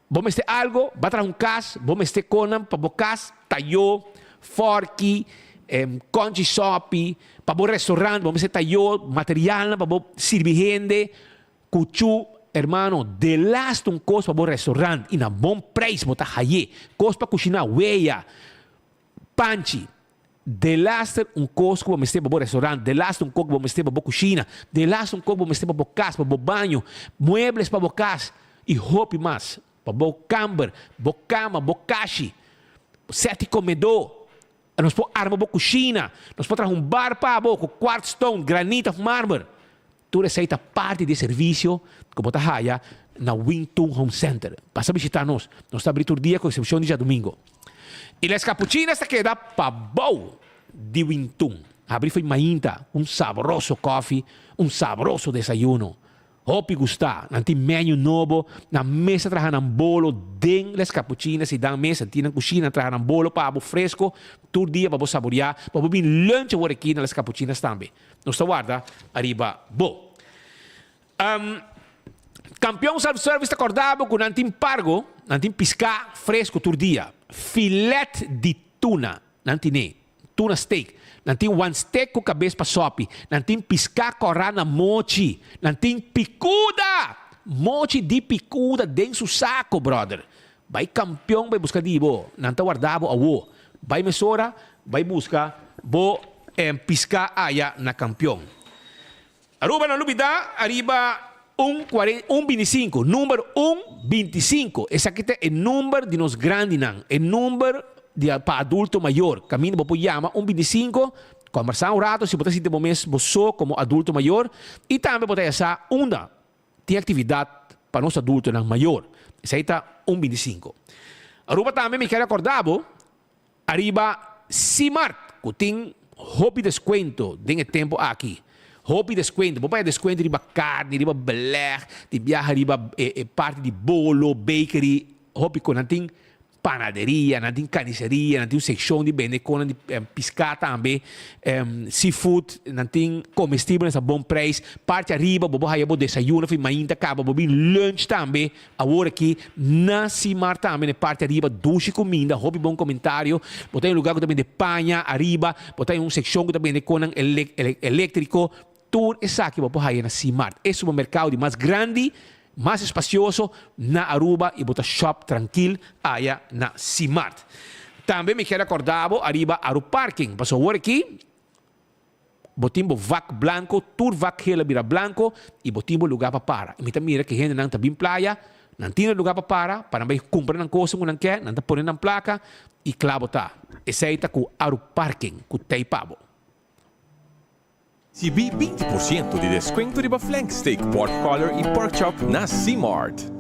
Bo mester algo, ba traha un cas, bo mester conan pa bo cas, tayo, forki, conchi sopi, pa bo restaurant, bo mester tayo, materialnan pa bo sirbi hende, cuchu, hermano, delaste un cos pa bo restaurant y na bon prijs bo ta haye, cos pa cushina, weya, panchi, Delaster un kos ku bo mester pa bo restaurant, delaster un kos ku bo mester pa bo kushina, delaster un kos ku bo mester pa bo kas, pa bo baño, muebles pa bo kas i hopi mas. Pa bo kamber, bo kama, bo kashi, sèt di komedó. Nos por arma bo kushina, nos por traha un bar pa bo ku quartz stone, granit òf marmer. Tur esei ta parti di e servisio ku bo ta haya na Wing Tun Home Center. Pasa bishitá nos. Nos ta abrí tur dia ku eksepshon di djadumingo. I Les Capuchinas ta keda pabou di Wing Tun. Habrí fo'i mainta un sabroso kòfi, un sabroso desayuno. Hopi gustá. Nan tin menu nobo. Nan mes ta traha nan bolo den Les Capuchinas i dan mes nan tin nan kushina nan traha nan bolo pa bo fresko tur dia pa bo saboriá, pa bo bin lunch awor aki na Les Capuchinas tambe. Nos ta warda ariba bo. Kampion Self Service ta korda bo ku nan tin pargo, nan tin piská fresku tur dia. Filet di tuna nan tine, tuna steak. Nan tin wan steak ku kabes pa sòpi. Nan tin piská kòrá na mochi. Nan tin pikuda! Mochi di pikuda den su sako, bròder. Bai kampion bai buska di bo, nan ta warda bo awo. Bai mesora bai buska bo piská aya na kampion. Aruba no lubida ariba un kuaren un bintisinku, number un bintisinku, esaki ta e number di nos grandinan, e number di pa adulto mayor, kaminda bo por yama un bintisinku, kombersá un rato si bo ta sinti bo mes bo so komo adulto mayor i tambe bo ta ya sa unda Tin actividad pa nos adultonan mayor. Esey ta un bintisinco. Aruba tambe mi kier acorda bo ariba Simart cu tin hopi descuento den e tempo aki. Hopi descuento. Bo paña descuento riba carni, riba beleg, di biaha riba e parti di bolo, bakery, hopi cu nan tin panaderia, nan tin carniceria, nan tin un seccion di bende conan di pisca tambe, seafood, nan tin comestibelnan a bon prijs. Parti ariba bo por haya bo desayuno fi mainta caba, bo bin lunch tambe awor aki na Simar tambe na e parti ariba, dushi cuminda, hopi bon comentario. Bo ta den un lugar cu ta bende paña ariba, bo ta den un seccion cu ta bende conan electrico. Tur esaki bo por haya na Simart, e supermercado di mas grandi, mas espacioso na Aruba y bo ta shop trankil aya na Simart. Tambe mi kier acorda bo ariba Aruparking, pasobra awor aki bo tin bo vak blanco, tur vak geel a bira blanco y bo tin bo lugar pa para. Y mi ta mira cu e hendenan ta bin playa, nan tin e lugar pa para, pa nan bay cumpra nan cosnan cu nan kier, nan ta pone nan placa y cla bo ta. Esey ta cu Aruparking cu tey pa bo. Ricibi 20% di descuento riba flank steak, pork collar y pork chop na C-Mart.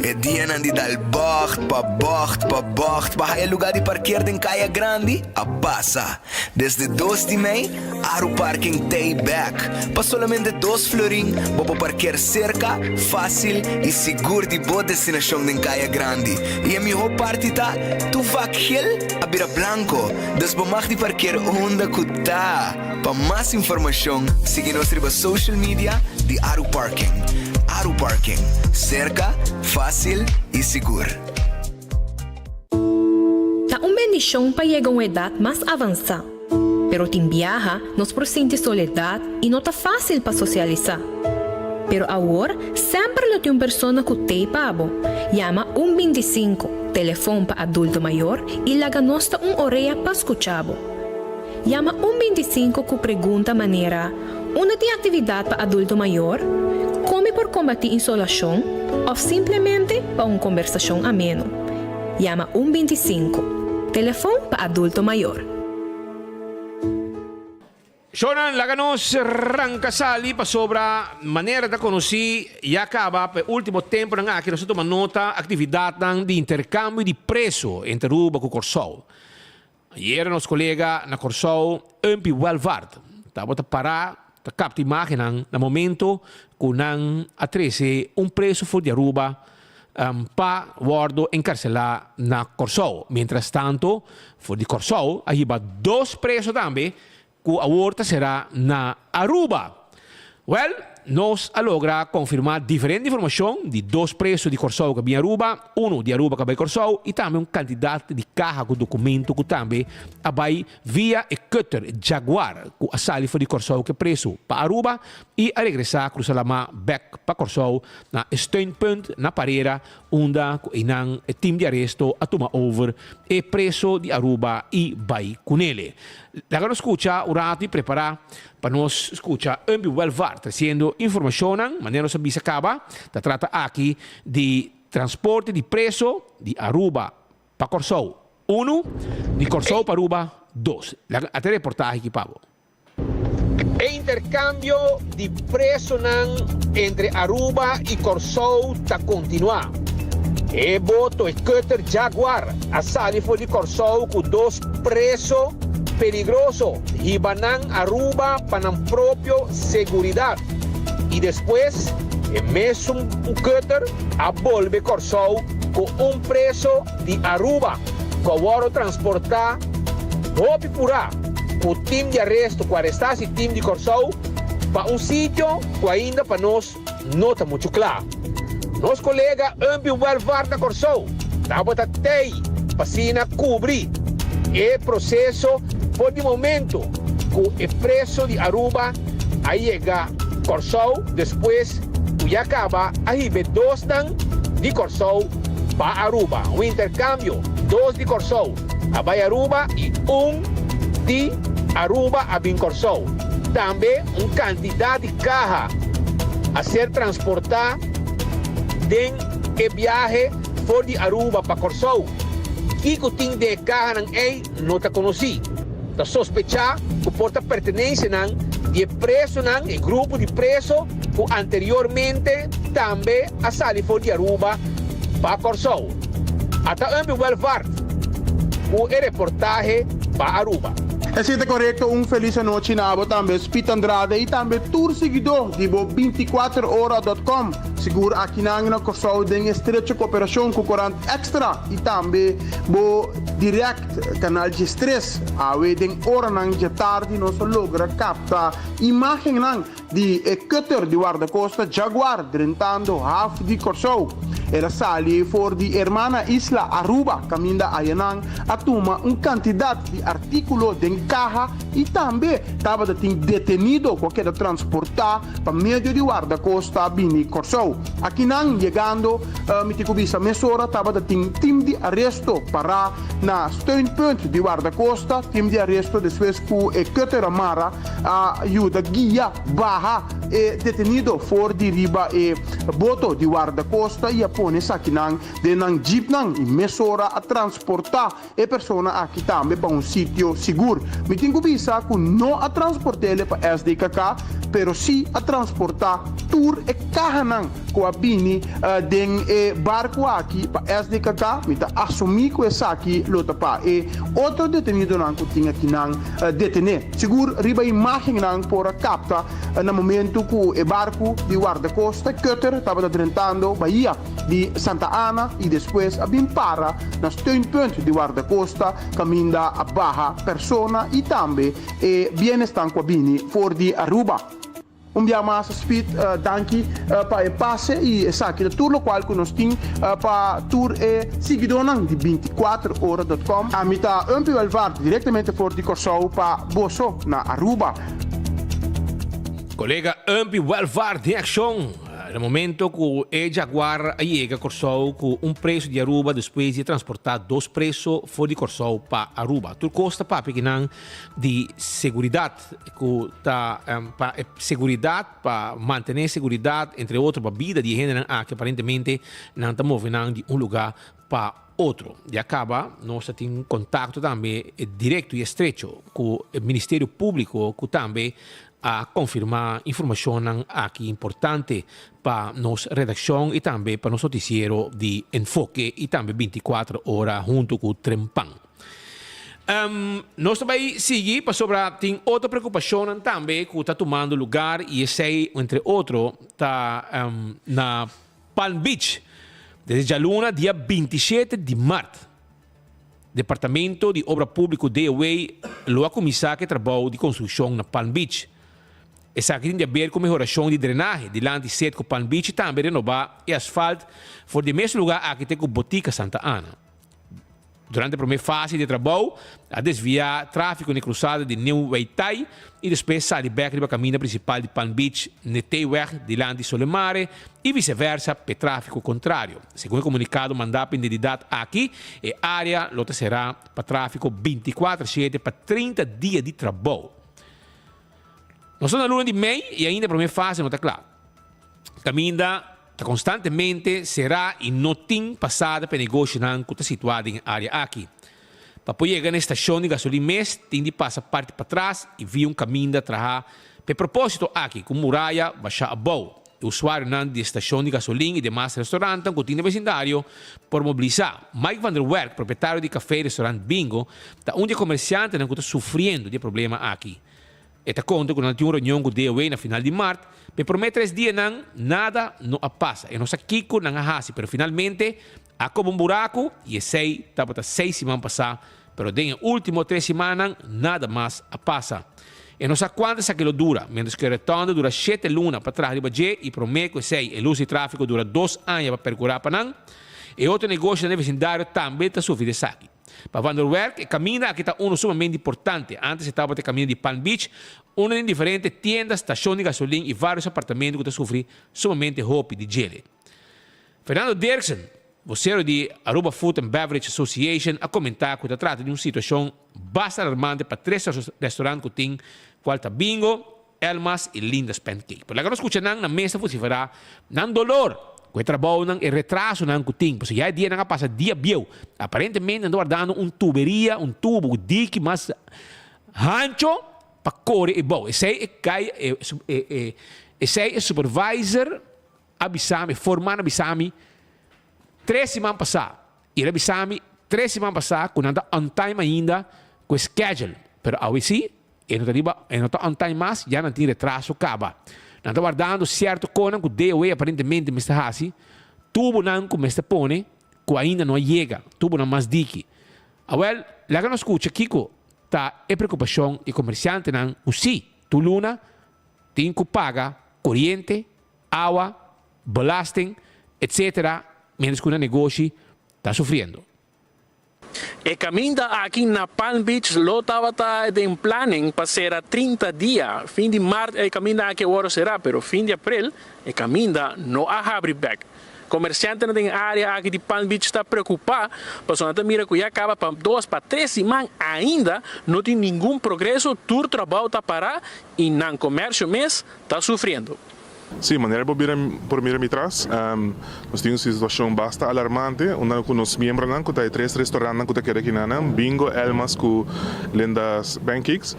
E dianan di dal bocht pa bocht pa bocht pa haya lugar di parkeer den Caya Grandi a pasa. Desde dos di mei, Aru Parking t'ey bek. Pa solamente dos florin bo por parkeer cerca, facil y sigur di bo destinacion den Caya Grandi. Y e miho parti ta, tu vak gel a bira blanco. Dus bo mag di parkeer unda ku ta. Pa mas informashon sigui nos riba social media di Aru Parking. Aru Parking, serka, fásil i sigur. Ta un bendishon pa yega un edat mas avansá. Pero tin biaha nos por sinti soledat i no ta fásil pa sosialisá. Pero awor semper lo tin un persona ku t'ei pa bo. Yama un bintisinko, telefon pa adulto mayor, i laga nos ta un orea pa skucha bo. Yama un bintisinko ku pregunta manera, Unda tin aktividat pa adulto mayor? Kon mi por kombatí insolashon? Òf simplemente pa un kombersashon ameno. Yama un bintisinko, telefon pa adulto mayor. Shownan laga nos ranka sali pasobra manera ta konosí ya kaba pa e último temponan aki nos a tuma nota aktividatnan di interkambio di preso entre Aruba ku Kòrsou. Ayera nos kolega na Kòrsou Umpy Welvaart tabata pará ta kapta imágennan na momento ku nan a trese un preso for di Aruba pa wòrdu enkarselá na Kòrsou. Mientrastanto, for di Kòrsou a hiba dos preso tambe ku awor ta será na Aruba. Wèl, Nos a logra konfirmá diferente informashon di dos preso di Kòrsou ku a bin Aruba, unu di Aruba ku a bai Kòrsou i tambe un kantidat di kaha ku dokumento ku tambe a bai via e cutter Jaguar ku a sali for di Kòrsou ku e preso pa Aruba i a regresá krusa lamá bèk pa Kòrsou na e steunpunt na Parera unda ku einan e tim di aresto a tuma over e preso di Aruba i bai kunele. Laga nos skucha un ratu i prepará pa nos skucha Umbi Welvaart tresiendo informashonnan. Manera nos a bisa kaba, ta trata aki di transporte di preso di Aruba pa Kòrsou unu, di Kòrsou pa Aruba dos. Laga ata e reportahe aki pa bo. E interkambio di presonan entre Aruba i Kòrsou ta kontinuá. E boto, e cutter Jaguar, a sali for di Kòrsou ku dos preso peligroso, hiba nan Aruba pa nan propio seguridat i despues e mesun cutter a bolbe Kòrsou ku un preso di Aruba ku a wòrdu transportá hopi purá. Ku tim di aresto ku arestá si tim di Kòrsou pa un sitio ku ainda pa nos no ta muchu kla. Nos kolega Umpy Welvaart na Kòrsou tabata tei pa asina kubri e proseso for di momento ku e preso di Aruba a yega Kòrsou despues ku ya kaba a hiba e dosnan di Kòrsou pa Aruba. Un interkambio, dos di Kòrsou. A bai Aruba i un di Aruba a bin Kòrsou. Tambe un kantidat di kaha a ser transportá den e biahe for di Aruba pa Kòrsou. Kiko tin den e kahanan ei no ta konosí. Ta sospechá ku por ta pertenensianan di e presonan, e grupo di preso ku anteriormente tambe a sali for di Aruba pa Kòrsou. Ata Umbi Welvaart ku e reportahe pa Aruba. Esei ta korekto, un felis anochi na abo tambe Speed Andrade i tambe tur siguidó di bo 24 ora dot com. Sigur akinan na Kòrsou den estrecho koperashon ku Korant Extra i tambe bo Direct Kanal 13. Awe den oranan djatardi nos a logra kapta imágennan Di e cutter di wardacosta Jaguar drentando haf di Corsou. El a sali for di hermana isla Aruba caminda ayanan a tuma un cantidad di articulo den caha y tambe tabata tin detenido cu a keda transporta pa medio di wardacosta bini Corsou. Akinan yegando mi tin cu bisa mesora tabata tin team di aresto para na steunpunt di wardacosta, team di aresto despues cu e cutter a mara a yuda guia baha e detenido for di riba e boto di wardakosta i a pone esakinan den nan jeepnan i mesora a transportá e persona aki tambe pa un sitio sigur. Mi tin ku bisa ku no a transport'ele pa SDKK pero sí a transportá tur e kahanan ku a bini den e barku aki pa SDKK. Mi ta asumí ku esaki lo ta pa e otro detenidonan ku tin akinan detené. Sigur riba imágennan por a kapta na momentu ku e barku di wardakosta Cutter tabata drentando bahia di Santa Ana i despues a bin para na steunpunt di wardakosta kaminda a baha persona i tambe e bienesnan ku a bini for di Aruba. Un bia mas Speed danki pa e pase y esaki ta tur locual cu nos tin pa tur e siguidornan di 24 ora dot com. Ami ta Umpy Welvaart directamente for di Corsou pa boso na Aruba. Colega Umpy Welvaart den accion na momento cu e Jaguar a yega Corsou cu un preso di Aruba despues di a transporta dos preso for di Corsou pa Aruba. Tur cos ta papia kinan di seguridad. Ku ta pa e seguridat, pa mantené seguridat, entre otro pa bida di e hendenan aki aparentemente nan ta move nan di un lugá pa otro. Ya kaba nos ta tin kontakto tambe direkto i estrecho ku e Ministerio Públiko ku tambe a konfirmá informashonnan aki importante pa nos redakshon i tambe pa nos notisiero di Enfoke i tambe 24 ora huntu ku Trempan. Nos ta bai sigui pasobra tin otro preocupacionnan tambe cu ta tumando lugar y esey entre otro ta na Palm Beach. Desde djaluna dia 27 di maart Departamento di Obra Publico DOW lo a cuminsa cu e trabou di construccion na Palm Beach. Esaki tin di aber ku mehorashon di drenahe dilanti Setco Palm Beach i tambe renobá e asfalt for di e mes lugá aki te ku Botica Santa Ana. Durante e promé fase di e trabou a desviá tráfiko na e krusada di Nieuw Weitai i despues sali bèk riba kaminda prinsipal di Palm Beach n'e T-weg dilanti Solemare i viseversa p'e tráfiko kontrario. Segun e komunikado mandá pa identidat aki, e área lo ta será pa tráfiko bintikuater shete pa 30 dia di trabou. Nos ta na luna di mei i ainda e promé fase no ta kla. Kaminda ta konstantemente será i no tin pasada pa e negoshonan ku ta situá den e área aki. Pa por yega na e stashon di gasolin mes tin di pasa parti patras i via un kaminda trahá pa e propósito aki ku muraya bashá abou. E usuarionan di e stashon di gasolin i demas restorantan ku tin den besindario por mobilisá. Mike van der Werk, propietario di kafé i restorant Bingo, ta un di e komersiantenan ku ta sufriendo di e problema aki. E ta konta ku nan tin un reunion ku DOW na final di mart, pa e promé tres dianan nada no a pasa. E no sa kiko nan a hasi, pero finalmente a koba un buraku i esei tabata seis siman pasá, pero den e último tres simannan nada mas a pasa. E no sa kuantu esaki lo dura, miéntras ku e rotonda dura shete luna pa traha riba dje i promé ku esei e lus di tráfiko dura dos aña pa perkurá pa nan. E otro negoshonan den vesindario tambe ta sufri di esaki. Pa Van der Werk e kaminda aki ta unu sumamente importante. Antes e tabata e kaminda di Palm Beach, unda tin diferente tienda, stashon di gasolin i vários apartamento ku ta sufri sumamente hopi di djele. Fernando Dirksen, vocero di Aruba Food and Beverage Association, a komentá ku ta trata di un situashon basta alarmante pa tres restaurant ku tin, kual ta Bingo, Elmas i Linda's Pancake. Pero laga nos skucha nan na mesa vosiferá nan dolor ku e trabounan, e retrasonan ku tin. Pasobra ya e dianan a pasa dia bieu. Aparentemente nan ta wardando un tuberia, un tubo ku diki mas hancho pa kore e bou. Esei e kai, esei e supervisor a bisa mi, e foreman a bisa mi tres siman pasá. I el a bisa mi tres siman pasá ku nan ta on time ainda ku e schedule. Pero awe sí E no ta riba, e no ta on time mas, ya nan tin retraso kaba. Nan ta wardando sierto konan ku DOW aparentemente mester hasi, tubonan ku mester pone ku ainda no a yega, tubonan mas diki. Awel, laga nos skucha kiko ta e preokupashon di komersiantenan ku si tur luna tin ku paga koriente, awa, belasting, etcetera mientras ku nan negoshi ta sufriendo. E kaminda aki na Palm Beach lo tabata den planning pa sera 30 dia. Fin di mart e kaminda aki a wòrdu será, pero fin di aprel e kaminda no a habri bèk. Komersiantenan den e área aki di Palm Beach ta preokupá pasobra nan ta mira ku ya kaba pa dos pa tres siman ainda no tin ningun progreso, tur trabou ta pará i nan komersio mes ta sufriendo. Sí, manera bo bira por mira mi tras, nos tin un situacion basta alarmante unda cu nos miembronan cu ta e tres restaurantnan cu ta keda kinanan, Bingo, Elma's cu Linda's Pancakes,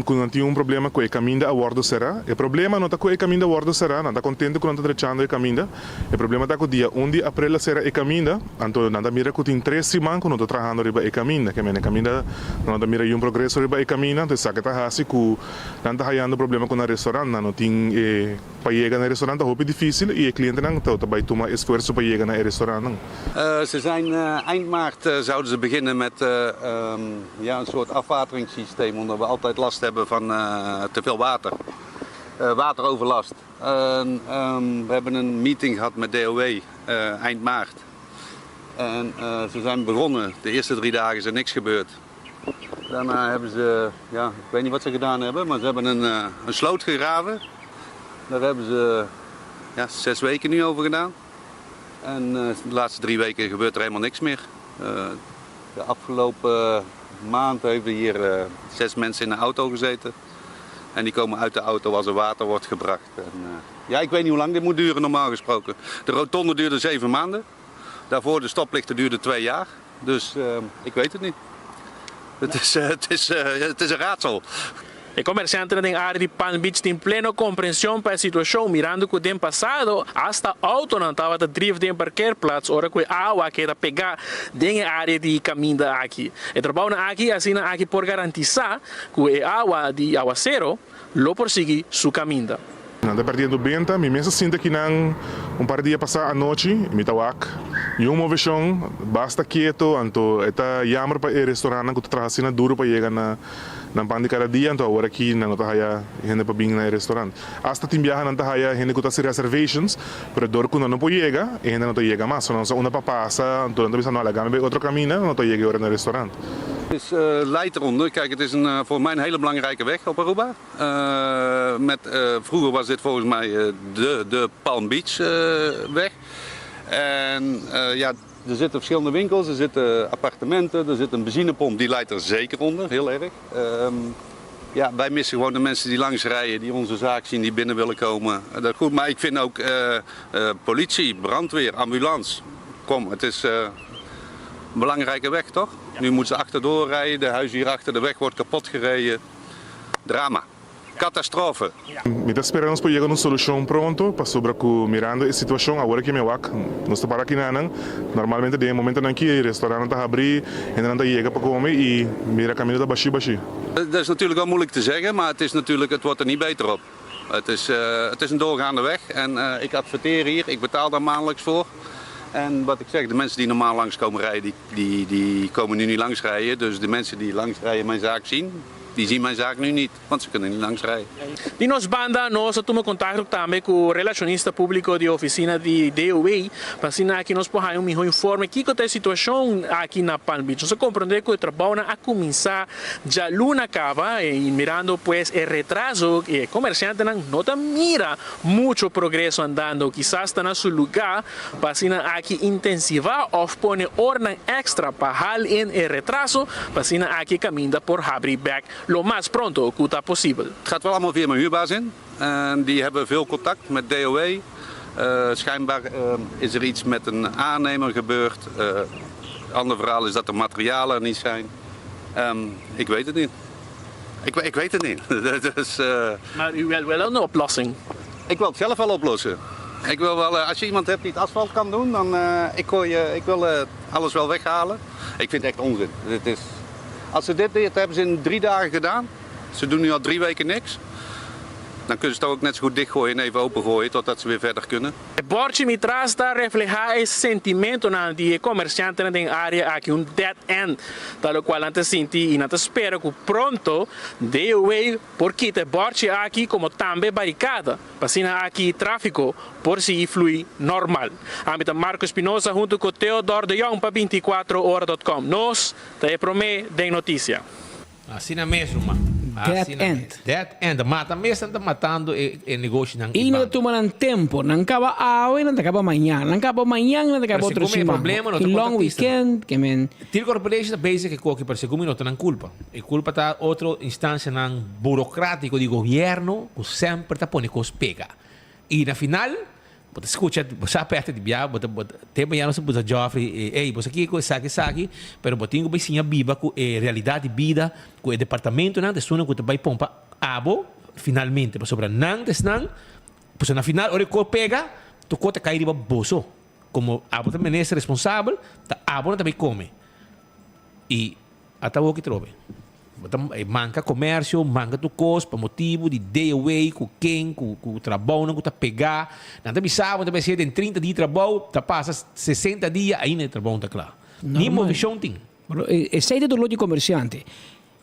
cu nan tin un problema cu e caminda a wordo cera. E problema no ta cu e caminda a wordo cera, nan ta contento cu nan ta drechando e caminda. E problema ta cu dia un di april a cera e caminda, anto nan ta mira cu tin tres siman cu no ta trahando riba e caminda. Ke men e caminda nan no ta mira yun progreso riba e caminda, anto esaki ta haci cu Nan ta hayando problema ku nan restaurant, nan no tin e pa yega na e restaurant ta hopi dificil y e clientenan ta ta bay tuma esfuerso pa yega na e restaurantnan. Ze zijn eind maart zouden ze beginnen met ja een soort afwateringssysteem omdat we altijd last hebben van te veel water. Wateroverlast. We hebben een meeting gehad met DOW eind maart. En ze zijn begonnen. De eerste drie dagen is er niks gebeurd. Daarna hebben ze, ja, ik weet niet wat ze gedaan hebben, maar ze hebben een, een sloot gegraven. Daar hebben ze ja, 6 weken nu over gedaan. En de laatste 3 weken gebeurt er helemaal niks meer. De afgelopen maand hebben hier 6 mensen in de auto gezeten. En die komen uit de auto als er water wordt gebracht. En, ja, ik weet niet hoe lang dit moet duren normaal gesproken. De rotonde duurde 7 maanden. Daarvoor de stoplichten duurde 2 jaar. Dus ik weet het niet. Het is, het is, het is een raadsel. E komersiantenan den área di Palm Beach tin pleno komprenshon pa e situashon, mirando ku den pasado asta outonan tabata drif den parkeerplaats ora ku e awa keda pegá den e área di kaminda aki. E trabounan aki asina aki por garantisá ku e awa di awasero lo por sigui su kaminda. Nan ta perdiendo benta. Mi mes a sinta kinan un par dia pasá anochi i mi ta wak niun moveshon, basta keto, anto e ta jammer pa e restaurantnan ku ta traha asina duru pa yega na. Nan pan di kada dia, anto awor aki nan no ta haya hende pa bin na e restaurant. Asta tin biaha nan ta haya hende ku ta hasi reservations, pero dor ku nan no por yega, e hende no ta yega mas. So nan sa unda pa pasa, anto nan ta bisa no laga mi bai otro kaminda, nan no ta yega e ora na e restaurant. Het is lijdt eronder. Kijk, het is een, voor mij een hele belangrijke weg op Aruba. Met, vroeger was dit volgens mij de, de Palm Beach weg. En ja, Er zitten verschillende winkels, er zitten appartementen, er zit een benzinepomp, die lijdt er zeker onder, heel erg. Ja, wij missen gewoon de mensen die langs rijden, die onze zaak zien, die binnen willen komen. Dat goed, maar ik vind ook politie, brandweer, ambulance. Kom, het is een belangrijke weg, toch? Nu moeten ze achterdoor rijden, de huizen hierachter, de weg wordt kapot gereden. Drama. Catastrofe. Mi ta spera nos por yega na un solucion pronto, pasobra cu mirando e situacion awor aki mi wak, nos ta para aki nanan, normalmente den e momentonan aki e restaurantnan ta habri, hendenan ta yega pa come y mira caminda ta bashi bashi. Dat is natuurlijk wel moeilijk te zeggen, maar het is natuurlijk, het wordt er niet beter op. Het is, het is een doorgaande weg en ik adverteer hier, ik betaal daar maandelijks voor. En wat ik zeg, de mensen die normaal langs komen rijden, die, die, die komen nu niet langs rijden. Dus de mensen die langs rijden mijn zaak zien, die zien mijn zaak nu niet, want ze kunnen niet langs rijden. Di nos banda nos a tuma kontakto tambe ku relashonista públiko di ofisina di DOW pa asina aki nos por haña un mihó informe kiko ta e situashon aki na Palm Beach. Nos a komprondé ku e trabounan a kuminsá djaluna kaba i mirando pues e retraso e komersiantenan no ta mira mucho progreso andando. Kisas ta na su lugá pa asina aki intensivá òf pone oranan èkstra pa hal in e retraso pa asina aki e kaminda por habri bèk lo mas pronto ku ta posibel. Het gaat wel allemaal via mijn huurbaas in. En die hebben veel contact met DOW. Schijnbaar is er iets met een aannemer gebeurd. Ander verhaal is dat de materialen er niet zijn. Ik weet het niet. Ik, ik weet het niet. Dus, Maar u wil wel een oplossing? Ik wil het zelf wel oplossen. Ik wil wel, als je iemand hebt die het asfalt kan doen, dan ik, gooi, ik wil alles wel weghalen. Ik vind het echt onzin. Dit is, als ze dit, dit hebben ze in 3 dagen gedaan. Ze doen nu al 3 weken niks. Dan kunnen ze het ook net zo goed dichtgooien en even opengooien totdat ze weer verder kunnen. E bòrchi mi tras ta reflehá e sentimentonan di e komersiantenan den área aki, un dead end ta lokual nan ta sinti i nan ta spera ku pronto DOW por kita e bòrchi aki komo tambe barikada pa asina aki tráfiko por sigui flui normal. Ami ta Marco Espinosa huntu ku Theodor de Jong pa 24 ora dot com. Nos ta e promé den notisia. Asina mes ruman. Dead Asina end. mes. Dead end. Mata mes nan ta matando e e negoshinan I i no ta banda. tuma nan tempo. Nan kaba awe, nan ta kaba mañan. Nan kaba mañan, nan ta Pero kaba otro segun mi e siman. problema no ta Tin long kontratistanan. weekend, ke men. Steel Corporation ta bezig e koki, pero segun mi no ta nan kulpa. E kulpa ta otro instancianan burocratico di gobierno cu semper ta pone cos pega. Y na final Bo ta scucha, bo sa perde di bia, bo ta, bo ta, te mañana nos ta busa Geoffrey, ey, bo sa kico, esaki, esaki, pero bo tin cu bay siña biba cu e realidad di bida, cu e departamentonan ta esunnan cu ta bay pompa abo finalmente, pasobra nan ta esnan, pasobra na final ora e cos pega, tur cos ta cay riba boso, como abo ta minister responsabel, ta abo nan ta bay come. Y ata awoki trobe. Bo ta manka komersio, manka tur kos pa motibu di day away ku ken, ku ku trabounan ku ta pegá. Nan ta bisa bo, nan ta bisa den 30 dia trabou, ta pasa 60 dia ainda e trabou no ta kla. Ni movishon tin. Pero esei ta dolor di komersiante.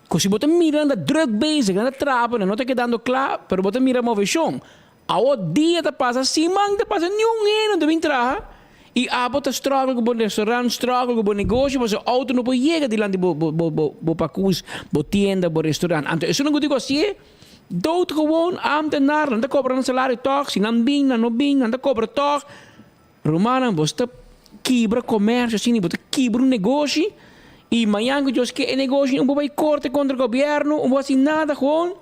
Ku si bo ta mira nan ta druk bezig, nan ta traha, nan no ta kedando kla, pero bo ta mira movishon. Awor dia ta pasa, siman ta pasa, niun hende no ta bin traha y abo ta struggle cu bo restaurant, struggle cu bo negoshi pasobra auto no por yega dilanti bo bo bo bo pakus, bo tienda, bo restaurant. Anto esun ku dico hacié, dood gewoon ambtenaar, nan ta cobra nan salario tog, si nan bin, nan no bin, nan ta cobra tog. Rumannan, bo ta kibra comercio asina, bo ta kibra un negoshi y mañan cu Dios ke e negoshi un bo bay corte contra gobierno, un bo haci nada, gewoon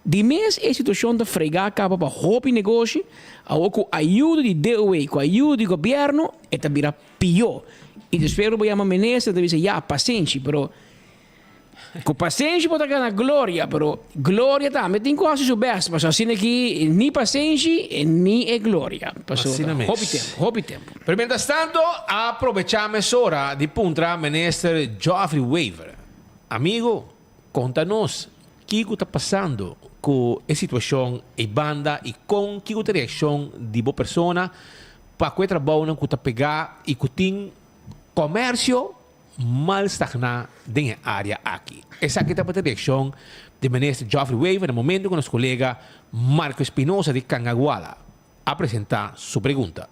Di mes e situacion ta frega caba pa hopi negoshi, awor cu ayudo di DOW, cu ayudo di gobierno, e ta bira pio. Y despues bo yama minister ta bisa ya pasenshi, pero cu pasenshi bo ta gana gloria, pero gloria tambe tin cu haci su best, pasobra asina aki ni pasenshi ni e gloria, pasobra Asina mes. hopi tempo, hopi tempo. Pero mientras tanto a probecha mesora di puntra minister Geoffrey Wever, Amigo, Konta nos kiko ta pasando ku e situashon ei banda i kon kiko ta reakshon di bo persona pa ku e trabounan ku ta pegá i ku tin komersio mal stagná den e área aki. Esaki tabata reakshon di Minister Geoffrey Wever na momento ku nos kolega Marco Espinosa di Cangaguala a presentá su pregunta.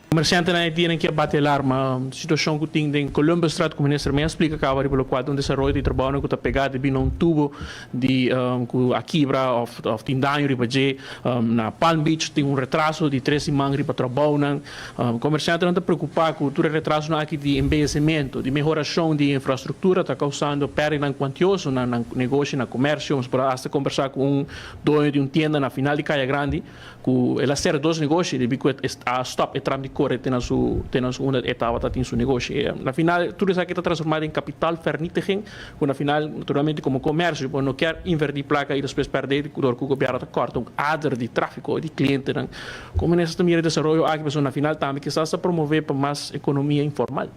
Komersiantenan e dianan ki a bati alarma. Situashon ku tin den Columbusstraat ku minister mes a splika kaba riba lokual ta un desaroyo di trabounan ku ta pegá debí na un tubo di ku a kibra òf òf tin daño riba dje. Na Palm Beach tin un retraso di tres siman riba trabounan. Komersiantenan ta preokupá ku tur e retrasonan aki di embeyecimento, di mehorashon di infrastruktura ta kousando pèrdidanan kuantioso na nan negoshi, na komersio. Nos por a asta kombersá ku un doño di un tienda na final di Kaya Grandi. Ku el a sera dos negoshi debí ku e a stòp e tram di kore te na su te na su unda e tabata tin su negoshi. Na final tur esaki ta transformá den kapitaalvernietiging ku na final naturalmente komo komersio bo no kier invertí plaka i despues pèrdè dor ku gobièrnu ta kòrta un ader di tráfiko di klientenan. Komo minister ta mira e desaroyo aki pasobra na final tambe kisas ta promové pa mas ekonomia informal.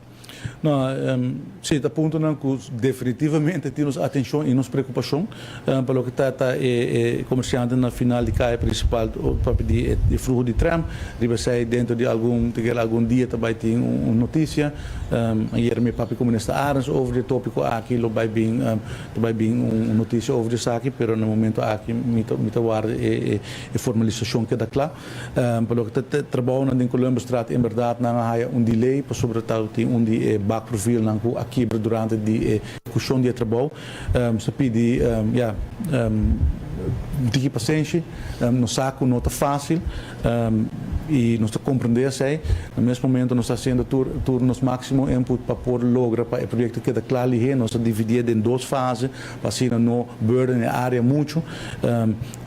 No, sí, ta puntonan ku definitivamente tin nos atenshon i nos preokupashon pa loke ta ta e komersiantenan na final di kaya prinsipal papia di e fluho di tram. Riba esei dentro di algun te keda algun dia ta bai tin un notisia. Ayer mi papia ku Minister Arends over di e topiko aki lo bai bin ta bai bin un notisia over di esaki pero na momento aki mi ta mi ta warda e formalisashon keda kla. Pa loke ta e trabounan den Columbusstraat en berdad nan a haya un delay pasobra ta tin un di e bakprofielnan ku a kibra durante di e ekushon di e trabou. Nos ta pidi ya un tiki pasenshi. Nos sa ku no ta fásil i nos ta komprendé esei. Na mes momento nos ta hasiendo tur tur nos máksimo input pa por logra pa e proyekto keda kla lihé. Nos a dividié den dos fase pa asina no burden e área muchu.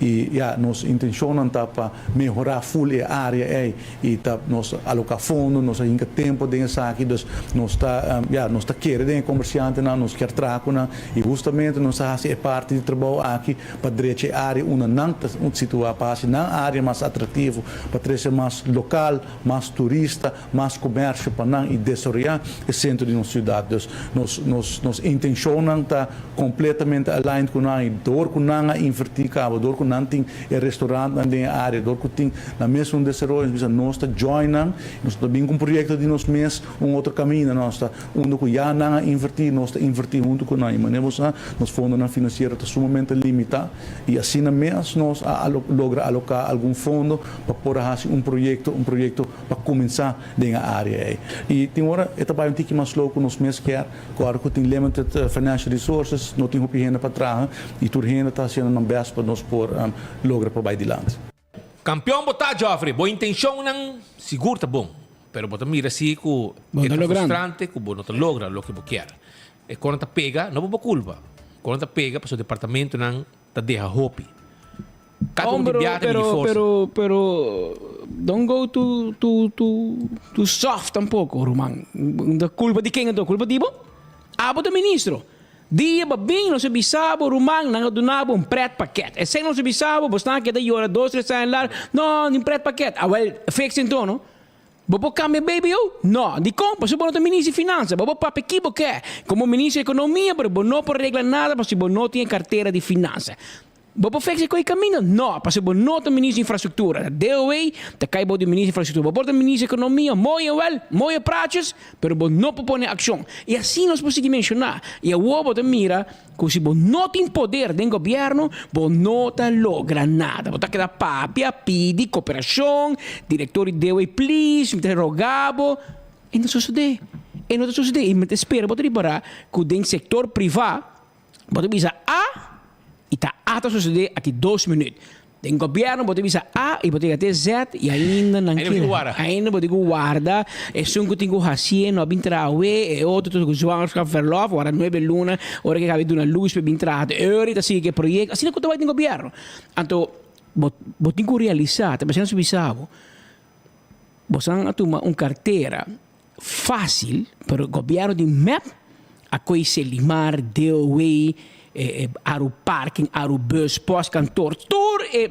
I ya, nos intenshonnan ta pa mehorá ful e área ei i ta nos aloká fondo, nos a hinka tempu den esaki, dus nos ta, ya, nos ta kere den e komersiantenan, nos kier traha ku nan i hustamente nos a hasi e parti di trabou aki pa drecha e área unda nan ta situá, pa hasi nan área mas atraktivo, pa trese mas lokal, mas turista, mas komersio pa nan i desaroyá e sentro di nos siudat. Dus nos nos nos intenshonnan ta kompletamente aligned ku nan i dor ku nan a invertí kaba, dor ku nan tin e restorantnan den e área, dor ku tin nan mes un desaroyo, nos bisa nos ta join nan, nos no ta bin ku un proyekto di nos mes un otro kaminda, nos ta unda ku ya nan a invertí, nos ta invertí huntu ku nan. I manera bo sa nos fondonan finansiero ta sumamente limitá i asina mes nos a logra aloká algun fondo pa por a hasi un proyekto, un proyekto pa kuminsá den e área ei. I tin ora e ta bai un tiki mas slow ku nos mes kier, ku ora ku tin limited financial resources, no tin hopi hende pa traha i tur hende ta hasiendo nan bèst pa nos por logra pa bai dilanti. Kampion bo ta, Geoffrey. Bo intenshonnan sigur ta bon, pero bo ta mira si ku Bo e no ta logrando. frustrante ku bo no ta logra loke bo kier. E kos nan ta pega, no pa bo kulpa. Kos nan ta pega pasobra departamentonan ta deha hopi. Cada un di Pero, biaha ta pero, midi forsa. pero, pero, don't go too, too, too, too soft tampoco, ruman. Ta culpa di ken anto? Culpa di bo? Abo ta ministro. Dia bo bin, nos a bisa bo, ruman, nan a duna bo un pretpakket. Esei nos a bisa bo, bo stan a keda yora dos, tres aña largo. No, ni pretpakket. Awel, fix anto, no? Bo por cambia BBO? No. Dicon? Pasobra bo no ta minister di finansa. Bo por papia ki bo ke como minister di economia, pero bo no por regla nada pasobra bo no tin e cartera di finansa. Bo por fix e koe camino? No, pasobra bo no ta minister di infrastructura. Ta DOW ta cay bou di minister di infrastructura. Bo por ta minister di economia, mooi en wel, mooie praatjes, pero bo no por pone accion. Y asina nos por sigui menciona. Y awor bo ta mira cu si bo no tin poder den gobierno, bo no ta logra nada. Bo ta keda papia, pidi cooperacion, director di DOW please, mi ta roga bo. E no ta sosode. E no ta sosode. Y mi ta spera bo ta ripara cu den sector priva, Bo ta bisa A y ta A ta sucede aki dos minuut. Den gobierno bo ta bisa A y bo ta yega te Z y ainda nan Ainda bo tin keda. cu warda. Ainda bo tin cu warda. Esun cu tin cu hacié no a bin traha awe, e otro ta cu zwangerschapsverlof, warda nuebe luna, ora cu e cabe duna luz pa e bin traha. Te ora y ta sigui cu e proyecto. Asina cu ta bay den gobierno. Anto bo bo tin cu realisa, ta mester nos bisa bo, bosan a tuma un cartera Fácil, pero gobierno di mep a coy Selimar, DOW, Aruparking, Arubus, Postkantoor, tur e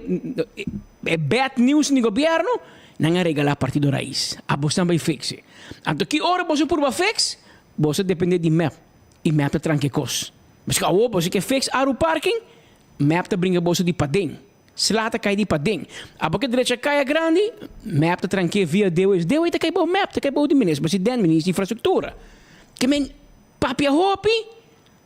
e bad news di gobierno nan a regala Partido Raiz. Abos nan bay fix e. Anto ki ora boso purba fix? Boso depende di mep y mep ta tranca e cos. Pasobra awor boso ke fix Aruparking, mep ta bringa boso di paden. Sla ta kai di paden. Abo ke drecha kaya grandi, mep ta tranke via DOS. DOE ta kai bou mep, ta kai bou di minister president, minister di infrastruktura. Ke men, Papia hopi,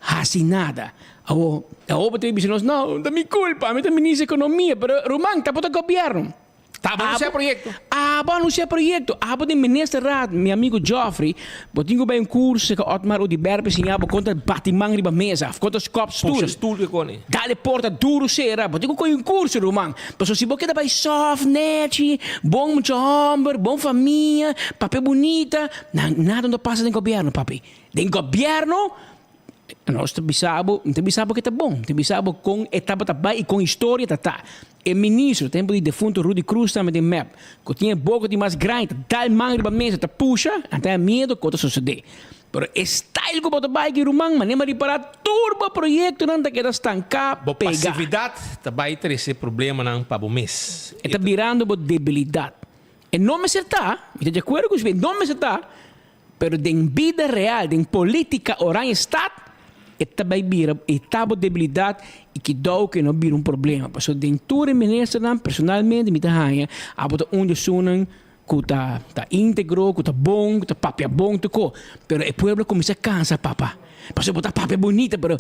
hasi nada. Awo, awo bo ta bisa nos, no, ta mi culpa, mi ta minister di economia, pero ruman, ta bo ta gobierno. Ta bo anuncia proyecto. Abo anuncia proyecto. Abo den ministerraad, mi amigo Geoffrey, bo tin cu bay un curso cerca Otmar Oduber pa siña bo con ta bati man riba mesa, of con ta scop stoel. Pusha stoel ke con e. Dale porta duro cera. Bo tin cu coge un curso, ruman. Pasobra si bo keda bay soft, nechi, bon mucha homber, bon famia, papia bunita, nan nada no ta pasa den gobierno, papi. Den gobierno, nos ta bisa bo, mi ta bisa bo ke ta bon, mi ta bisa bo kon e tabata bai i kon historia ta ta. E ministro, tempo di defunto Rudy Croes tambe den mep, ku tin e boka di mas grandi, ta dal man riba mesa, ta pusha, nan ta haña miedo ku ta sosodé. Pero e style ku bo ta bai aki ruman, manera mi a ripará tur bo proyektonan ta keda stanká, Bo pegá. pasividat ta bai trese problemanan pa bo mes. E ta birando bo debilidat. E no mester ta, mi ta di akuerdo ku Smith, no mester ta, Pero den bida real, den politica Oranjestad, e ta bay bira, e ta bo debilidad y kidou cu e no bira un problema. Pasobra den tur e ministernan, personalmente mi ta haña, abo ta un di esunnan cu ta ta integro, cu ta bon, cu ta papia bon tur co. Pero e pueblo a cuminsa cansa, papa. Pasobra bo ta papia bunita, pero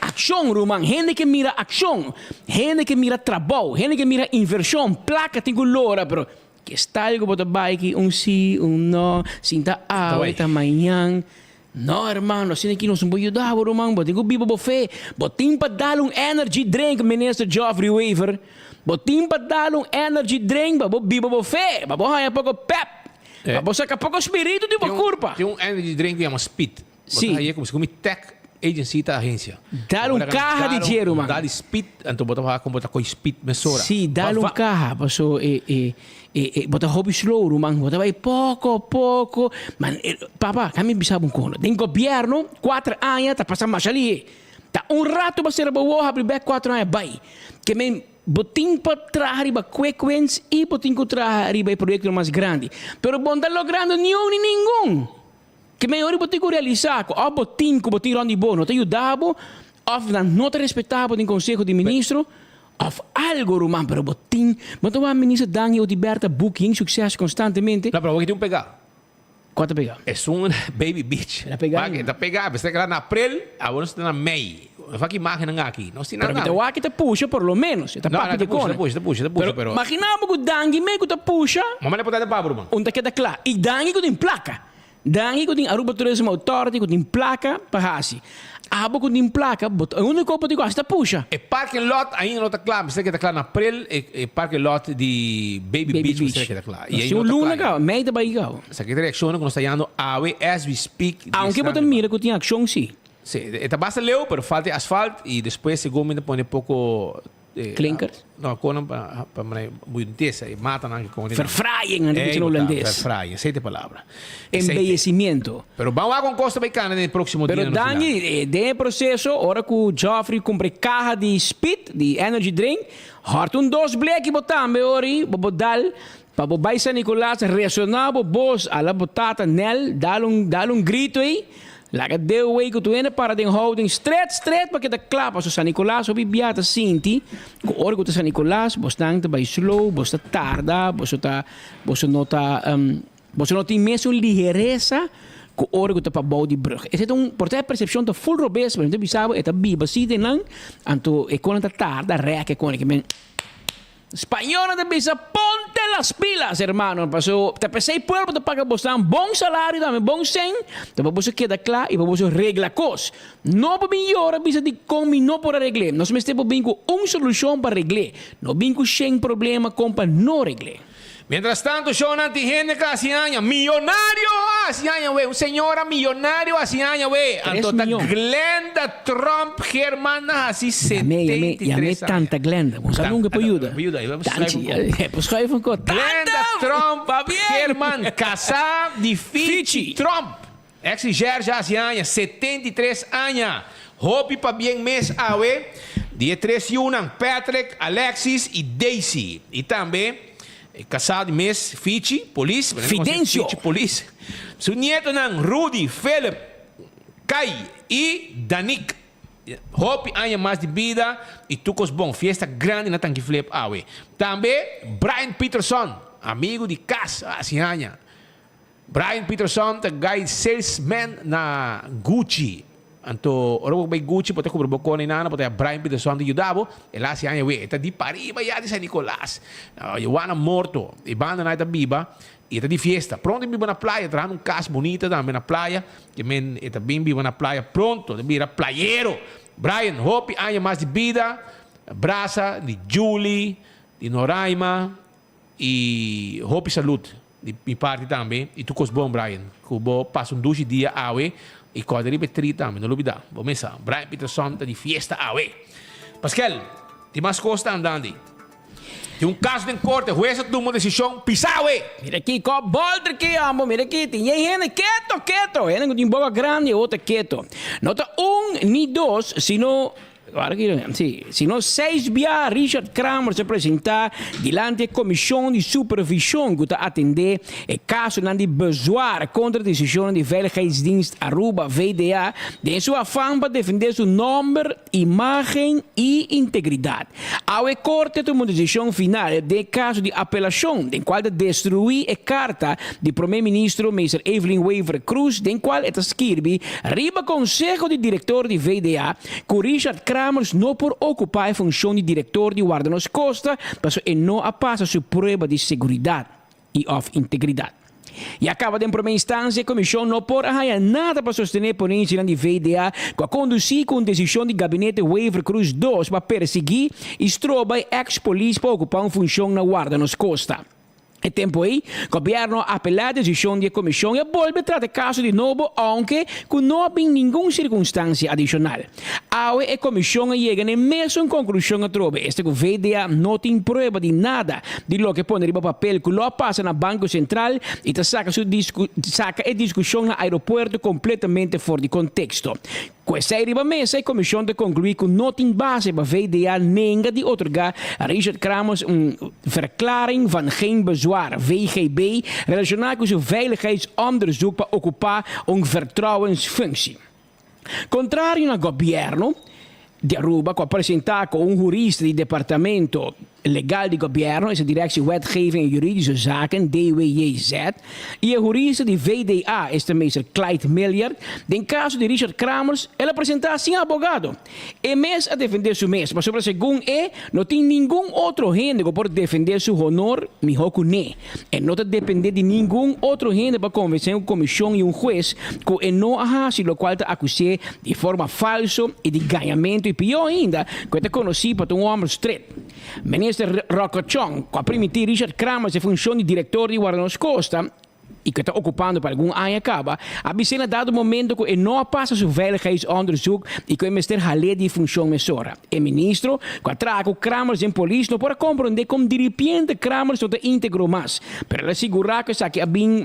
accion, ruman. Hende ke mira accion, hende ke mira trabou, hende ke mira inversion, placa tin cu lora, pero Ke style ku bo ta bai ki un si, un no, sin ta awe, ta mañan. No hermano, asina ki nos no por yuda bo ruman, bo tin ku biba bo fe. Bo tin pa dal un energy drink, Minister Geoffrey Wever. Bo tin pa dal un energy drink pa bo biba bo fe, pa bo haña poko pep, pa bo saka poko spiritu di bo kurpa. Tin un energy drink ku yama Speed. Bo Sí. ta haye como si mi tech agency ta agencia. Dal un caha di dje, ruman. Dal di speed, anto bo ta wak como bo ta coy speed mesora. Sí, dal un caha, paso e, e, e, e, bo ta hopi slow, ruman. Bo ta bay poco, poco. Man, e, papa, kan mi bisa bo un kono. Den gobierno, cuater aña ta pasa masha lihe. Ta un rato bo cera bo wowo, habri bek cuater aña, bay. Ke men, bo tin pa traha riba quick wins y bo tin cu traha riba e proyectonan mas grandi. Pero bo no ta logrando niun ni ningun. Ke mehor bo tin ku realisá ku òf bo tin ku bo tin rònt di bo no ta yuda bo, òf nan no ta respetá bo den konseho di ministro, òf algo ruman, pero bo tin, bo ta wak Minister Dangui Oduber ta buki yen sukses konstantemente. No, pero awor ki tin un pegá. Kua ta pegá? Esun Baby Beach. E ta pegá ainda. E ta pegá, mester keda na aprel, awor nos ta na mei. Nos wak imagennan aki. Nos tin Pero nada. mi ta wak e ta pusha por lo menos. E ta No, papia no, di ta pusha, kone. ta pusha, ta pusha, ta pusha, pero. Imagina bo ku Dangui mei ku ta pusha. Mama le por ta pa bo, ruman. Un ta keda kla. I Dangui ku tin plaka. Dangui ku tin Aruba Tourism Authority ku tin plaka pa hasi. Abo ku tin plaka, bo ta e uniko bo tin ku hasi ta pusha. E parking lot ainda no ta kla. Mester keda kla na april e e parking lot di Baby Baby Beach mester Beach. keda kla. I Si ainda un no ta luna kla. kaba, mei ta bai kaba. Esaki ta reakshonnan ku nos ta yando awe as we speak di Aunke bo ta esnan. mira ku tin akshon si. Sí, e ta basta leu, pero falta e asfalt y despues segun mi ta pone poco... Eh, Klinkers? No, konan pa, pa manera buintesa, e matanan ke konen. Verfraaiing, nan ta bisa na holandes. Verfraaiing, esei ta e palabra. Embellecimiento. Pero ban wak con cos ta bay cana den e proximo Pero dia nos Dangui, dilanti. eh, den e proceso, ora cu Geoffrey cumpra e caha di Speed, di energy drink, hort un dos bleki bo tambe ori, bo bo dal, Pa bo bai San Nicolas resoná bo bos ala bo tata Nel dal un dal un grito ei laga deu wei ku tur hende para den houding stret stret pa keda kla paso San Nicolas hopi bia ta sinti ku ora ku ta San Nicolas bosnan ta bai slow bos ta tarda boso ta boso no ta boso no tin mesun liheresa ku ora ku ta pabou di brug esei ta un por ta e persepshon ta ful robes pero mi ta bisa bo e ta biba si den nan anto e konan ta tarda rèk e konan kimen. Spañolnan ta bisa, Ponte las pilas, hermano, paso ta p'esei pueblo ta paga bosnan bon salario tambe, bon sèn, ta pa boso keda kla i pa boso regla kos. No por bin yora bisa dikon mi no por a regl'é. Nos mester por bin ku un solushon pa regl'é, no bin ku shen problema kon pa no regl'é. Mientras tanto shownan tin hende ka hasi aña millonario hasi aña we un señora millonario hasi aña we Tres anto ta miyon. Glenda Trump Geerman a hasi Yamé, yamé, yamé 73 aña. tanta Glenda. Bo sa nunca por yuda. Por yuda, por Tanchi, schuif un kop. por schuif un kop. Glenda Tanta! Trump Pabien! Geerman casá di Fichi Fichi. Trump. Ex di Georgia hasi aña 73 aña. Hopi pabien mes awe di e tres yunan Patrick, Alexis y Daisy. Y tambe e casá di mes Fichi, polis, Fidencio. Fichi polis. Su nietonan Rudy, Philip, Kai y Danique. Hopi aña mas di bida y tur cos bon. Fiesta grandi na Tanki Flip awe. Tambe Brian Peterson, amigo di cas, hasi aña. Brian Peterson ta guy salesman na Gucci. Anto ora bo bai Gucci bo ta kubra bo kona i nana bo ta ya Brian Peterson ta yuda bo. El a hasi aña wee. E ta di pariba ya di San Nicolas. Juana morto. E banda nan e ta biba i e ta di fiesta. Pronto e biba na playa trahando un kas bunita tambe na playa. Ke men e ta bin biba na playa pronto. Ta bira playero. Brian hopi aña mas di bida. Brasa di Julie, di Noraima y hopi salud di mi parti tambe y tur cos bon Brian. Cu bo pasa un dushi dia awe y corda riba e tri tambe no lubida bo mesa Brian Peterson ta di fiesta awe. Paskel, tin mas cos ta andandi. Tin un caso den corte, hues a tuma un decision pisa awe. Mira aki, ko bolter ki ambo, mira aki, tin yen hende keto, keto, hende cu tin boca grandi, otro keto. No ta un ni dos, sino Sí, sino seis bia Richard Kramers a presentá dilanti e komishon di supervishon ku ta atendé e kasonan di bezwaar kontra desishonnan di Veiligheidsdienst Aruba, VDA, den su afan pa defendé su nòmber, imágen i integridat. Awe korte a tuma un desishon final den e kaso di apelashon den kual ta destruí e karta di Promé Ministro Meester Evelyn Wever-Croes den kual e ta skirbi riba konseho di direktor di VDA Ku Richard Kramers no por okupá e funshon di direktor di Warda Nos Kosta paso e no a pasa su prueba di seguridat i òf integridat. Ya kaba den promé instansia e komishon no por a haña nada pa sostené e ponensianan di VDA ku a kondusí ku un desishon di gabinete Wever-Croes dos pa persiguí i stroba e èks polis pa okupá un funshon na Warda Nos Kosta. E tempu ei, gobièrnu a apelá e desishon di e komishon i a bolbe trata e kaso di nobo ounke ku no a bin ningun sirkunstansia adishonal. Awe e komishon a yega na e mesun konklushon atrobe, esta ku VDA no tin prueba di nada di loke pone riba papel ku lo a pasa na Banko Sentral i ta saka su saka e diskushon na aeropuerto kompletamente for di konteksto. Ku esei riba mesa e komishon ta konkluí ku no tin base pa VDA nenga di otorgá Richard Kramers un Verklaring van Geen Bezwaar, VGB, relashoná ku su veiligheidsonderzoek pa okupá un vertrouwensfunctie. Kontrario na gobièrnu di Aruba ku a presentá ku un hurista di departamento legal di gobièrnu, esta Directie Wetgeving en Juridische Zaken, DWJZ, i e hurista di VDA, esta meester Clyde Milliard, den kaso di Richard Kramers, el a presentá sin abogado. E mes a defendé su mes, pasobra segun e, no tin ningun otro hende ku por defendé su honor mihó ku n'e. E no ta dependé di ningun otro hende pa konvensé un komishon i un hues ku e no a hasi lokual ta akus'é di forma falso i di gañamentu i pió ainda ku e ta konosí pa ta un hòmber stret. Minister Rocco Chong, ku a primintí Richard Kramers e funshon di direktor di Guardanos Costa i ku e ta okupando pa algun aña kaba, a bis'é na dado momento ku e no a pasa su veiligheidsonderzoek i ku e mester hal'é di e funshon mesora. E ministro, ku a traha ku Kramers den polis, no por a komprondé kon diripiente Kramers no ta íntegro mas, pero el a sigurá ku esaki a bin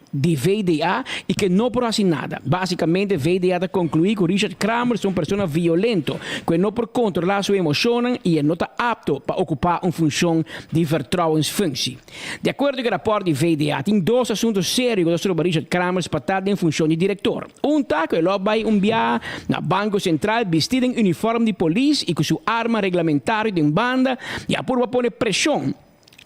di VDA y ke no por haci nada. Basicamente VDA ta conclui cu Richard Kramers ta un persona violento, cu e no por controla su emocionnan y e no ta apto pa ocupa un funcion di vertrouwensfunctie. Di acuerdo cu e rapport di VDA tin dos asunto serio cu ta stroba Richard Kramers pa ta den funcion di director. Un ta cu e lo bay un biaha na Banco Central bisti den uniform di polis y cu su arma reglamentario den banda y a purba pone presion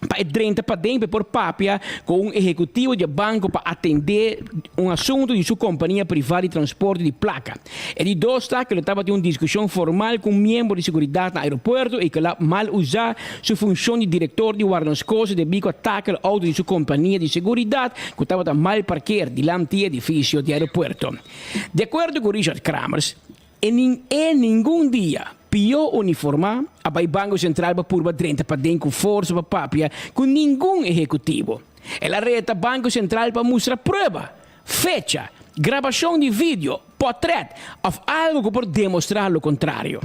pa e drenta paden pa e por papia ku un ehekutivo di e banko pa atendé un asuntu di su kompania privá di transporte di plaka. E di dos ta ku el tabatin un diskushon formal ku un miembro di seguridat na aeropuerto i ku el a mal usá su funshon di direktor di wardanscosa debí ku a taka el outo di su kompania di seguridat ku tabata mal parker dilanti e edifisio di aeropuerto. Di akuerdo ku Richard Kramers, E nin e ningun dia pió uniformá a bai Banko Sentral pa purba drenta paden ku forsa pa papia ku ningun ehekutivo. El a reta Banko Sentral pa mustra prueba, fecha, grabashon di video, pòtrèt òf algu ku por demostrá lo kontrario.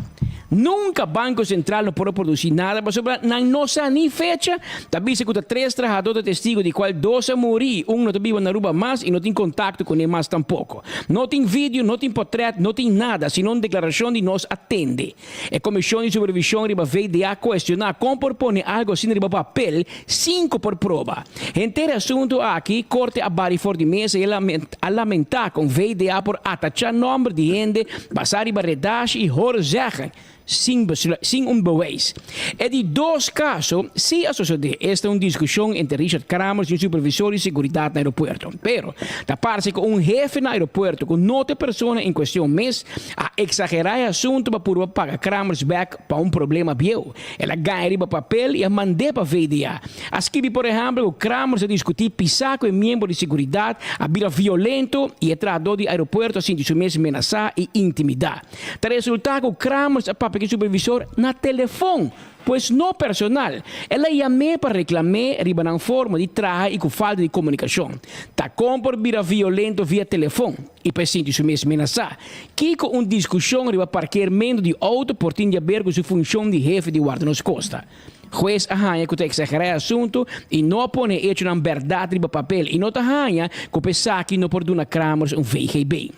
Nunka Banko Sentral no por a produsí nada pasobra nan no sa ni fecha. Ta bisa ku ta tres trahadó ta testigo di kual dos a muri i un no ta biba na Aruba mas i no tin kontakto kuné mas tampoko. No tin video, no tin portret, no tin nada, sino un declaracion di nos a tende. E Comision di Supervision riba VDA a cuestiona con por pone algo asina riba papel sin cu por proba. Henter e asunto aki, Corte a bari for di mesa y a lamenta con VDA por atacha nomber di hende basa riba redashi y hoor zeggen. sin sin un bewijs. E di dos kaso si a sosodé, esta un diskushon entre Richard Kramers i un supervisor di seguridat na aeropuerto. Pero, ta parse ku un hefe na aeropuerto ku no ta e persona en kuestion mes a eksagerá e asuntu pa purba paga Kramers bèk pa un problema bieu. El a gaña riba papel i a mand'é pa VDA. A skibi por ehèmpel ku Kramers a diskutí pisá ku e miembro di seguridat a bira violento i e trahadó di aeropuerto a sinti su mes menasá i intimidá. Ta resultá ku Kramers a papia ku e supervisor na telefon, pues no personal. El a yam'é pa reklam'é riba nan forma di traha i ku falta di komunikashon. Ta kon por bira violento via telefon i pa e sinti su mes menasá? Kiko un diskushon riba parkeermento di outo por tin di aber ku su funshon di hefe di Guarda Nos Kosta? Hues a haña ku ta eksagerá e asuntu i no a pone e echonan bèrdat riba papel i no ta haña ku pa esaki no por duna Kramers un VGB.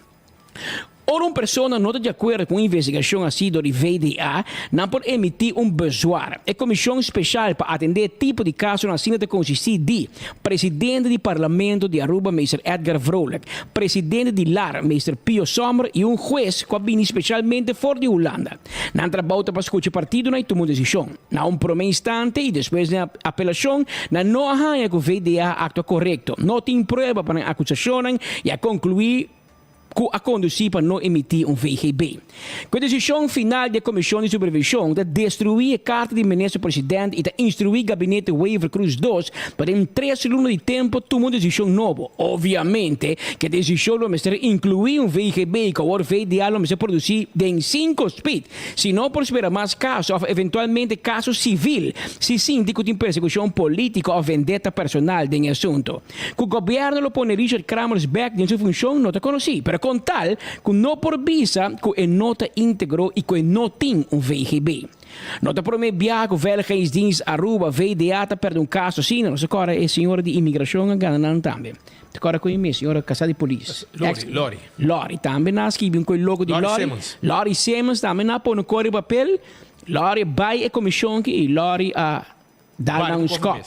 Ora un persona no ta di akuerdo ku un investigashon hasi dor di VDA, nan por emití un bezwaar. E komishon speshal pa atendé e tipo di kasonan asina ta konsistí di, presidente di Parlamento di Aruba meester Edgar Vrolijk, presidente di lar meester Pio Sommer i un hues ku a bini speshalmente for di Hulanda. Nan trabou ta pa skucha partidonan i tuma un desishon. Na un promé instante i despues den apelashon, nan no a haña ku VDA a aktua korekto. No tin prueba pa nan akusashonnan i a konkluí ku a kondusí pa no emití un VGB. Ku e desishon final di e Komishon di Supervishon ta destruí e karta di Minister President i ta instruí Gabinete Wever-Croes dos pa den tres luna di tempu tuma un desishon nobo. Obviamente ku e desishon lo mester inkluí un VGB ku awor VDA lo mester produsí den sinku spit. Si no por spera mas kaso òf eventualmente kaso sivil si sinti ku tin persekushon polítiko òf vendetta personal den e asuntu. Ku gobièrnu lo pone Richard Kramers bèk den su funshon no ta konosí, pero kon tal ku no por bisa ku e no ta íntegro i ku e no tin un VGB. No ta promé biaha ku Veiligheidsdienst Aruba, VDA, ta pèrdè un kaso asina. Nos ta kòrda e señora di imigrashon a gana nan tambe. Ta kòrda ku e mes, señora kasá di polis. Lori, Lori. Lori tambe nan a skibi un koi loko di Lori Lori. Simmons. Lori Simmons tambe nan a pone un koi riba papel. Lori a bai e komishon aki i Lori a Dal nan un skop.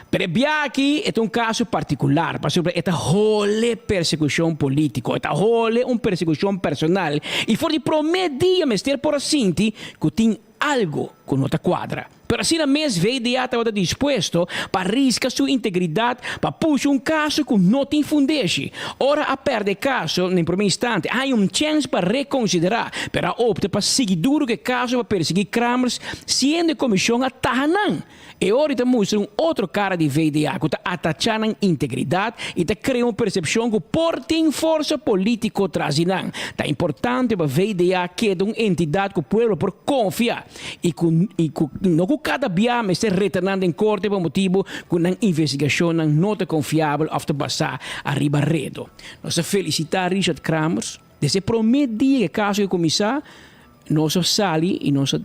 Pero e bia aki e ta un kaso partikular, pasobra e ta hole persekushon polítiko, e ta hole un persekushon personal i for di promé dia mester por a sinti ku tin algu ku no ta kuadra. Pero asina mes VDA tabata dispuesto pa riska su integridat pa pusha un kaso ku no tin fundeshi. Ora a pèrdè e kaso, den promé instante a haña un chèns pa rekonsiderá, pero a opta pa sigui duru ku e kaso pa persiguí Kramers Siendo e komishon a taha nan, e ora ta mustra un otro kara di VDA ku ta atachá nan integridat i ta krea un persepshon ku por tin forsa polítiko tras di nan. Ta importante pa VDA keda un entidat ku pueblo por konfia i ku i ku no ku kada bia mester reta nan den korte pa motibu ku nan investigashonnan no ta konfiabel òf ta basá ariba redo. Nos ta felisitá Richard Kramers. Desde e promé dia ku e kaso a kuminsá, nos a sali i nos a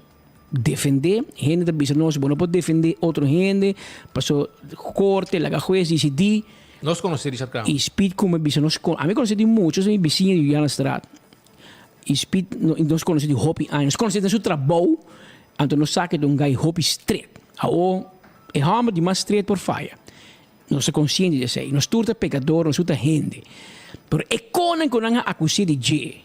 defendé. Hende ta bisa nos, bo no por defendé otro hende, pasobra korte, laga hues disidí. Nos konosé Richard Kramer. I Speed ku mi bisa nos, ami konosé di mucho, mi bisiña di Julianastraat. I Speed nos konosé di hopi aña. Nos konosé den su trabou, anto nos sa ku e ta un gai hopi stret. Awor, e hòmber di mas stret por faya. Nos ta konsiente di esei. Nos tur ta pekador, nos tur ta hende. Pero e konan ku nan a akus'é di dje,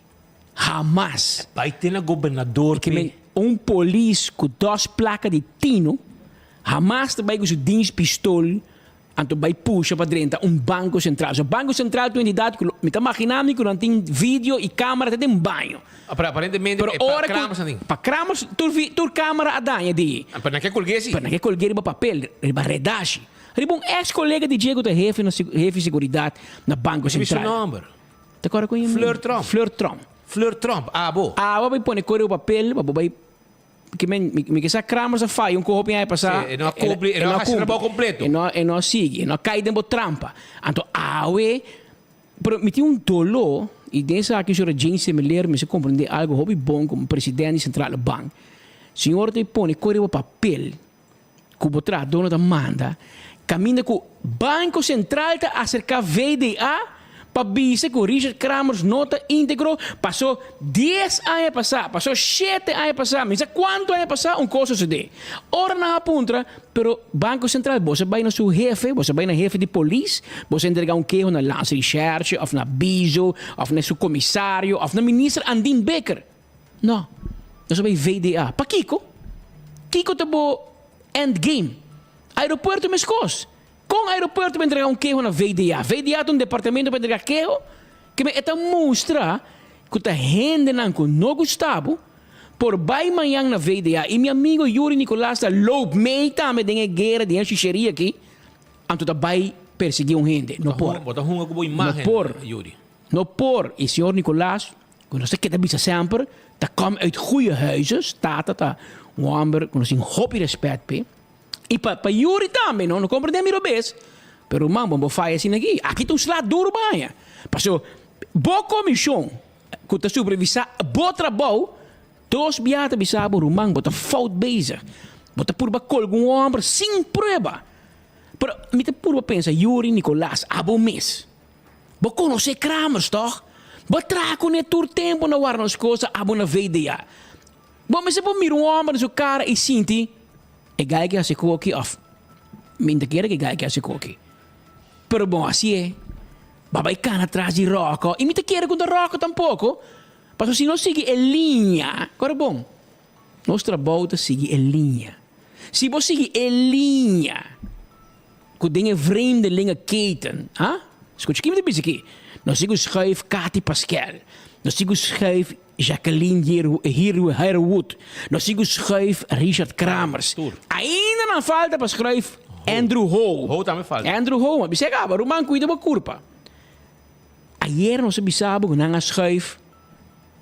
hamas. Bai te na gobernador p'e. Men, un polis ku dos plaka di tino, hamas ta bai ku su dins pistol, anto bai pusha pa drenta un banko sentral. So banko sentral ta un entidat ku mi ta maginá mi ku nan tin video i kamera te den baño. Pero aparentemente Pero e pa ora ku Kramers nan tin. pa Kramers tur vi tur kamera a daña di. Pero nan ke kolg'é si. Pero nan ke kolg'é riba papel, riba redashi. Riba un ex colega di dje cu ta hefe na hefe seguridad na Banco Riba su Central. nomber. Ta corda con Fleur Tromp. Fleur Tromp. Fleur Tromp, abo. Abo bai pone core riba papel, abo bai ke men mi mi ke sa Kramers a faya un coho hopi aña pasa. Sí, e no a cumpli, e no a haci trabao completo. E no e no a sigui, e no a cay den bo trampa. Anto awe, pero mi tin un dolo y den esaki señora Jane Semeleer mester comprende algo hopi bon como presidente di Centrale Bank. Señor ta pone core riba papel. ku bo trahadó no ta manda, kaminda ku Banko Sentral ta aserká VDA pa bisa ku Richard Kramers no ta íntegro, pasó dies aña pasá, pasó shete aña pasá, mi sa kuantu aña pasá un kos sosodé. Ora nan a puntra, pero Banko Sentral, bo sa bai na su hefe, bo sa bai na hefe di polis, bo sa entregá un keho na Landsrecherche òf na Bizo òf na su komisario òf na minister Andin Bikker. No. Nos a bai VDA. Pakiko? Kiko ta bo end game? Aeropuerto meskos. Kon aeropuerto pa entrega un keho na VDA? VDA ta un departamento pa entrega keho? Ke men e ta mustra ku ta hendenan ku no gusta bo por bai mañan na VDA. I mi amigo Yuri Nicolaas ta loop mee tambe den e guera di e shisheria aki, anto ta bai persegui un hende. No por. Bo ta hunga ku bo imagen, No por. Yuri. No por. I señor Nicolaas, ku nos ta keda bisa semper, ta kom uit goeie huizes. Tata ta un homber ku nos tin hopi respet p'e. I pa pa Yuri tambe no, no comprende mi robes, pero ruman bo bo faya asina aki. Aki ta un sla duro bo haña. Paso bo comision cu ta supervisa bo trabou dos bia ta bisa bo ruman bo ta fout bezig. Bo ta purba colga un homber sin prueba. Pero mi ta purba pensa Yuri Nicolaas abo mes. Bo conoce Kramers toch? Bo traha cune tur tempo na warda nos cosa abo na VDA. Bo mester por mira un homber den su cara y sinti e guy ke haci koki of mi ta kere ke guy ke haci koki. Pero bon hacié. Bo a bay cana tras di Rocco y mi ta kere cu ta Rocco tampoco. Pasobra si nos sigui e liña, ora bon, nos trabou ta sigui e liña. Si bo sigui e liña cu den e vreemdelingeketen, ha? Scucha ki mi ta bisa aki. Nos sigui schuif Cathy Paskel. Nos sigui schuif Jacqueline Herwood, nos sigu schuif Richard Kramers. Ainda nan falta pa schuif Andrew Ho. Ho tambe falta. Andrew Ho, ma bisa caba, ruman cuida bo curpa. Ayer nos a bisa bo cu nan a schuif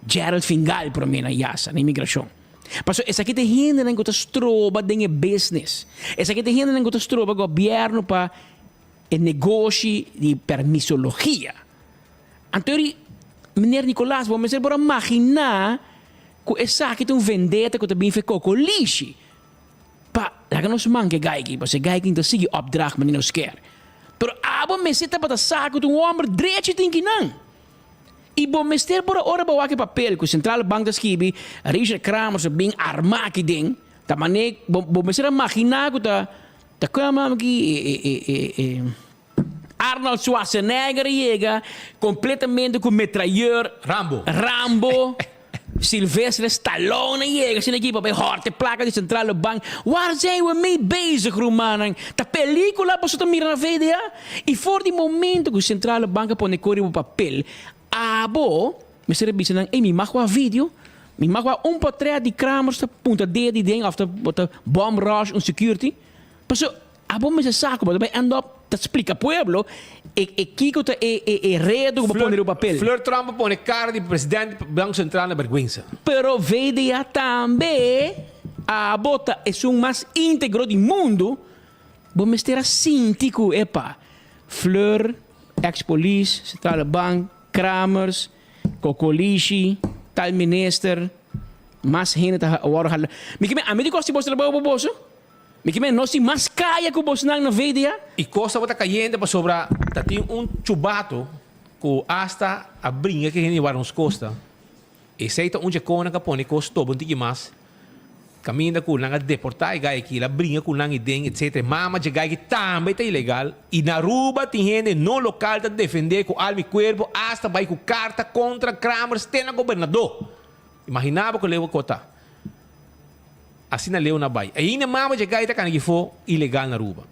Gerald Fingal prome na Yasa, na imigracion. Pasobra esaki ta e hendenan cu ta stroba den e business. Esaki ta e hendenan cu ta stroba gobierno pa e negoshi di permisologia. Anto eri, Meneer Nicolaas, bo mester por a maginá ku esaki ta un vendetta ku ta bin fe kokolishi pa laga nos manka e gai aki, pasobra e gai aki no ta sigui opdracht manera nos kier. Pero abo mester tabata sa ku ta un hòmber drechi tin kinan. I bo mester por a ora bo wak e papel ku Centrale Bank ta skibi, Richard Kramers a bin armá aki den, ta manera bo bo mester a maginá ku ta ta kua aki e e e e. Arnold Schwarzenegger yega completamente cu metrayeur. Rambo. Rambo. Sylvester Stallone yega asina aki pa bay horte placa di Centrale Bank. Waar zijn we mee bezig rumannan? Ta pelicula boso ta mira na VDA? Y for di momento cu Centrale Bank a pone cor riba papel, abo mester a bisa nan, ey mi mag wak video, mi mag wak un portret di Kramers ta punta ded di den of ta bomb rush un security. Pasobra Abo mester sa ku bo ta bai end up ta splika pueblo e e kiko ta e e e redo ku bo pone riba papel. Fleur Trump a pone kara di president di Banko Sentral na bergwensa. Pero VDA tambe abo ta esun mas integro di mundu, bo mester a sinti ku epa Fleur, ex polis, Centrale Bank, Kramers, Kokolishi, tal minister, mas hende ta wòrdu hala. Mi ke men ami di kos di boso trabou pa boso? Mi ke men nos tin mas kaya ku bosnan na VDA. E kos tabata kayente pasobra ta tin un chubato ku asta a bringa ku e hende di wara nos kosta. Esei ta un dje konan ku a pone kos toba un tiki mas. Kaminda ku nan a deportá e gai aki, el a bringa ku nan iden etcetera. E mama dje gai aki tambe ta ilegal. I na Aruba tin hende no lokal ta defendé ku alma i kuerpo asta bai ku karta kontra Kramers te na gobernadó. Imaginá bo ku leu a kota. Asina leu na bai. Ainda mama dje gai ta kana gifo ilegal na Aruba.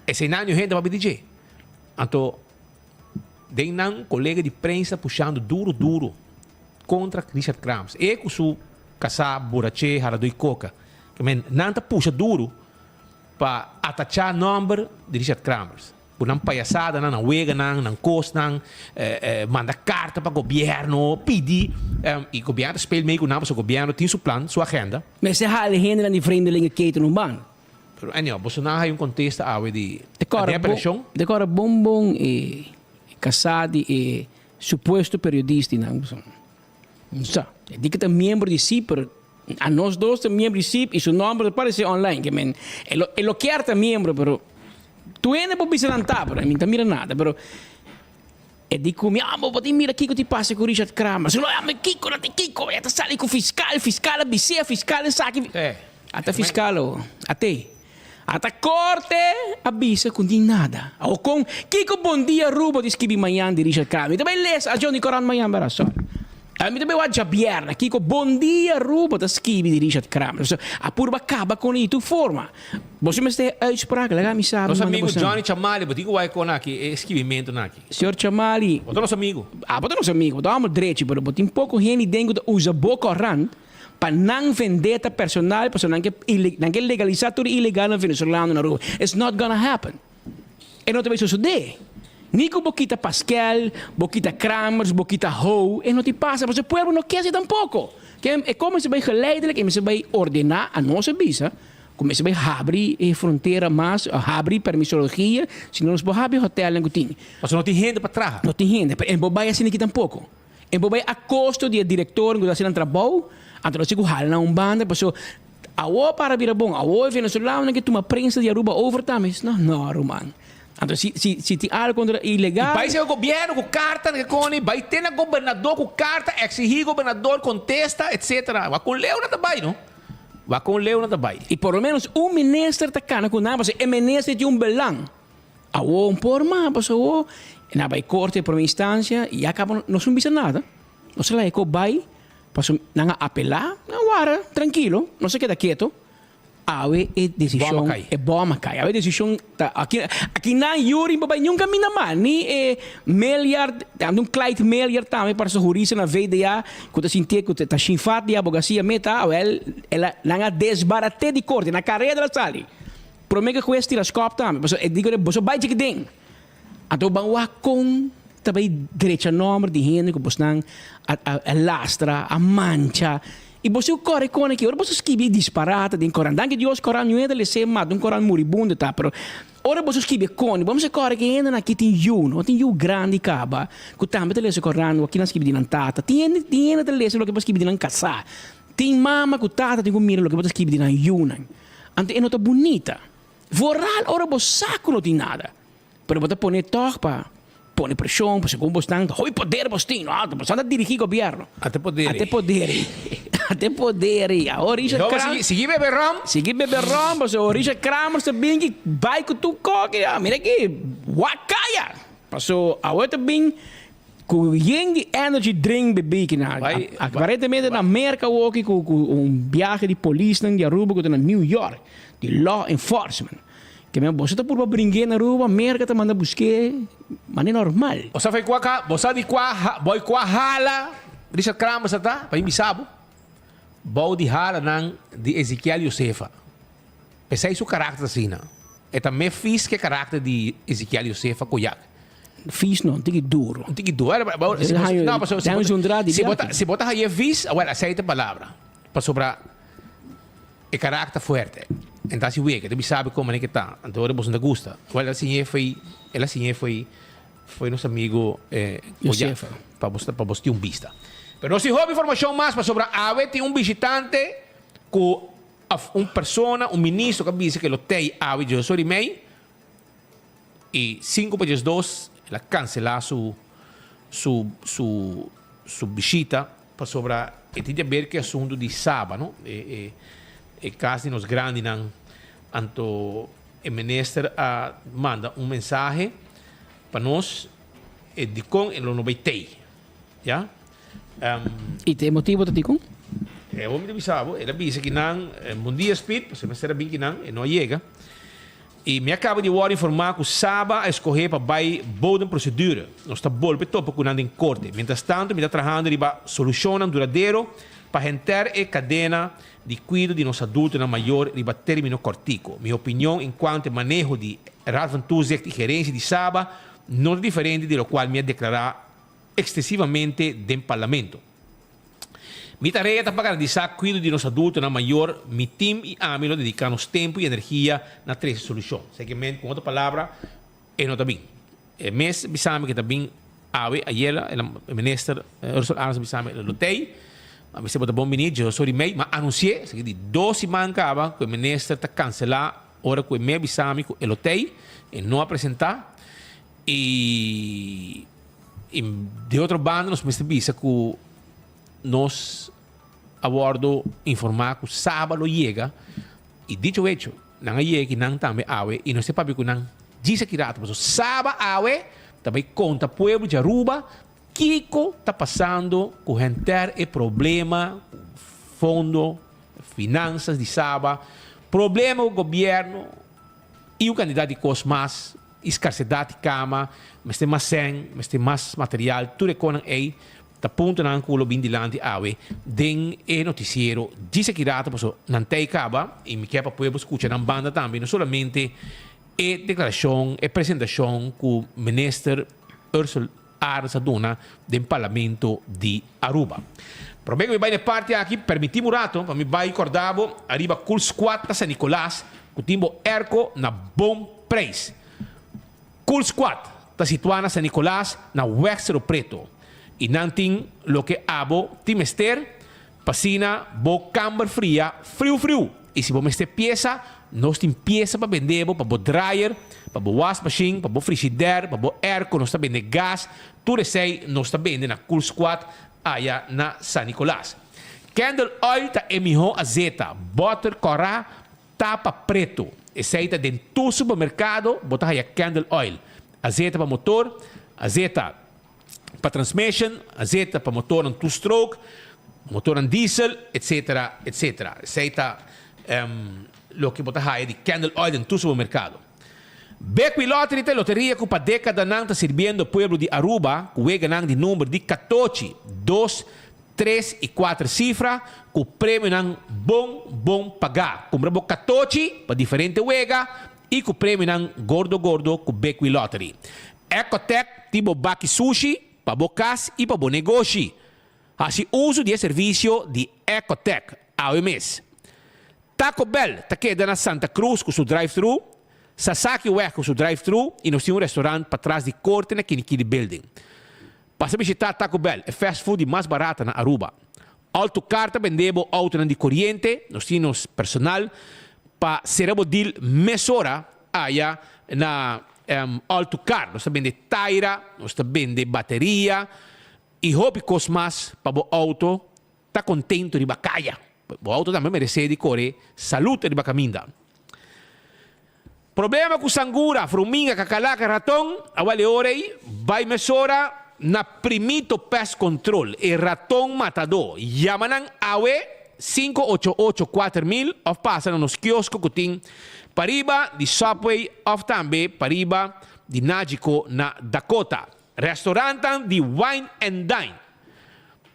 Esei nan yu hende papia di dje. Anto den nan kolega di prensa pushando duro duro kontra Richard Krams. E ku su kasá buraché haradó i koka. Men nan ta pusha duro pa atachá nòmber di Richard Kramers. Ku nan payasadanan, nan weganan, nan kosnan, manda karta pa gobièrnu, pidi, i gobièrnu ta speel mee ku nan pasobra gobièrnu tin su plan, su agenda. Mester hala e hendenan di vreemdelingenketen un ban. Pero anyhow, boso nan haya un kontesta awe di den apelashon. Te kòrda bon bon e kasá di e supuesto periodistinan. No sa. E di ku ta miembro di sip, pero anos dos ta miembro di sip i su nòmber ta paresé online. Ke men e lo e lo kier ta miembro, pero tur hende por bisa nan ta, pero mi no ta mira nada. Pero e di ku mi, ah bo tin mira kiko tin pasa ku Richard Kramer. Si no, ah mi kiko no tin kiko, e ta sali ku fiskal, fiskal a bis'é, fiskal esaki. Ata fiskal o at'é. Ata korte a bisa ku tin nada. Awor kon kiko Bon Dia Aruba di skibi mañan di Richard Kramer? Mi ta bai lesa a Johnny Corant mañan bera, sorry. Ami ta bay wak djabièrnè kiko Bon Dia Aruba ta skibi di Richard Kramer. So, a purba kaba kon di tur forma. Boso mester e uitspraak laga mi sabi Nos manda amigo boso. Johnny Chamali, bo tin ku wak kon aki e skibimentunan aki. Señor Chamali. Bo ta nos amigo. Ah, bo ta nos amigo, bo ta hòmber drechi, pero bo tin poko hende den ku ta usa bo kòrant pa nan vendetta personal pasobra nan ke nan ke legalisá tur e ilegalnan venezolano na Aruba. It's not gonna happen. E no ta bay sosodé. Ni ku bo kita Paskel, bo kita Kramers, bo kita Ho, e no tin pasa, pasobra e pueblo no ke así tampoko. Ke e kon mester bay geleidelijk, e mester bay ordená, a nos a bisa ku mester bay habri e frontera mas, habri permisologia, si no nos por habri hotelnan ku tin. Pasobra no tin hende pa traha. No tin hende, pero e no por bay asina aki tampoko. E por bay a kosto di e direktornan ku ta hasi nan trabou, anto nos tin ku hala nan un banda, pasobra Awor para bira bon, awor e venezolanonan ke tuma prensa di Aruba over tambe. No, no ruman. Anto si, si, si tin algo kontra ilegal. I bai sega gobierno ku karta nan ke koni, bai te na gobernador ku karta, eksihí gobernador kontesta, etsetera. Wak kon leu nan ta bai no. Wak kon leu nan ta bai. I por lo menos un minister ta kana ku nan pasobra e minister tin un belang. Awor un por mas pasobra awor nan a bai korte prome instansia i ya kaba no sun bisa nada. Nos a laga e kos bai. Pasobra nan a apelá, nan a wara trankilo, nos a keda keto. Awe e desishon, e bòm a kai. Awe e desishon ta aki, aki nan Yuri no por bai niun kaminda mas, ni e Meliard, tantu un Clyde Meliard tambe parse hurista na VDA ku ta sintié ku ta shinfat di abogasia meta, awel el a, nan a desbaraté di korte, na kareda el a sali. Promé ku e hues tira skòp tambe, pasobra e di ku boso bai chiki den. Anto ban wak kon ta bai drecha nomber di hende ku bosnan a lastra, a mancha. I boso ku kore kon aki, ora boso skibi disparate den koran, danki Dios koran nu hende les'é mas, un koran muribundo ta, pero ora boso skibi e kon, bo mester kore ku e hendenan aki tin yu, no tin yu grandi kaba ku tambe ta lesa koran, wak kinan skibi di nan tata, tin hende tin hende ta lesa loke bo skibi di nan kasá, tin mama ku tata tin ku mira loke bo ta skibi di nan yunan. Anto e no ta bunita. Vooral ora bo sa ku no tin nada. Pero bo ta pone tòg pa pone preshon, pa segun bosnan ta hopi poder bos tin, no, bosnan ta dirigí gobièrnu. Ate poder ei. Ate poder ei. Ate poder ei. Awor Richard Jehová Kram. sigui, sigui bebe ròm. Sigui bebe ròm, pasobra Richard Kramers ta bin ki bai ku tur kòke ya. Mira aki, wak kaya. Paso awor ta bin ku yen di energy drink bebí ki nan. Bai, Aparentemente na Merka awoki ku ku un biahe di polisnan di Aruba ku ta na New York, di law enforcement. Ke men boso ta purba bring'é na Aruba, Merka ta manda busk'é manera normal. Bo sa fei kua ka, bo sa di kua ha, boi kua hala Richard Kramer sa ta? Pa mi bisa bo, bou di halanan di Ezekiel Josefa. P'esei su karakter ta asina. E ta me fis ke karakter di Ezekiel Josefa ku yak. Fis no, un tiki duro. Un tiki duro. Si bo, no, pasobra si bo, si bo ta, si bo ta haye fis, awel esei ta e palabra. Pasobra. E karakter fuerte. En ta hasi wega, ta bisa bo kon manera ke ta. Anto ora boso no ta gusta. Wel, el a siñ'é fo'i, el a siñ'é fo'i, fo'i nos amigo Josefa, pa boso, pa boso tin un bista. Pero nos tin hopi informashon mas pasobra awe tin un bishitante ku òf un persona, un ministro ku a bisa ku lo tei awe djes ora i mei i sinku pa 12 el a kanselá su, su, su, su bishita. Pasobra e tin di haber ku e asuntu di Saba, no? E, e, e kas di nos grandinan. Anto e minister a manda un mensahe pa nos e dikon e lo no bai tei. Ya? Um, I te motibo ta dikon? E homber ta bisa bo, el a bisa ki nan, bon dia Speed, pasobra e mester a bin ki nan, e no a yega. I mi a kaba di wòrdu informá ku Saba a eskohé pa bai bodemprocedure. Nos ta bolbe topa ku nan den korte. Mientrastantu mi ta trahando riba solushonnan duradero pa henter e kadena di kuido di nos adultonan mayor riba término kòrtiku. Mi opinion enkuanto e maneho di Raad van Toezicht i gerensia di Saba no ta diferente di lokual mi a deklará ekstensivamente den Parlamento. Mi tarea ta pa garantisa kuido di nos adultonan mayor, mi tim i ami lo dediká nos tempu i energia na trese solushon. Sekimente, ku otro palabra, e no ta bin. E mes bisa mi ke ta bin awe, ayera, e minister Ursula Arends a bisa mi lo tei, ma mi se bo ta bon bini, dje sori mei, ma anunsi'é, esaki di dos siman kaba ku e minister ta kanselá ora ku e mes bisa mi ku e lo tei, e no a presentá i. I di otro banda nos mester bisa ku nos a wòrdu informá ku Saba lo yega i dicho hecho nan a yega ki nan tambe awe i nos ta papia ku nan djis aki rato pasobra Saba awe ta bai konta pueblo di Aruba. Kiko ta pasando ku henter e problema ku fondo, finansas di Saba, problema ku gobierno i un kantidat di kos mas, i skarsedat di kama, mester mas sèn, mester mas material, tur e konan ei ta puntonan ku lo bin dilanti awe den e notisiero djis aki rato paso nan tei kaba i mi ke pa pueblo skucha nan banda tambe no solamente e deklarashon, e presentashon ku Minister Ursell Arends a duna den Parlamento di Aruba. Prome ku mi bai na e parti aki, permiti mi un rato pa mi bai korda bo ariba Cool Squad na San Nicolas ku tin bo airco na bon prijs. Cool Squad ta situá na San Nicolas na Weg Cerro Preto i nan tin loke abo tin mester pa asina bo kamber fria friu friu. I si bo mester piesa, nos tin piesa pa bende bo pa bo dryer, pa bo wasmachine, pa bo frigidaire, pa bo airco, nos ta bende gas, tur esei nos ta bende na Cool Squad aya na San Nicolas. Candle oil ta e miho azeta, boter kora, tapa preto. Esei ta den tur supermercado bo ta haya candle oil. Azeta pa motor, azeta pa transmission, azeta pa motornan two stroke, motornan diesel, etc. Etc. Esei ta loke bo ta haya di candle oil den tur supermercado. Bequi Lottery ta e loteria cu pa decadanan ta sirbiendo pueblo di Aruba cu weganan di number di catochi, dos, tres y cuater cifra cu premionan bon bon paga. Cumpra bo catochi pa diferente wega y cu premionan gordo gordo cu Bequi Lottery. Ecotec tin bo baki sushi pa bo cas y pa bo negoshi. Haci uso di e servicio di Ecotec awe mes. Taco Bell ta keda na Santa Cruz cu su drive-thru, Sasaki Weg cu su drive-thru y nos tin un restaurant patras di Corte na Kinikini Building. Pasa bishita Taco Bell, e fast food di mas barata na Aruba. Alto Car ta bende bo autonan di coriente, nos tin nos personal pa cera bo deal mesora aya na Alto Car. Nos ta bende taira, nos ta bende bateria y hopi cos mas pa bo auto ta contento riba caya. Bo auto tambe merece di core salud riba caminda. Problema cu sangura, fruminga, cacalaca, raton, awel e ora ey bay mesora na Primito Pest Control, e raton matador. Yama nan awe 588 4000 of pasa na nos kiosko cu tin pariba di Subway of tambe pariba di Nagico na Dakota. Restaurantan di Wine and Dine.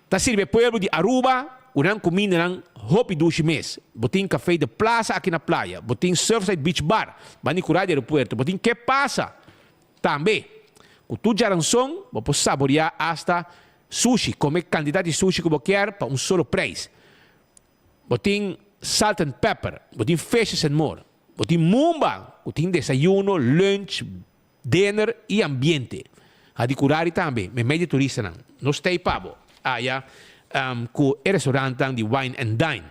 Ta sirbi e pueblo di Aruba ku nan kumindanan hopi dushi mes. Bo tin Café de Plaza aki na playa, bo tin Surfside Beach Bar banda di kura di aeropuerto, bo tin Ke Pasa tambe. Ku tur djaranson bo por saboreá asta sushi, kome kantidat di sushi ku bo kier pa un solo preis. Bo tin Salt and Pepper, bo tin Fishes and More, bo tin Mumba ku tin desayuno, lunch, Dinner y ambiente. Hadicurari tambe, meimei di turistanan. Nos ta ei pa bo aya cu e restaurantnan di Wine and Dine.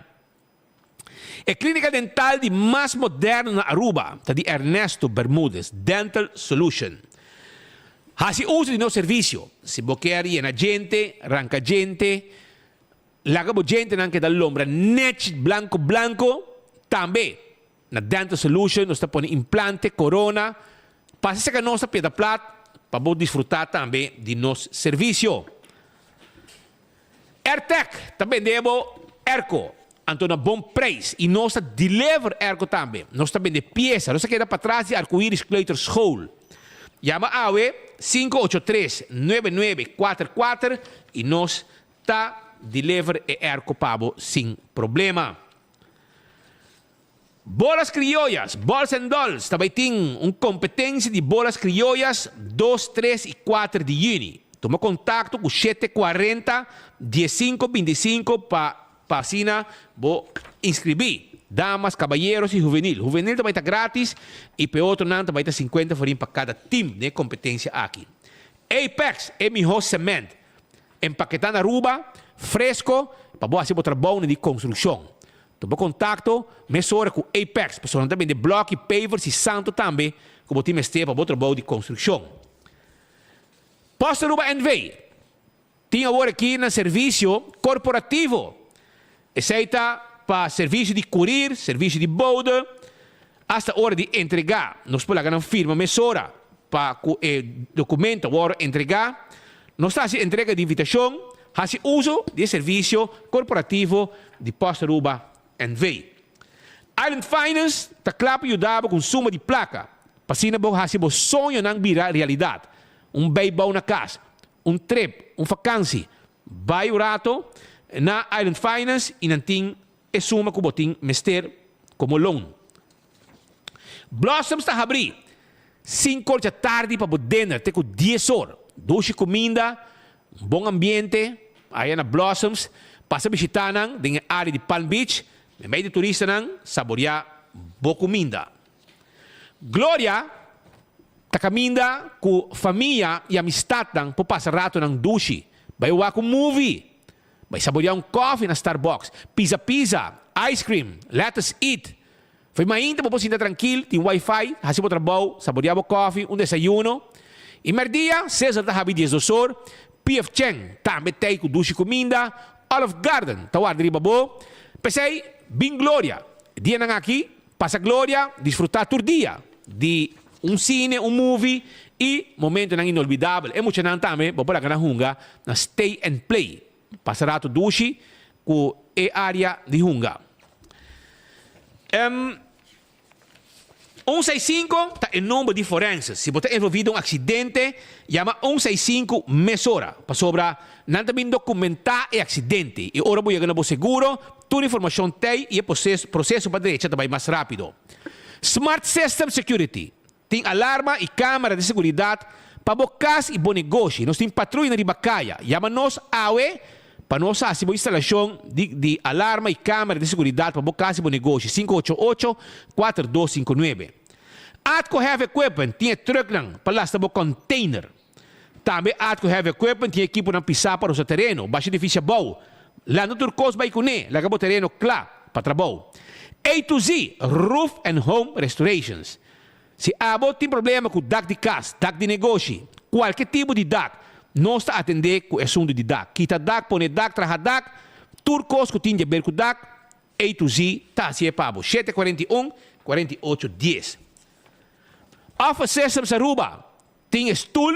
E clinica dental di mas moderno na Aruba ta di Ernesto Bermudez Dental Solution. Haci uso di nos servicio si bo kier yena djente, ranca djente, laga bo djentenan keda lombra nech blanco blanco. Tambe Na Dental Solution nos ta pone implante, corona. Pasa cerca nos na Piedra Plat pa bo disfruta tambe di nos servicio. Airtec ta bende bo airco, anto na bon prijs y nos ta deliver airco tambe. Nos ta bende pieza. Nos ta keda patras di Arcoiris Kleuterschool. Yama awe 583 9944 y nos ta deliver e airco pa bo sin problema. Bolas Criollas, Balls and Dolls ta bai tin un competencia di bolas criollas dos, tres y cuater di juni. Tuma contacto cu shete cuarenta, diescinco binticinco pa pa asina bo inscribi. Damas, caballeros y juvenil. Juvenil ta bai ta gratis y pa e otronan ta bai ta cincuenta florin pa cada team den e competencia aki. Apex, e miho cement. Empaketá na Aruba, fresco, pa bo hasi bo trabounan di construccion. Tuma contacto mesora cu Apex, pasobra nan ta bende bloki, pavers y santo tambe cu bo tin mester pa bo trabou di construccion. Post Aruba NV. Tin awor aki nan servicio corporativo. Esey ta pa servicio di courier, servicio di bode, hasta ora di entrega. Nos por laga nan firma mesora pa cu e documento a worde entrega. Nos ta hasi entrega di invitashon, hasi uso di e servisio korporativo di Post Aruba NV. Island Finance ta kla pa yuda bo ku un suma di plaka pa asina bo hasi bo soñonan bira realidat, un beibou na kas, un trip, un fakansi. Bai un rato na Island Finance i nan tin e suma ku bo tin mester komo loan. Blossoms ta habrí sinku or dja tardi pa bo dinner te ku dies or. Dushi kuminda, un bon ambiente aya na Blossoms. Pasa bishitá nan den e área di Palm Beach meimei di turistanan saboriá bo kuminda. Gloria ta kaminda ku famia i amistatnan por pasa ratonan dushi. Bai wak un movie, Bai saboreá un kòfi na Starbucks, pizza pizza, ice cream, let us eat. Fo'i mainta bo por sinta trankil, tin wifi, hasi bo trabou, saboreá bo kòfi, un desayuno. I mèrdia, Sizzle ta habi diesdos or, PF Chang tambe t'ei ku dushi kuminda, Olive Garden ta warda riba bo. P'esei, bin Gloria. Dianan aki, pasa Gloria, disfrutá tur dia di un sine, un movie i momentonan inolvidabel. E muchanan tambe bo por laga nan hunga na Stay and Play. Pasa rato dushi ku e área di hunga. Un seis sinku ta e number di forense. Si bo ta envolví den un aksidente, yama un seis sinku mesora, pasobra nan ta bin dokumentá e aksidente i ora bo yega na bo seguro, tur informashon t'ei i e proseso pa drecha ta bai mas rápido. Smart System Security tin alarma i kámara di seguridat pa bo kas i bo negoshi. Nos tin patruyanan riba kaya. Yama nos awe pa nos hasi bo instalashon di di alarma i kámara di seguridat pa bo kas i bo negoshi, 588 4259. Atco Heavy Equipment tin e trùknan pa lasta bo kònteiner. Tambe Atco Heavy Equipment tin ekiponan pisá pa rosa tereno, basha edifisio abou, lanta tur kos bai kuné, laga bo tereno kla pa trabou. A to Z Roof and Home Restorations Si abo tin problema ku dak di kas, dak di negoshi, kualke tipo di dak, nos ta atendé ku e asuntu di dak. Kita dak, pone dak, traha dak, tur kos ku tin di aber ku dak, A to Z ta hasié pa bo. 741 48 10 Office Systems Aruba tin e stul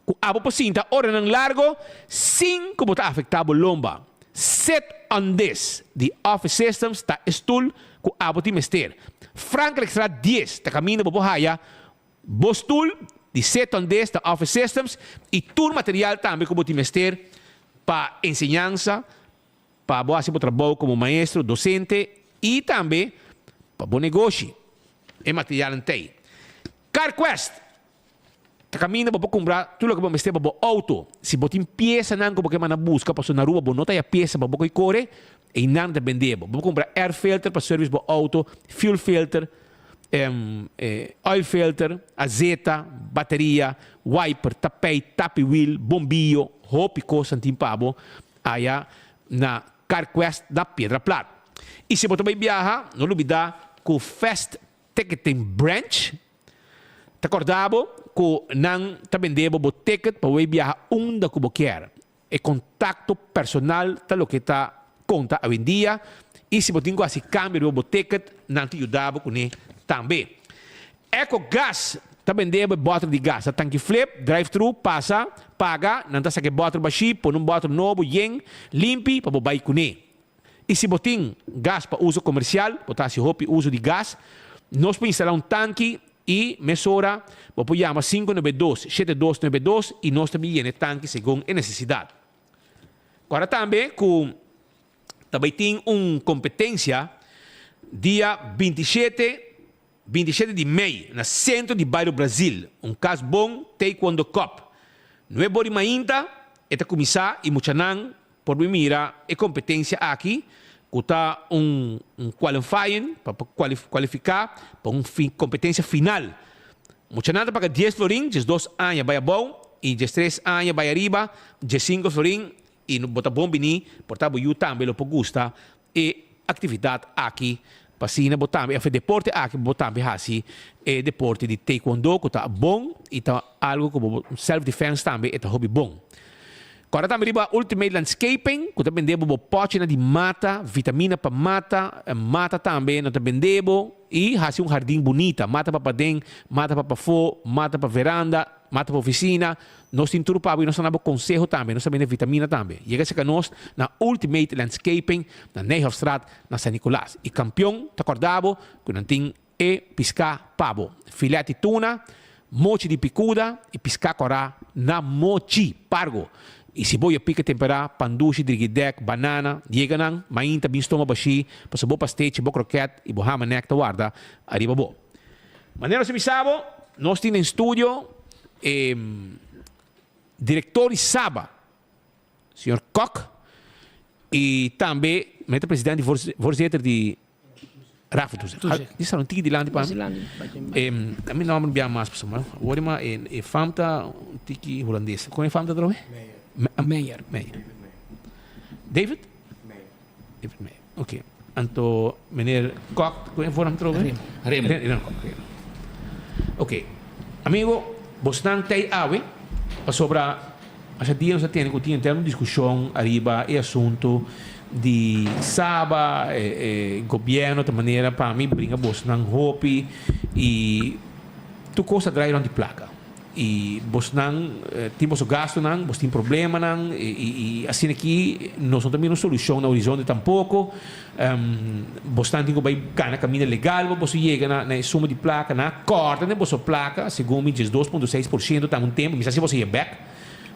ku abo por sinta oranan largo sin ku bo ta afektá bo lomba. Sit on this di Office Systems ta e stul ku abo tin mester. Frankrijkstraat dies ta kaminda bo por haya bo stul di Sit on this ta Office Systems i tur material tambe ku bo tin mester pa enseñansa, pa bo hasi bo trabou komo maestro, dosente i tambe pa bo negoshi. E materialnan ta ei. CarQuest ta kaminda bo por kumpra tur loke bo mester pa bo outo. Si bo tin piesanan ku bo ke manda buska pasobra na Aruba bo no ta haya piesa pa bo koi kore, einan ta bende bo. Bo por kumpra air filter pa service bo outo, fuel filter, oil filter, azeta, bateria, wiper, tapijt, tapi wiel, bombiyo, hopi kosnan tin pa bo Aya na CarQuest na Piedra Plat. Y si bo ta bay biaha, no lubida cu Fast Ticketing Branch ta corda bo cu nan ta bende bo bo ticket pa bo bay biaha unda cu bo kier. E contacto personal ta loke ta conta awendia y si bo tin cu haci cambio riba bo ticket, nan ta yuda bo cune tambe. Eco Gas ta bende bo e bòter di gas. Ta tanki flip, drive thru, pasa, paga, nan ta saka e bòter bashí, pone un bòter nobo yen, limpi, pa bo bai kuné. I si bo tin gas pa uso komersial, bo ta hasi hopi uso di gas, nos por instalá un tanki i mesora bo por yama 592 7292 i nos ta bin yena e tanki segun e nesesidat. Kòrda tambe ku ta bai tin un kompetensia dia 27 27 di mei na sentro di bario Brazil, un kas bon Taekwondo Cup. Nuebe or di mainta e ta kuminsá i muchanan por bin mira e kompetensia aki ku ta un un qualifying pa pa kualifiká pa un kompetensia final. Muchanan ta paga dies florin, diesdos aña bai abou i diestres aña bai ariba, diessinko florin i bo ta bon bini por ta bo yu tambe lo por gusta e aktividat aki pa asina bo tambe òf e deporte aki bo tambe hasi e deporte di taekwondo ku ta bon i ta algu ku bo self defense tambe e ta hopi bon. Kòrda tambe riba Ultimate Landscaping ku ta bende bo bo pòchinan di mata, vitamina pa mata, mata tambe nan ta bende bo i hasi un hardin bunita, mata pa paden, mata pa pafó, mata pa veranda. Mata pa oficina, nos tin tur pa bo y nos ta na bo conseho tambe, nos ta bende vitamina tambe. Yega cerca nos na Ultimate Landscaping na Nijhofstraat na San Nicolas. Y Campeon ta corda bo cu nan tin e pisca pa bo. Filet di tuna, mochi di picuda y pisca cora na mochi pargo. Y si bo ya pica tempera, pan dushi, drigidek, banana, yega nan mainta bin stoma bashi pasobra bo pastechi, bo kroket y bo hamanek ta warda ariba bo. Manera nos a bisa bo, nos tin den studio e director di Saba, señor Kok, y tambe mi ta presidente y voorzitter di Raad van Toezicht. Di sta un tiki dilanti pa mi. A mi nomber bia mas pasobra awor di ma e fam ta un tiki hulandes. Kon e fam ta atrobe? Meijer. Meijer. David? David Meijer. Ok. Anto meneer Kok, kon e voornaam atrobe? Remo. Remo. Remo Kok. Ok. Amigo, bosnan tei awe pasobra Masha dia nos a tene cu tin entero un discusion ariba e asunto di Saba, e gobierno ta manera pa mi bringa bosnan hopi y tur cos ta draai rond di placa. Y bosnan tin boso gastonan, bos tin problemanan y asina aki nos no ta mira un solucion na horizonte tampoco. Bosnan tin cu bay gana caminda legal pa boso yega na e suma di placa. Nan a corta den boso placa, segun mi 12.6% ta un tempo. Mi sa si boso yega bek.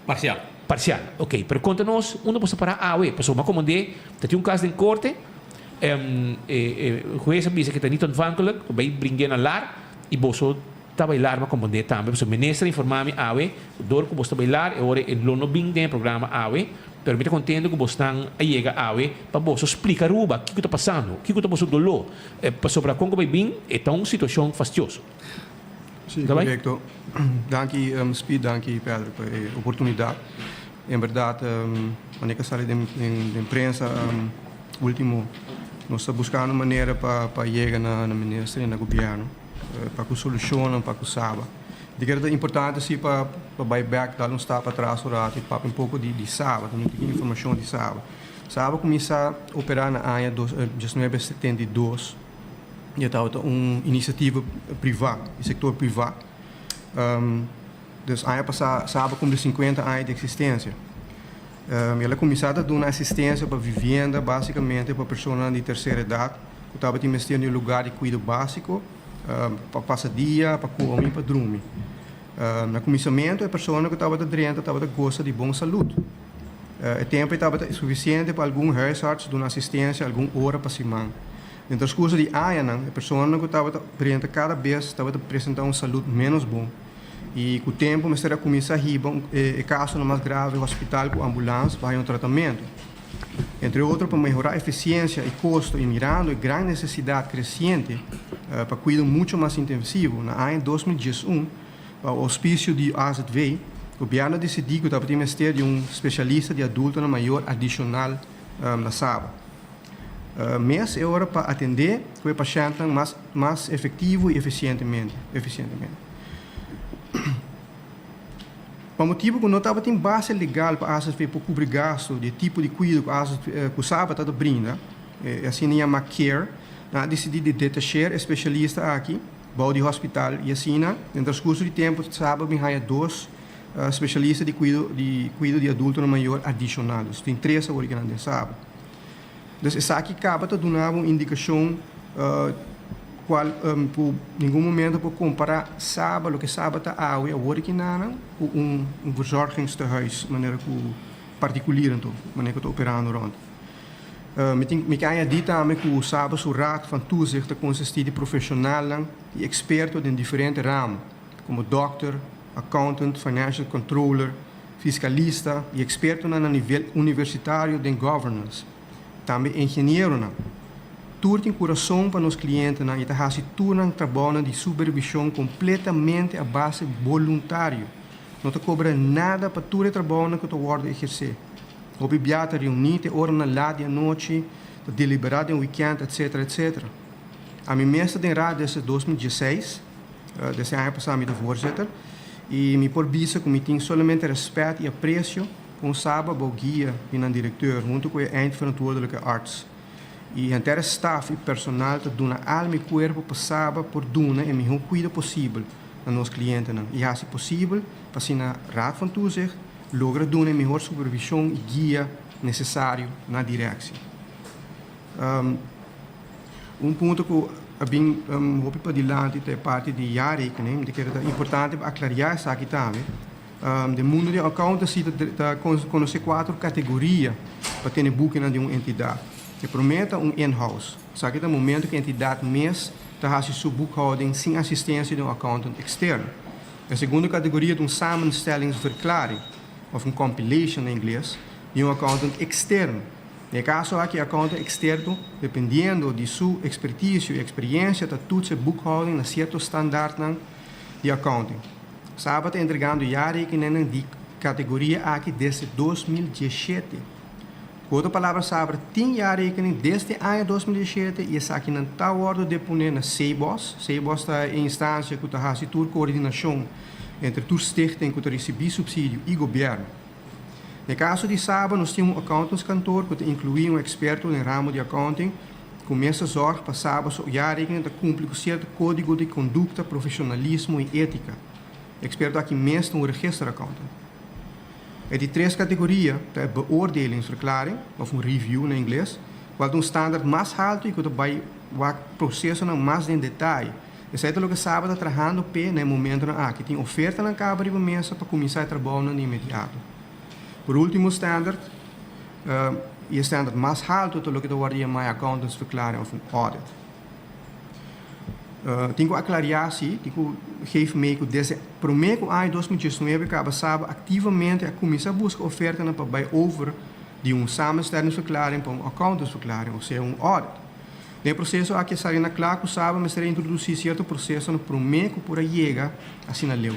Parcial. Parcial, ok. Pero conta nos unda boso para awe. Pasobra mi a comand'é ta tin un cas den corte. E huez a bisa cu ta niet ontvankelijk. Bay bring'é na lar y boso ta bay lar. Mi a comand'é tambe. Pasobra minister a informa mi awe cu dor cu boso ta bay lar e ora e lo no bin den e programa awe. Pero mi ta contento cu bosnan a yega awe pa boso splica Aruba kico ta pasando, kico ta boso dolor, pasobra con cu bay bin e ta un situacion fastioso. Sí, corecto. Danki Speed, danki Pedro pa e oportunidad. En berdad manera cu a sali den prensa ultimo, nos ta buscando manera pa yega na minister y na gobierno pa cu solucionnan pa cu Saba. Di kere ta importante si pa bai bek dal un stap atras un rato y papia un poco di Saba, ta tin informacion di Saba. Saba cuminsa opera na aña diesnuebe 72 y e tabata un iniciativa priva, di sector priva. Dus aña pasa Saba cumpli 50 aña di existencia. El a cuminsa ta duna asistencia pa vivienda basicamente pa personanan di tercera edad cu tabatin mester di un lugar di cuido basico. Pa pasa dia, pa come i pa drumi. Na kuminsamentu e persona ku tabata drenta tabata gosa di bon salud. E tempu ei tabata sufisiente pa algun huisarts duna asistensia algun ora pa siman. Den transkurso di añanan e personanan ku tabata drenta kada bes tabata presentá un salud ménos bon i ku tempu mester a kuminsá hiba e kasonan mas grave hospital ku ambulans pa haña un tratamentu. Entre otro pa mehorá efisiensia i kosto i mirando e gran nesesidat kresiente pa kuido mucho mas intensivo, na aña 2011, bou ouspisio di AZV, gobièrnu a disidí ku tabatin mester di un spesialista di adultonan mayor adishonal na Saba. Mes e ora pa atendé ku e pashèntnan mas mas efektivo i efisientemente. Pa motibu ku no tabatin base legal pa AZV por kubri gastu di e tipo di kuido ku AZV ku Saba ta ta brinda, e asina yamá care, nan a disidí di detasheer e spesialista aki bou di hospital i asina den transkurso di tempu Saba a bin haña dos spesialista di kuido di kuido di adultonan mayor adishonal. Dus tin tres awor kinan den Saba. Dus esaki kaba ta duna bo un indikashon kual ku ningun momento por kompará Saba, loke Saba ta awe awor aki nanan, ku un verzorgingstehuis manera ku partikulier anto, manera ku ta operando rònt. Mi tin mi ke añadí tambe ku Saba su Raad van Toezicht ta konsistí di profeshonalnan i eksperto den diferente ramo, komo dòkter, accountant, financial controller, fiskalista i ekspertonan na nivel universitario den governance, tambe ingenieronan. Tur tin kurason pa nos klientenan i ta hasi tur nan trabounan di supervishon kompletamente a base boluntario. No ta kobra nada pa tur e trabounan ku ta wòrdu ehersé. Hopi bia ta reuní te oranan lat di anochi, ta deliberá den wikènt etc. Etc. Ami mes ta den raad desde 2016. Desde aña pasá mi ta voorzitter i mi por bisa ku mi tin solamente rèspèt i apresio pa un Saba bou guia di nan direkteur huntu ku e eindverantwoordelijke arts i henter e staf i personal ta duna alma i kuerpo pa Saba por duna e mihó kuido posibel. na nos klientenan i hasi posibel pa asina Raad van Toezicht logra duna e mihor supervishon i guia nesesario na direksie. Un punto ku a bin hopi padilanti ta e parti di jaarrekening. Mi ta kere ta importante pa aklariá esaki tambe. Den mundu di accountancy ta konosé kuater kategoria pa tene bukinan di un entidat. E promé ta un in-house. Esaki ta momento ku e entidat mes ta hasi su boekhouding sin asistensia di un accountant eksterno. E segundo kategoria ta un samenstellingsverklaring, òf un compilation na ingles, di un accountant eksterno. Den e kaso aki e accountant eksterno, dependiendo di su ekspertisio i eksperiensia, ta toets e boekhouding na sierto standaardnan di accounting. Saba ta entregando jaarrekeninnan di kategoria aki desde 2017. Ku otro palabra Sabra tin jaarrekening desde aña 2017 i esakinan ta wòrdu deponé na CBOS. CBOS ta e instansia ku ta hasi tur koordinashon entre tur stichting ku ta risibí supsidio i gobièrnu. Den kaso di Saba nos tin un accountantskantoor ku ta inkluí un eksperto den ramo di accounting ku mes ta zòrg pa Saba su jaarrekening ta kumpli ku sierto kódigo di kondukta, profeshonalismo i étika. E eksperto aki mes ta un registeraccountant. E di tres kategoria ta e beoordelingsverklaring, òf un review na ingles, kual ta un standaard mas haltu i ku ta bai wak prosesonan mas den detaye. Esei ta loke Saba ta trahando p'e na e momentonan aki. Tin ofertanan kaba riba mesa pa kuminsá e trabounan di inmediato. Por último standaard, i e standaard mas haltu ta loke ta wòrdu yamá e accountantsverklaring òf un audit. Tin ku aklariá si, tin ku geef mee ku desde promé ku aña 2019 kaba Saba aktivamente a kuminsá buska ofertanan pa bai over di un samenstellingsverklaring pa un accountantsverklaring, osea un audit. Den e proseso aki a sali na kla ku Saba mester a introdusí sierto prosesonan promé ku por a yega asina leu.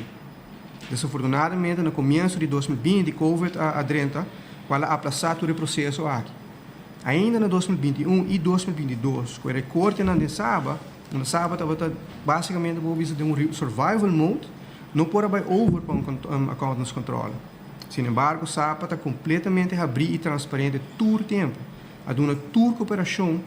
Desafortunadamente na komienso di 2020 covid a drenta kual a aplasá tur e proseso aki. Ainda na 2021 i 2022 ku e rekortenan den Saba, unda Saba tabata básikamente por bisa den un survival mode, no por a bai over pa un accountantscontrole. Sin embargo, Saba ta kompletamente habrí i transparente tur tempu. A duna tur koperashon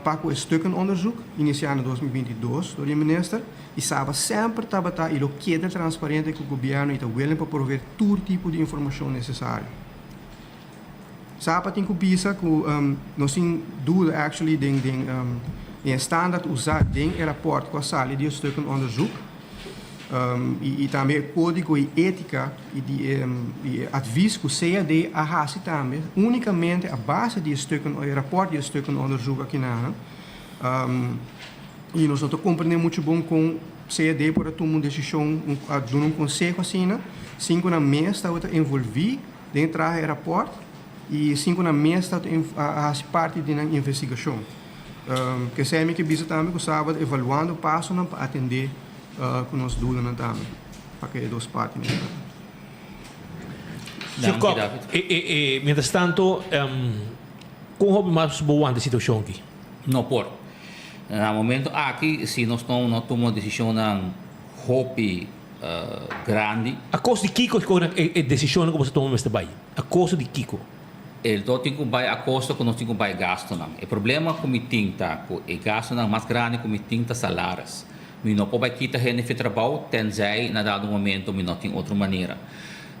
pa ku e stukkenonderzoek inisiá na 2022 dor di e minister i Saba semper tabata i lo keda transparente ku gobièrnu i ta willing pa proveer tur tipo di informashon nesesario. Saba tin ku bisa ku nos tin duda actually den den e standaard usá den e rapòrt ku a sali di e stukkenonderzoek i tambe e kódigo i étika i di e advis ku CAD a hasi tambe únikamente a base di e stukken e rapòrt di e stukkenonderzoek akinan. I nos no ta komprendé muchu bon kon CAD por a tuma un desishon a duna un konseho asina sin ku nan mes tabata envolví Den traha e raport i sin ku nan mes ta a hasi parti di nan investigashon. Kesei mi ke bisa tambe ku Saba ta evaluando pasonan pa atendé ku nos dudanan tambe pa ke e dos partinan ta. Señor Kok, mientras tanto, kon hopi mas bo wanta e situashon aki? No por. Na momento aki, si nos no tuma desishonnan hopi grandi. A kosto di kiko e desishonnan ku boso tuma mester bai? A kosto di kiko? E lo tin ku bai a kosto ku nos tin ku bai gastunan. E problema ku mi tin ta ku e gastunan mas grandi ku mi tin ta salaris. Mi no por bai kita hende fi trabou tenzij na dado momento mi no tin otro manera.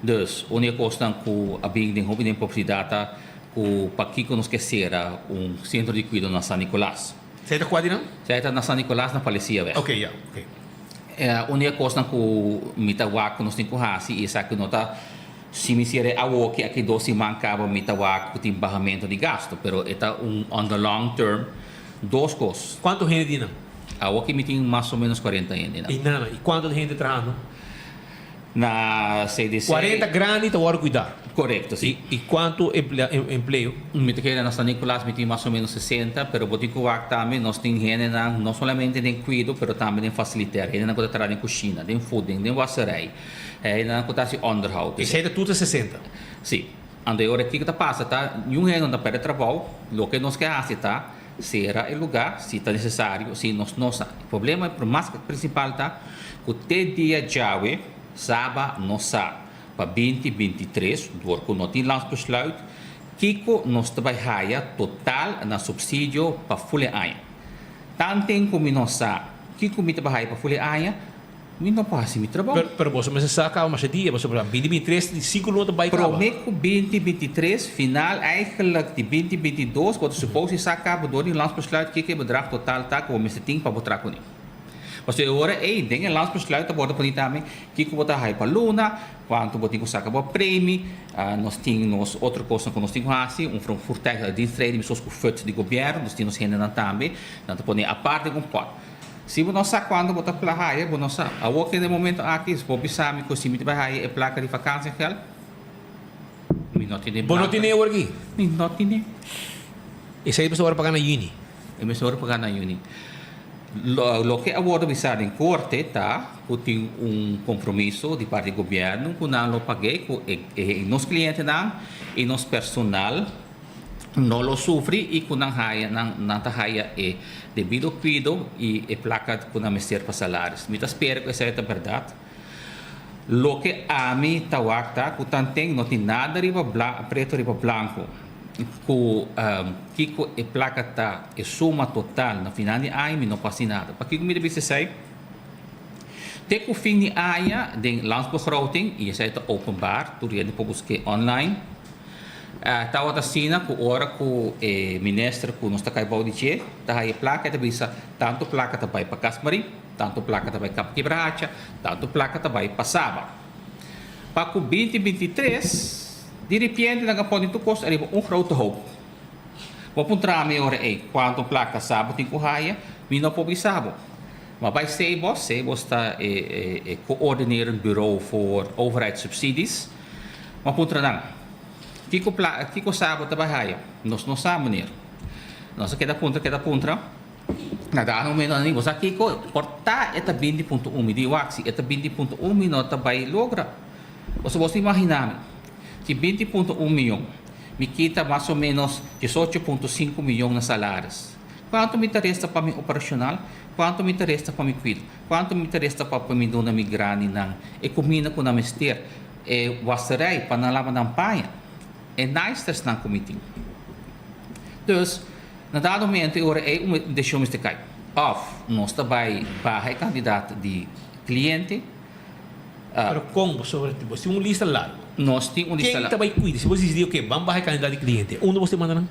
Dus, un di e kosnan ku a bin den hopi den publisidat ta ku pakiko nos ke sera un sentro di kuido na San Nicolas. Esei ta kua di nan? Esei ta na San Nicolas na Palesiaweg. Oké, ya, oké. Un di e kosnan ku mi ta wak ku nos tin ku hasi i esaki no ta si mi sier'e awoki aki dos siman kaba mi ta wak ku tin bahamentu di gastu pero e ta un on the long term dos kos. Kuantu hende tin nan? Awoki mi tin mas o menos kuarenta hende nan. I nan, i kuantu hende trahando? Na CDC. 40 grandi ta wòrdu kuidá. Korekto, si. I kuantu empleo? Mi ta kere na San Nicolas mi tin mas o menos 60, pero bo tin ku wak tambe nos tin hendenan no solamente den kuido pero tambe den fasiliter, hendenan ku ta traha den kushina, den voeding, den waserij, hendenan ku ta hasi onderhoud. Esei ta tur ta 60? Si. Anto e ora kiko ta pasa ta niun hende no ta pèrdè trabou, loke nos ke hasi ta sera e lugá si ta nesesario, si nos no sa. E problema mas prinsipal ta ku te dia djawe Saba no sa pa 2023, dor ku no tin landsbesluit, kiko nos ta bai haya total na supsidio pa ful e aña. Tanten ku mi no sa kiko mi ta bai haya pa ful e aña, Mi no por hasi mi trabou. Pero, pero boso mester sa kaba masha dia, pasobra 2023 di sinku luna ta bai kaba. Prome ku 2023, final eigenlijk di 2022, bo ta suppose di sa kaba dor di landsbesluit kiko e bedrag total ta ku bo mester tin pa bo traha kuné. Pasobra e ora ei den e landsbesluit ta wordo poni tambe kiko bo ta haya pa luna, kuantu bo tin ku saka bo premi, nos tin nos otro kosnan ku nos tin ku hasi, un voertuig uit diensttreden meskos ku fut di gobièrnu, nos tin nos hendenan tambe, nan ta pone apart den un pòt. Si bo no sa cuando bo ta pla haya, bo no sa. Awor ke den momento aki, si bo bisa mi cu si mi ta bay haya e placa di vakantiegeld, mi no tene Bo no placa. tene awor aki? Mi no tene. Esey mester ora paga na juni. E mester ora paga na juni. Lo, loke a wordo bisa den corte ta cu tin un compromiso di parti di gobierno cu nan lo pag'e cu e, e nos clientenan y nos personal no lo sufri y cu nan haya nan nan ta haya e debido cuido y e placa cu nan mester pa salaris. Mi ta spera cu esey ta berdad. Loke ami ta wak ta cu tanten no tin nada riba bla preto riba blanco cu kico e placa ta e suma total na final di aña mi no por haci nada. Pakico mi ta bisa esey? Te cu fin di aña den landsbegroting y esey ta openbaar tur hende por busque online. Tabata asina ku ora ku e minister ku nos ta kai bou di dje ta haya plaka e ta bisa tantu plaka ta bai pa Kasmarin, tantu plaka ta bai Kap Kibrahacha, tantu plaka ta bai pa Saba. Pa ku binti 23 di ripiente nan a pone tur kos ariba un grote hoop. Bo puntra mi ora ei kuantu plaka Saba tin ku haya, mi no por bisa bo. Ma bai Cebos, Cebos ta e coördinerend bureau voor overheidssubsidies. Ma puntra nan, Kiko pla, kiko sa bo ta bai haya? Nos no sa, meneer. Nos a keda puntra, keda puntra. Na dado momento nan di, Bo sa kiko? Por ta e ta 20 punto un. Mi di, Wak, si e ta 20 punto un mi no ta bai logra. Pasobra bo ta imagina mi, si 20 punto un miyon, mi kita mas o menos 18 punto 5 miyon na salaris. Kuantu mi ta resta pa mi operacional? Kuantu mi ta resta pa mi kuido? Kuantu mi ta resta pa mi duna mi graninan e kuminda ku nan mester? E waserij pa nan laba nan paña, e naaistersnan ku mi tin. Dus, na dado momento e ora ei un desishon mester kai. Òf nos ta bai baha e kantidat di kliente. Pero kon bo sobre bo tin un lista largu. Nos tin un lista Ken ta bai kuida? Si bo disidi oke, ban baha e kantidat di kliente, unda bo ta manda nan?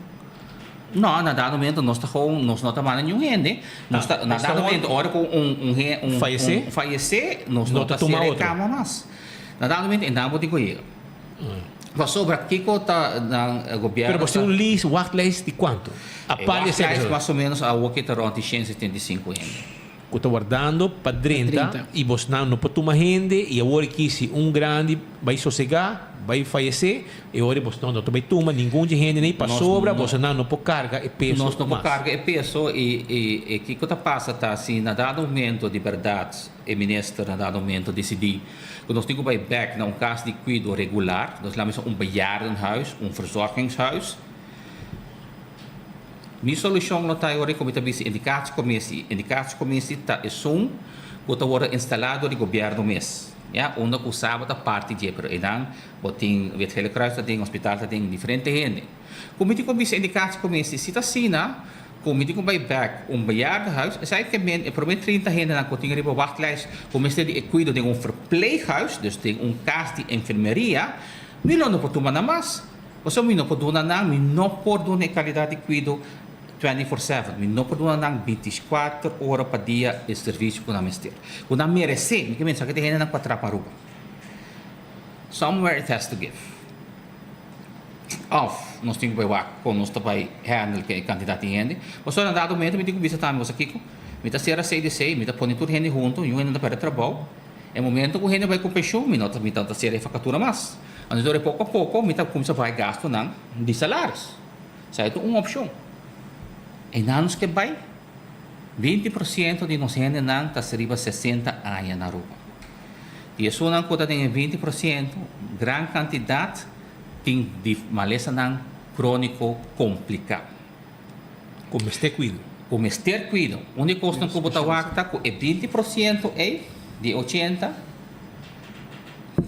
No, na dado momento nos ta gewoon, nos no ta manda niun hende. Nos ta, na dado momento ora ku un un un Fayesé? un fayesé, nos no No ta ta tuma sera e otro. kama mas. Na dado momento e nan bo tin ku yega. Pasobra kiko ta nan gobierno Pero bo ta. tin un lis, wachtlijst di kuantu? E Apart di esei wachtlijst persona. mas o menos awor ke ta rond di 175 hende. Ku ta wardando pa drenta drenta. i bosnan no por tuma hende i awor aki si un grandi bai sosegá, bai fayesé, e ora bosnan no ta bai tuma ningun dje hende nei Nos pasobra no. bosnan no por karga e peso Nos no por mas. karga e peso i i e kiko ta pasa ta si na dado momento di bèrdat e minister na dado momento disidí ku nos tin ku bai bèk na un kas di kuido regular, nos laat mi sa un bejaardenhuis, un verzorgingshuis. Mi solushon lo ta e ora ku mi ta bisa indicatiecomissie. Indicatiecomissie ta esun ku ta wòrdu instalá dor di gobièrnu mes, ya, unda ku Saba ta parti dje, pero einan bo tin Wit Gele Kruis ta den, hospital ta den, diferente hende. Ku mi tin ku bisa indicatiecomissie, si ta asina ku mi tin ku bai bèk un bejaardenhuis, esei ke men e promé 30 hendenan ku tin riba wachtlijst ku mester di e kuido den un verpleeghuis, dus den un kas di enfermeria, mi lo no por tuma nan mas. Pasobra mi no por duna nan, mi no por duna e kalidat di kuido 24/7, mi no por duna nan 24 ora pa dia e servisio ku nan mester, ku nan meresé. Mi ke mensa ku e hendenan ku a trapa Aruba. Somewhere it has to give. Òf nos tin ku bai wak kon nos ta bai handle ku e kantidat di hende. Pasobra na dado momento mi tin ku bisa tambe, bo sa kiko? Mi ta sera CDC, mi ta pone tur hende huntu, niun hende no ta pèrdè trabou. E momento ku hende bai ku penshun mi no ta mi ta sera e fakatura mas. Anto dor e poko a poko mi ta kumsa bai gastunan di salaris. Esei ta un opshon. E nan nos ke bai, 20% di nos hendenan ta riba 60 aña na Aruba. Di esunnan ku ta den e 20%, gran kantidat tin di malesanan króniko kompliká. Ku mester kuido. Ku mester kuido. Un di e kosnan ku bo ta wak ta ku e 20% ei di e 80,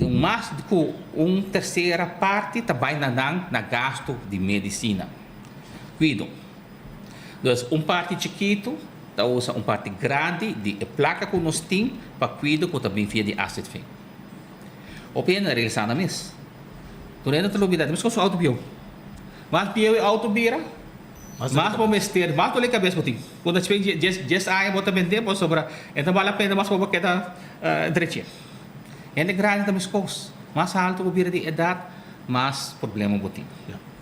mas ku un tersera parti ta bai na nan na gastu di medisina, kuido. Dus un parti chikitu. ta usa un parti grandi di e plaka ku nos tin pa kuido ku ta bin via di AZV. Hopi hende a realisá nan mes. Tur hende ta lubidá, ta meskos ku outo bieu. Mas bieu e outo bira, mas bo mester, mas dole kabes bo tin. Ku ta spend djes aña bo ta bendé pasobra e ta bal la pena mas pa bo keda drechi. Hende grandi ta meskos. Mas altu bo bira di edat, mas problema bo tin.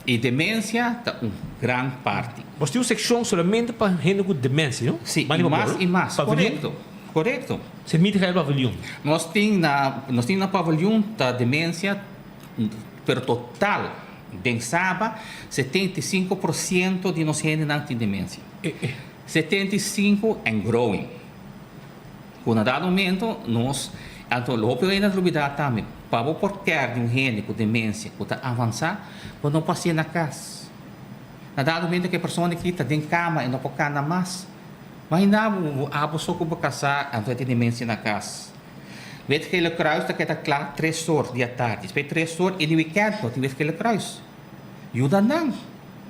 I demensia ta un gran parti. Bos tin un sekshon solamente pa hende ku demensia, no? Si, i mas i mas. Korekto, korekto. Se miti el paviljoen. Nos tin na, nos tin na paviljoen ta demensia, pero total den Saba 75% di nos hendenan tin demensia. 75 and growing. Ku na dado momento nos, anto hopi hende ta lubida tambe, pa bo por kèr di un hende ku demensia ku ta avansá, bo no por hasié na kas. Na dado momento ku e persona aki ta den kama e no por kana mas. Imaginá bo, bo abo so ku bo kasá anto e tin demensia na kas. Wit Gele Kruis ta keda kla tres or di atardi. Despues tres or i di wikènt no tin Wit Gele Kruis. Yuda nan.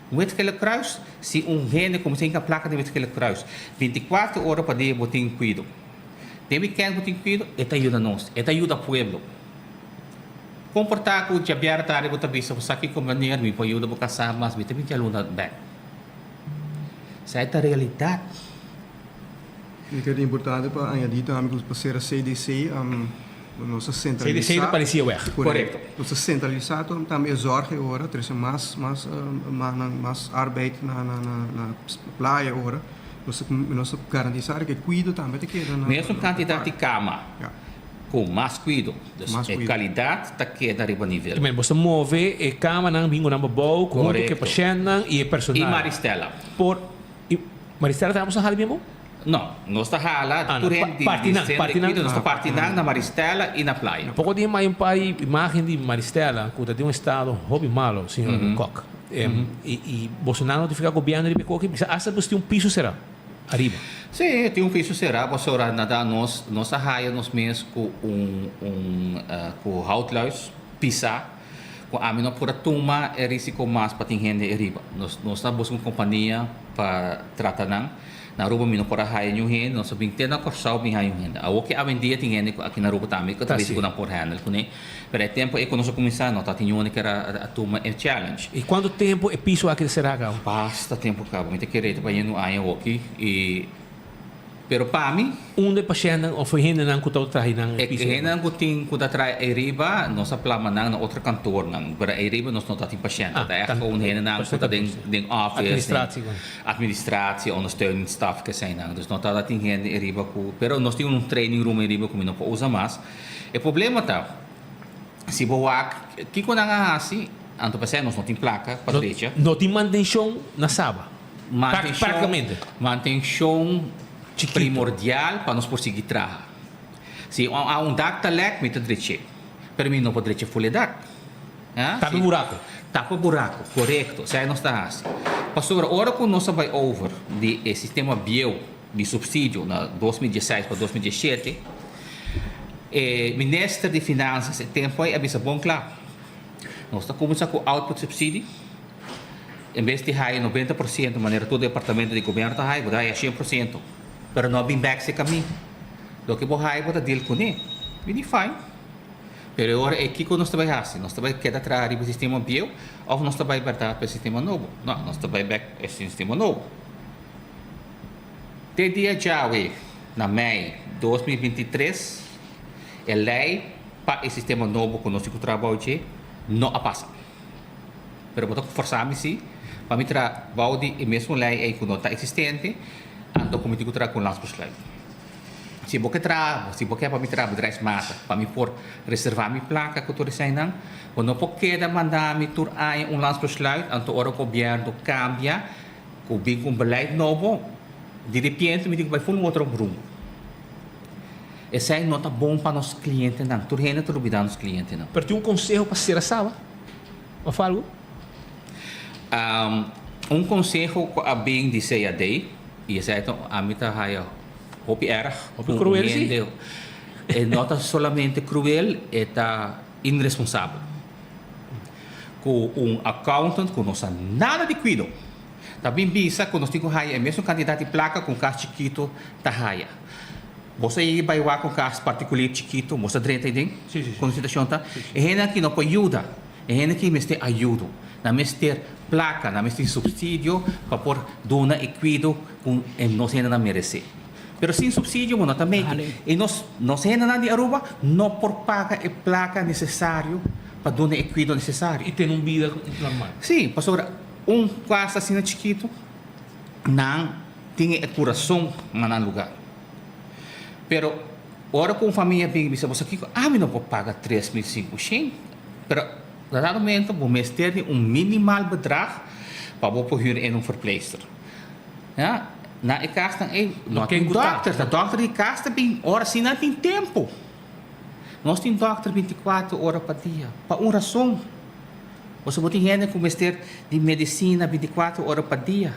Wit Gele Kruis, si un hende kuminsá hinka plaka den Wit Gele Kruis, bintikuater ora pa dia bo tin kuido. Den wikènt bo tin kuido, e ta yuda nos, e ta yuda pueblo. Kon por ta ku djabièrnè tardi bo ta bisa bo sa kiko manera mi por yuda bo kasá mas mi ta bin djaluna bèk. Esei ta realidat. Mi kere ta importante pa añadí tambe ku pa sera CDC nos a sentralisá. CDC ta parecía weg. Korekto. Nos a sentralisá tambe e zòrg e ora, trese mas mas mannan, mas arbeid na na na playa ora. Nos nos a garantisá ku e kuido tambe ta keda na. Mesun kantidat di kama ku mas kuido. Dus e kalidat ta keda riba nivel. Bo ta move e kamanan bingo nan babou huntu ku e pashèntnan i e personal. I Maristela. Por. I Maristela tambe boso a hala bien bo? No, nos ta hala tur hende di Parti nan, centro parti nan. di cuido, nos ta parti nan na Maristela y na Playa. Poco dia mai un par di imagen di Maristela cu ta den un estado hopi malo, señor Kok. I i boso nan a notifica gobierno riba e koki? Bisa hasta boso tin un piso cera ariba. Sí, tin un piso cera pasobra nada nos nos a haya nos mes cu un un cu houtluis pisa. Ku ami no por a tuma e risiko mas pa tin hende eriba. Nos nos ta buska un kompania pa trata nan. Na Aruba mi no por a haya niun hende, nos a bin te na Kòrsou bin haya un hende. Awor ke awendia tin hende aki na Aruba tambe ku ta bisa ku nan por handle kuné. Pero e tempu ei ku nos a kuminsá no ta tin niun hende ker a tuma e challenge. I kuantu tempu e piso aki ta será kaba? Basta tempu kaba. Mi ta kere ta bayendo un aña awoki i. Pero pa mi. Unda e pashèntnan òf e hendenan ku ta traha einan E hendenan ku tin ku ta traha eiriba, nos a plama nan na otro kantornan. Pero eiriba nos no ta tin pashènt. Ta ègt gewoon hendenan ku ta den den office. Administratie. Administratie, ondersteuningsstaf, keseinan. Dus no ta tin hende eiriba ku. Pero nos tin un training room eiriba ku mi no por usa mas. E problema ta, si bo wak kiko nan a hasi, anto p'esei nos no tin plaka pa drecha. No tin mantenshon na Saba. Mantenshon, mantenshon primordial pa nos por sigui traha. Si a un dak ta lek, mi ta drech'é. Pero mi no por drecha ful e dak. Tapa e buraku. Tapa e buraku, korekto. Esei nos ta hasi. Pasobra ora ku nos a bai over di e sistema bieu di supsidio na 2016 pa 2017, e minister di Finansas e tempu ei a bisa bon kla, nos ta kuminsá ku output subsidie. En bes di haya 90% manera tur departamento di gobierno ta haya, bo ta haya 100%. Pero no a bin bek si camin. Loke bo haya bo ta deal cune. Mi di fine. Pero e ora ey kico nos ta bay haci? Nos ta bay keda traha riba e sistema bieu of nos ta bay berdad pa e sistema nobo? No, nos ta bay bek e sistema nobo. Te dia djawe na mei 2023 e ley pa e sistema nobo cu nos tin cu traha bao dje no a pasa. Pero bo ta forsa mi si pa mi traha bou di e mesun lei ei ku no ta eksistente, anto ku mi tin ku traha ku un landsbesluit. Si bo ke traha, si bo ke pa mi traha bedrijfsmatig, pa mi por reserva mi plaka ku tur eseinan, bo no por keda manda mi tur aña un landsbesluit, anto ora gobièrnu kambia ku bin ku un beleid nobo, di repente mi tin ku bai ful un otro rumbo. Esei no ta bon pa nos klientenan, tur hende ta lubida nos klientenan. Pero tin un konseho pa sera Saba? Of algo? Un konseho ku a bin di CAD, i esei ta ami ta haya hopi erg. Hopi kruel si. E no ta solamente kruel, e ta inresponsabel. Ku un accountant ku no sa nada di kuido. Ta bin bisa ku nos tin ku haya e mesun kantidat di plaka ku un kas chikitu ta haya. Bo sa yega bai wak un kas partikulier chikitu, bo sa drenta ei den? Kon e situashon ta? E hende aki no por yuda. E hende aki mester ayudo. Nan mester plaka, nan mester supsidio pa por duna e kuido ku nos hendenan meresé. Pero sin supsidio bo no ta meki. I nos nos hendenan di Aruba no por paga e plaka nesesario pa duna e kuido nesesario. I tene un bida normal. Sí, pasobra un kas asina chikitu nan tin e kurason na nan lugá. Pero ora ku un famia bin bisa bo sa kiko, ami no por paga 3500, pero na dado momento bo mester di un minimal bedrag pa bo por hür en un verpleegster. Ya, na e kasnan ei no tin dòkter, ta dòkter di kas ta bin ora si nan tin tempu. Nos tin dòkter 24 ora pa dia, pa un rason. Pasobra bo tin hende ku mester di medisina 24 ora pa dia.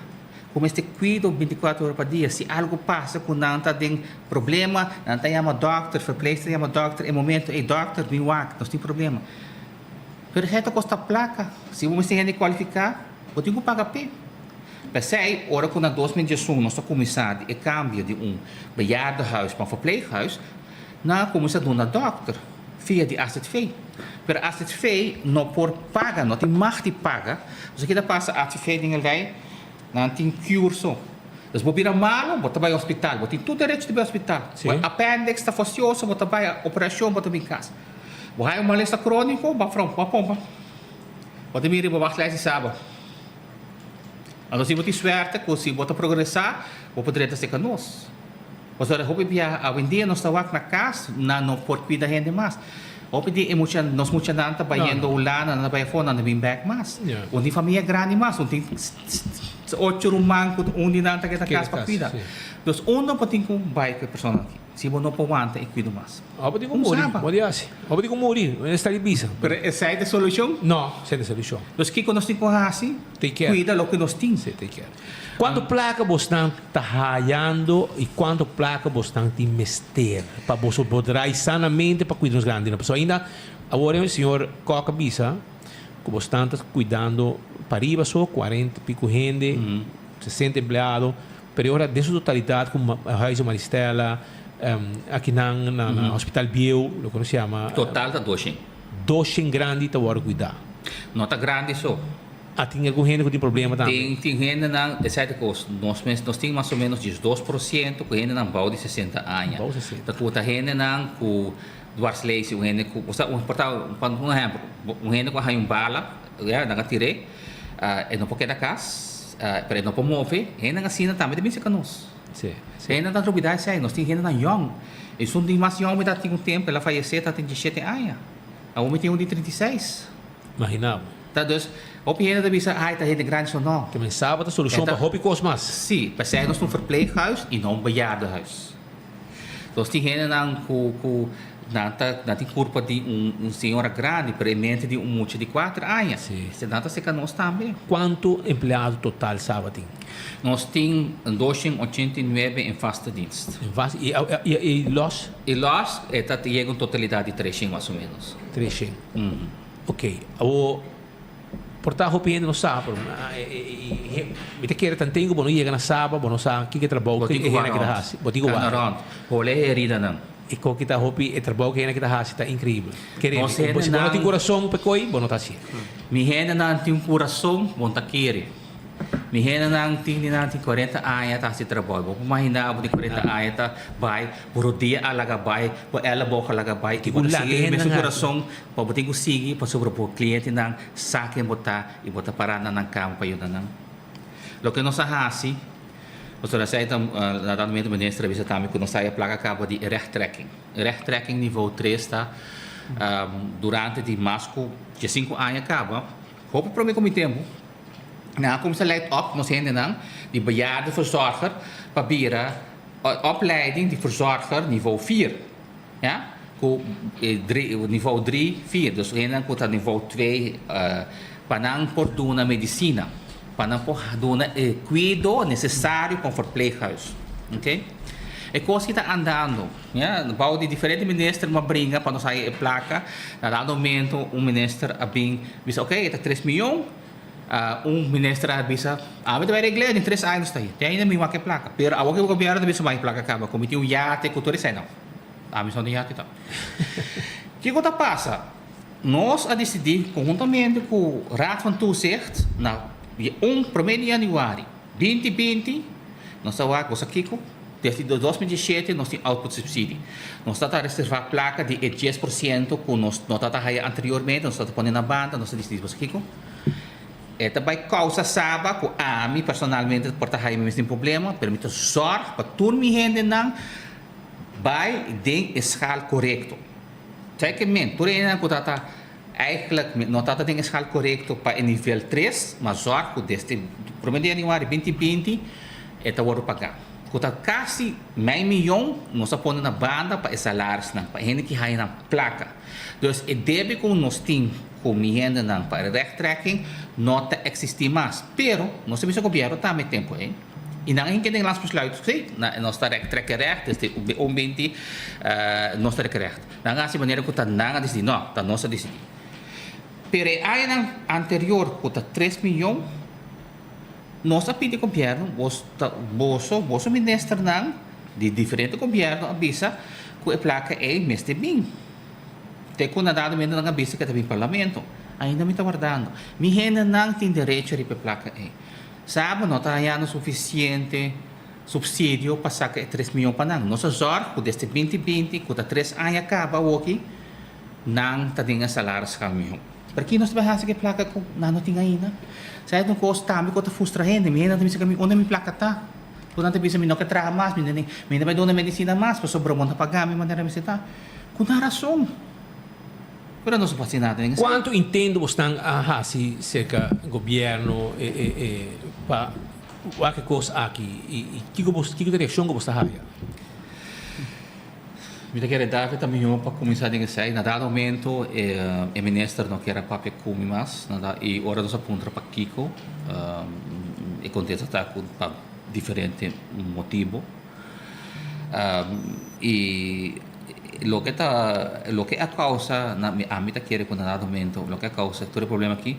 Ku mester kuido 24 ora pa dia. Si algu pasa ku nan ta den problema, nan ta yama dòkter, verpleegster yama dòkter, e momento ei dòkter bin wak, nos tin problema. Pero esei ta kosta plaka. Si bo mester hende kualifiká, bo tin ku paga p'e. P'esei, ora ku na 2011 nos ta kuminsá di e kambio di un bejaardenhuis pa un verpleeghuis, nan a kuminsá duna dòkter via di azv. Pero azv no por paga, no tin mag di paga. Pasobra ki ta pasa, azv den e lei nan tin cure so. Dus bo bira malu, bo ta bai hospital, bo tin tur derecho di bai hospital. Bo appendix ta fastioso, bo ta bai operashon, bo ta bin kas. Bo haña un malesa króniko, bo a front, bo a pompa. Bo ta bin riba wachtlijst di Saba. Anto si bo tin suerte ku si bo ta progresá, bo por drenta serka nos. Pasobra hopi biaha awendia nos ta wak na kas, nan no por kuida hende mas. Hopi di e mucha, nos muchanan ta bayendo Hulanda, nan ta bai afó, nan ta bin bèk mas. Un tin famia grandi mas, un tin ocho ruman ku un di nan ta keda kas pa kuida. Dus unda bo tin ku bai ku e persona aki si bo no por wanta e kuido mas? Bo tin ku muri, bo di hasi. Bo tin ku muri, bo esta di bisa. Pero esei ta e solushon? No, esei ta e solushon. Dus kiko nos tin ku hasi? Take care. Kuida loke nos tin. Sí, take care. Kuantu plaka bosnan ta hayando i kuantu plaka bosnan tin mester pa boso por drai sanamente pa kuida nos grandinan? Pasobra ainda awor e señor Kok a bisa ku bosnan ta kuidando pariba so kuarenta piku hende, 60 empleado, pero e ora den su totalidat ku Huize Maristella, akinan na Hospital Bieu, loke nos yama. Total ta doshen. Doshen grandi ta wòrdu kuidá. No ta grandi so. A tin algun hende ku tin problema tambe? Tin, tin hendenan, esei ta kos, nos mes, nos tin mas o menos 12% ku hendenan bou di 60 aña. Bou 60. Ta ku ta hendenan ku dwarslaesie, un hende ku, osea, un por ta, pa un ehèmpel, un hende ku a haña un bala, ya, nan a tir'é, e no por keda kas, pero e no por move, hendenan asina tambe ta bin serka nos. Sí, sí. Hendenan ta olbidá esei, nos tin hendenan yòn. Esun di mas yòn mi ta tin un tempu, el a fayesé, ta tin 17 aña. Awor mi tin un di 36. Imagina bo. Ta dus, hopi hende ta bisa, ai ta hende grandi so no. Ke men saba ta solushon pa hopi kos mas. Si, p'esei nos ta un verpleeghuis i no un bejaardenhuis. Nos tin hendenan ku ku nan ta nan tin kurpa di un un señora grandi pero e mente di un mucha di kuater aña. Si. Nan ta seka nos tambe. Kuantu empleado total saba tin? Nos tin 289 in vaste dienst. In vaste, i i i los? I los e ta yega un totalidat di 300 mas o menos. 300. Ok, awor por ta hopi hende no sa, pero mi ta kere tanten ku bo no yega na Saba, bo no sa kiko e trabou ku e hende aki ta hasi. Bo tin ku wak rònt, hole e heridanan. E kon ki ta hopi, e trabou ku e hende aki ta hasi ta inkreibel. Kere mi, si bo no tin kurason pa e koi, bo no ta hasié. Mi hendenan tin un kurason, bo no ta kere. Mi hendenan tin di nan tin 40 aña ta hasi trabou. Bo por imaginá bo tin 40 aña ta bai, bo rodia a laga bai, bo èleboog a laga bai i bo ta sigui e mesun kurason pa bo tin ku sigui pasobra bo klientenan sa ken bo ta i bo ta pará na nan kama pa yuda nan. Loke nos a hasi, pasobra esei ta na dado momento minister a bisa tambe ku nos ta haya plaka kaba di rechttrekking. Rechttrekking nivo tres ta durante di mas ku diesinku aña kaba, hopi prome ku mi tempu, Nan a kumsa leit op nos hendenan di bejaardenverzorger pa bira opleiding di verzorger nivo vier. Ja, ku nivo drie, vier. Dus hendenan ku ta nivo twee pa nan por duna medisina, pa nan por duna e kuido nesesario pa un verpleeghuis. Oké. E kos ki ta andando, ja, bou di diferente minister mi a bringa pa nos haya e plaka. Na dado momento un minister a bin bisa oké e ta tres miyon. Un minister a bisa, Ami ta bai regl'é den tres aña nos ta ahí. Te ainda mi wak e plaka. Pero awor ku e gobièrnu ta bisa bai e plaka kaba, ku mi tin un yate ku tur esei. No, ami so no tin yate ta. Kiko ta pasa? Nos a disidí konhuntamente ku Raad van Toezicht na un promé di yanüari binti binti, nos ta wak, bo sa kiko? Desde 2017 nos tin output subsidie. Nos ta ta reserva placa di e 10% cu nos no ta ta haya anteriormente, nos ta ta pone na banda, nos ta dicidi bo sa kico? E ta bay causa saba cu ami personalmente por ta haya mi mes den problema, pero mi ta zorg pa tur mi hendenan bay den e schaal corecto. Sa ke men, tur e hendenan cu ta ta eigenlijk no ta ta den e schaal corecto pa e nivel tres, ma zorg cu desde prome di januari 2020 e ta wordo paga. Cu ta casi mei miyon nos a pone na banda pa e salarisnan, pa e hende ki haya nan placa. Dus e debe cu nos tin cu mi hendenan pa e rechttrekking no ta existi mas. Pero nos a bisa gobierno tambe e tempo ey y nan a hinca den landsbesluit, si, nos ta rechttrekken recht, desde un binti nos ta rek recht. Nan a hasi manera ku ta nan a disidí. No, ta nos a disidí. Pero e añanan anterior ku ta tres miyon, nos a pidi gobièrnu, bos ta boso, boso ministernan di diferente gobièrnu a bisa ku e plaka ei mester bin. Te ku na dado momento nan a bisa ku e ta bin parlamento. Ainda mi ta wardando. Mi hendenan tin derecho riba e plaka ei. Saba no ta hañando sufisiente. Subsidio pa saca e tres miyon pa nan. Nos a zorg cu desde 2020, cu ta tres aña caba awoki, nan ta den e salaris schaal miho. Pero ki nos ta bay haci cu e placa cu nan no tin ainda? Sa e un cos tambe cu ta frustra hende. Mi hende ta bisa cu mi, unda mi placa ta? Cu nan ta bisa mi no ke traha mas, mi no ta bay duna medicina mas pasobra bo no ta paga mi manera mi ta. Cu nan rason. Pero nos no por haci nada den esey. Cuanto intento bosnan a haci cerca gobierno pa Wak e kos aki i kiko bo kiko ta e reakshon ku bo sta haya? Mi ta kere David ta mihó pa kuminsá den esei. Na dado momento e minister no kier a papia ku mi mas i ora nos a puntra pakiko e kontesta ta ku pa diferente motibu. I loke ta loke a kousa ami ta kere ku na dado momento loke a kousa tur e problema aki.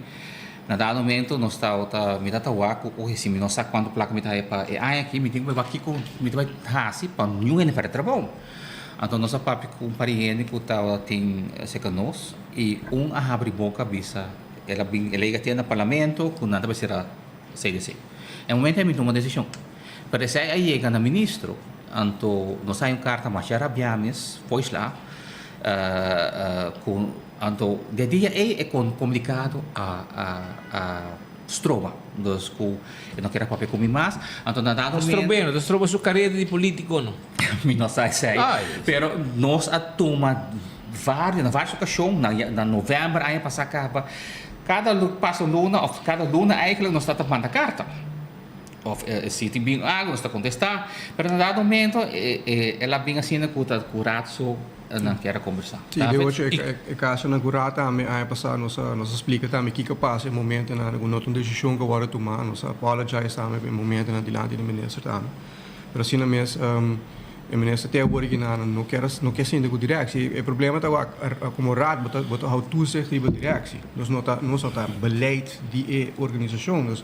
Na dado momento nos tabata, mi ta wak ku ohe si mi no sa kuantu plaka mi ta haya pa e aña aki, mi tin ku bai wak kiko mi ta bai hasi pa niun hende pèrdè trabou. Anto nos a papia ku un par di hende ku tabatin serka nos i un a habri boka a bisa el a bin el a yega te na parlamento ku nan ta bai sera CDC. E momento ei mi tuma desishon. Pero esei a yega na ministro, anto nos a haña un karta masha rabiá mes, foisla, ku. Anto de dia ei e comunicado a a stroba, dus cu e no kier a papia cu mi mas, anto na dado momento. Strob'é, no ta stroba su carera di politico no. Mi no sa esei, pero nos a tuma varios, na varios ocasion, na na november aña pasa caba, cada pasa luna of cada luna eigenlijk nos ta ta manda carta, of si tin bin algo nos ta contesta, pero na dado momento el a bin asina cu ta cu raad su. Nan kier a kombersá. Sí, de ocho e kasonan ku Raad tambe aña pasá nos a nos a splika tambe kiko a pasa e momentonan ku no ta un desishon ku a wòrdu tumá. Nos a apologize tambe pa e momentonan dilanti di minister tambe. Pero asina mes e minister te awor aki nan no kier no kier sinta ku direksie. E problema ta wak komo Raad bo ta bo ta hou toezicht riba direksie. Nos no ta nos no ta beleid di e organisashon. Dus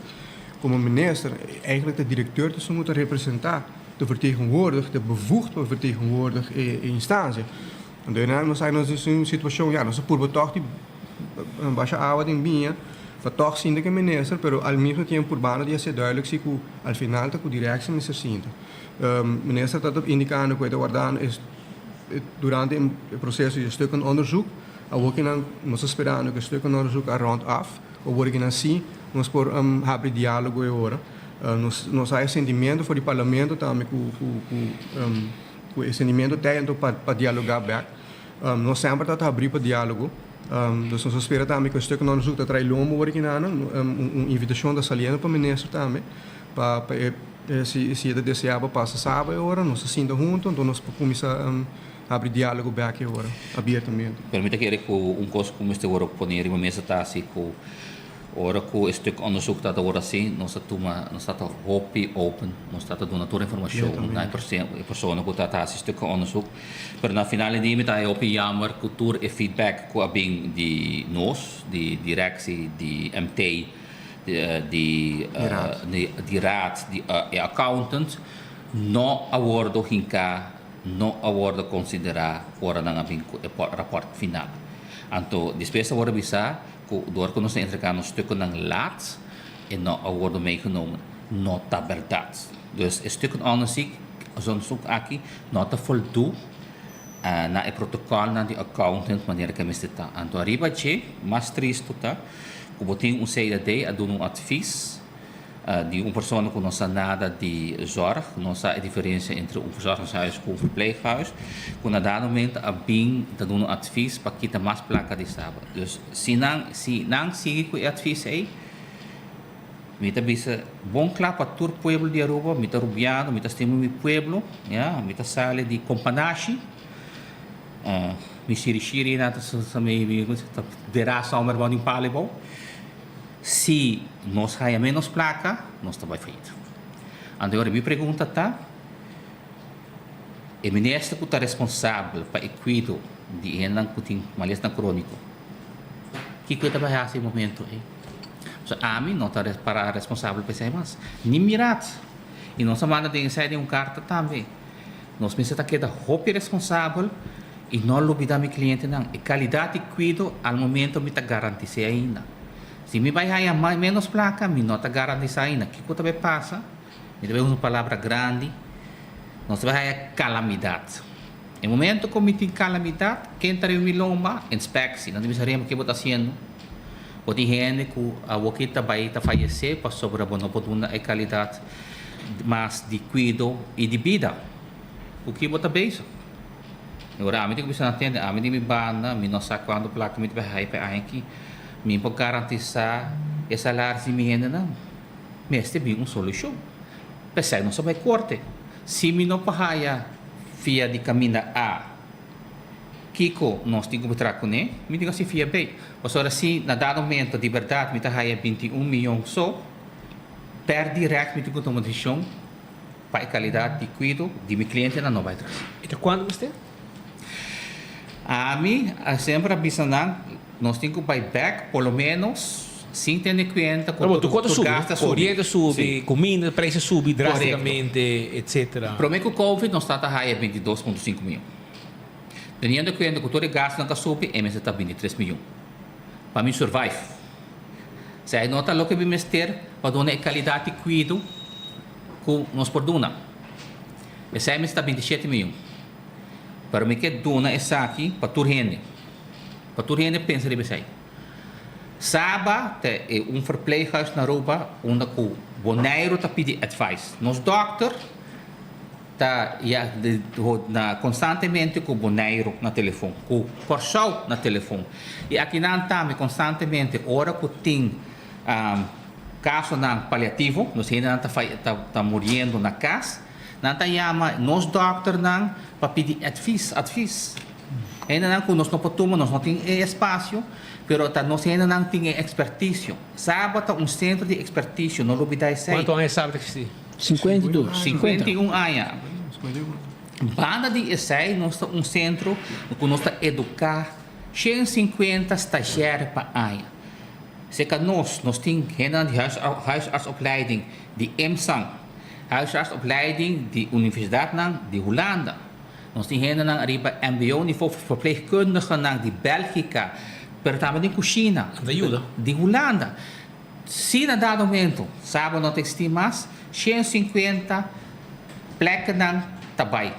komo minister eigenlijk ta direkteur ta esun ku ta representá. De vertegenwoordig, de bevoegd pa vertegenwoordig e instansia. Anto e nan nos a nos den un situashon, ya, nos a purba tòg di basha awa den biña pa tòg sinta ku e minister, pero al mismo tiempo purbando di hasié duidelijk si ku al final ta ku direktie mester sinta. Minister ta indikando ku e ta wardando e durante e proseso di e stukkenonderzoek, awor ku nan nos ta sperando ku e stukkenonderzoek a rond af, awor ku nan si nos por habri diálogo e ora. Nos nos haya sentimiento for di parlamento tambe ku ku ku ku e sentimiento ta ento pa pa dialoga bek. Nos semper ta ta habrí pa dialogo. Dus nos a spera tambe ku e stuk onderzoek ta trae lombo wor kinan un un invitashon ta saliendo pa minister tambe pa pa e si si e ta desea pa pasa saba e ora nos ta sinta hunto enton nos por kuminsá habri dialogo bek e ora abiertamente. Pero mi ta kere ku un kos ku mester wor pone riba mesa ta asi ku Ora ku e stuk onderzoek ta ta wòrdu hasi, nos ta tuma, nos ta ta hopi open, nos ta ta duna tur informashon na e e persona ku ta ta hasi stuk onderzoek. Pero na final di dia mi ta haña hopi jammer ku tur e feedback ku a bin di nos, di direktie, di MT. Di di raad di e accountant no a wordo hinca, no a wordo considera ora nan a bin cu e rapport final. Anto despues a wordo bisa cu door cu nos a entrega nos stukennan laat e no a wordo meegenomen. No ta berdad. Dus e stukenonderzoek onderzoek aki no ta voldoe na e protocolnan di accountant manera cu e mester ta. Anto ariba dje mas tristo ta Ku bo tin un CAD a duna un advies di un persona ku no sa nada di zorg, no sa e diferensia entre un verzorgingshuis ku un verpleeghuis, ku na dado momento a bin ta duna un advies pa kita mas plaka di Saba. Dus si nan si nan sigui ku e advies ei, mi ta bisa bon kla pa tur pueblo di Aruba, mi ta rubiano, mi ta stima mi pueblo, ya, mi ta sali di Kompanashi. Mi shirishiri nan ta sa mi ta derá somber bou di un palo bou. Si nos haya menos plaka, nos ta bai fayit. Anto ora mi pregunta ta, e minister ku ta responsabel pa e kuido di hendenan ku tin malesnan króniko, kiko e ta bai hasi e momento ei? Pasobra ami no ta para responsabel pa esei mas, ni mirat. I nos a manda den esei den un karta tambe. Nos mester ta keda hopi responsabel y no lubida mi clientenan. E calidad di cuido al momento mi ta garantise ainda. Si mi bay haya menos placa mi no ta garantisa ainda. Kico ta bay pasa? Mi ta bay usa un palabra grandi. Nos ta bay haya calamidad. E momento cu mi tin calamidad, ken ta riba mi lomba? Inspectie. Nan ta bisa Remo ke bo ta haciendo? Bo tin hende cu awoki ta bay ta fayece pasobra bo no por duna e calidad mas di cuido y di bida. Cu ki bo ta bezig? Y ora ami tin cu bisa nan tende, ami di mi banda, mi no sa cuanto placa mi ta bay haya pa e aña aki. Mi por garantisa e salaris di mi hendenan. Mester bin un solucion. P'esey nos a bay corte. Si mi no por haya via di caminda A, Kiko nos tin ku traha kuné? Mi tin ku hasi fia bei. Pasobra si na dado momento di bèrdat mi ta haya 21 miyon so, per dirèkt mi tin ku tuma desishon pa e kalidat di kuido di mi klientenan no bai tras. I ta kuantu mester? Ami a semper a bisa nan, nos tin ku bai bèk por lo ménos sin tene kuenta ku Tur tur subi, gas ta subi. Koriente a subi, Sí. kuminda, preis a subi Korekto. drástikamente, etcétera. Promé ku Covid nos tabata haya 22.5 miyon. Teniendo cuenta cu tur e gastonan ta subi, e mester ta 23 miyon pa mi survive. Esei no ta loke mi mester pa duna e calidad di cuido cu nos por duna. Esei mester ta 27 miyon. Pero mi ke duna esaki pa tur hende. Pa tur hende pensa riba esei. Saba ta e un verpleeghuis na Aruba unda cu Boneiru ta pidi advice. Nos dokter. Ta ya na konstantemente ku Boneiru na telefon, ku Kòrsou na telefon. I akinan tambe konstantemente ora ku tin kasonan paliativo, nos hendenan ta ta ta muriendo na kas, nan ta yama nos dòkternan pa pidi advis, advis. Hendenan ku nos no por tuma, nos no tin e espasio, pero ta nos hendenan tin e ekspertisio. Saba ta un sentro di ekspertisio, no lubidá esei. Kuantu aña Saba ta eksistí? 52. 51 aña. Banda di esei nos ta un sentro ku nos ta eduká 150 stazjèr pa aña. Serka nos, nos tin hendenan di huisartsopleiding di EMSAN, huisartsopleiding di universidatnan di Hulanda. Nos tin hendenan ariba mbo nivo, verpleegkundigenan di Bèlgika, pero tambe di kushina, di Hulanda. Si na dado momento Saba no ta existi mas, 150 pleknan ta bai.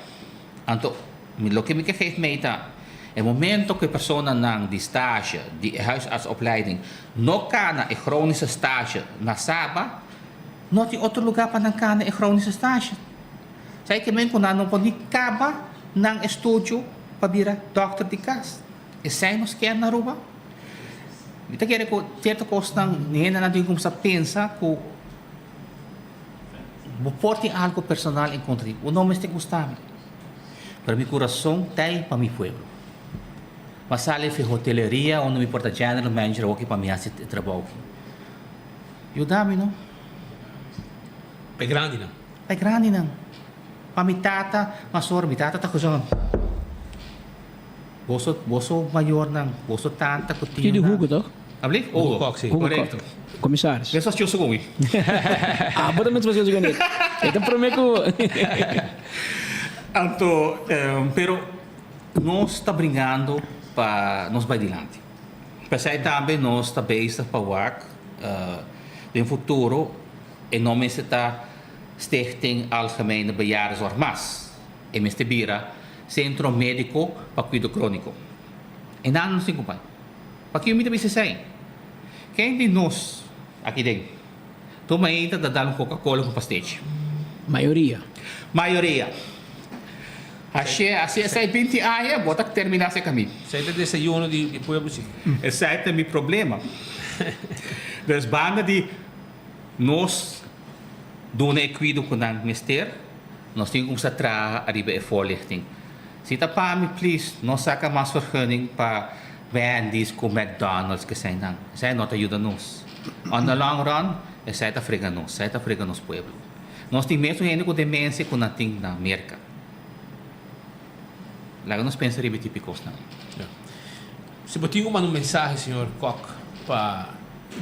Anto, loke mi ke geef mee ta, e momento ku e personanan di stage di e huisartsopleiding no kana e chronische stage na Saba, no tin otro luga pa nan kana e chronische stage. Sa e ke men ku nan no por ni kaba nan estudio pa bira dòkter di kas. Esei nos kier na Aruba? Mi ta kere ku sierto kosnan hendenan tin kumsa pensa ku bo por tin algu personal en kontra di bo. No mester gusta mi, pero mi kurason ta ei pa mi pueblo. Mi a sali fi hoteleria unda mi por ta general manager awoki pa mi hasi e trabou aki. Yuda mi no. Pa e grandinan. Pa e grandinan. Pa mi tata, masora mi tata ta kuzon. Boso, boso mayornan, boso tanta ku Tio di tionan. Hugo, toch? Alblief? Hugo Kok, si. Hugo Kok. Commissaris. Mes fastioso ku mi. Abo ta mes fastioso ku mi. E ta prome ku. Anto, pero nos ta bringando pa nos bai dilanti. P'esei tambe nos ta bezig pa wak den futuro e no mester ta Stichting Algemene Bejaardenzorg mas. E mester bira Sentro Mediko pa Kuido Kroniko. E nan nos tin ku bai. Pakiko mi ta bisa esei? Ken di nos aki den tuma ainda ta dal un Coca-Cola ku pastechi? Mayoria. Mayoria. Ashe, asi esei binti aña bo ta termina se kamin. Esei ta desayuno di pueblo si. Esei ta mi problema. Dus banda di nos duna e kuido ku nan mester, nos tin ku kuminsá traha ariba e voorlichting. Si ta pa mi please no saka mas vergunning pa Wendy's ku McDonald's kesei nan. Esei no ta yuda nos. On the long run esei ta frega nos, esei ta frega nos pueblo. Nos tin mesun hende ku demensia ku nan tin na Merka. Laga nos pensa riba e tipo di kosnan ei. Si bo tin ku manda un mensahe señor Kok pa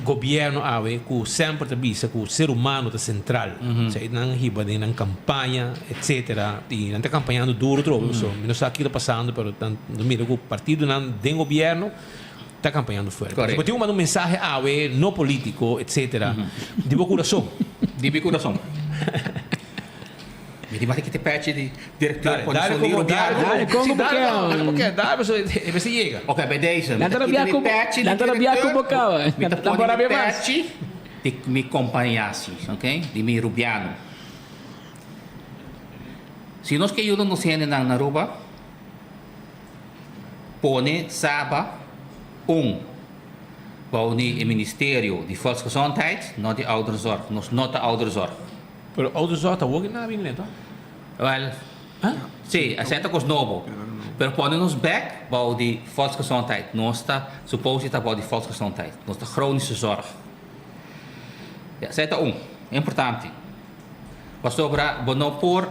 gobierno awe ku semper ta bisa ku ser humano ta sentral, esei nan hiba den nan kampaña etcetera i nan ta kampañando duro trobe paso mi no sa kiko ta pasando pero nan ta mira ku partidonan den gobierno ta kampañando fuerte. Si bo tin ku manda un mensahe awe no politico etcetera di bo kurason. Di mi kurason. Mi di mari kite pechi di directeur Dale, pone dale sonido como, dale biago. Dale, como, como sí, dale, porque, dale, dale porque, dale, paso, e mester yega. Ok, bij deze. Mi Nan ta ta kita rabia mi ku bo, pechi di nan ta rabia ku directeur. bo caba. Mi ta Nan por pone mi rabia mas. pechi di mi compañía si, ok? Di mi Rubiano. Si nos ke yuda nos hendenan na Aruba, pone Saba un bou di e ministerio di Volksgezondheid, no di Ouderenzorg. Nos no ta ouderenzorg. Pero ouderenzorg ta wou na bini lento? Wel, si, esei ta kos nobo. Pero pone nos bek bou di Volksgezondheid. Nos ta supose ta bou di Volksgezondheid. Nos ta chronische zorg. Ja, esei ta un. Importante. Pasobra bo no por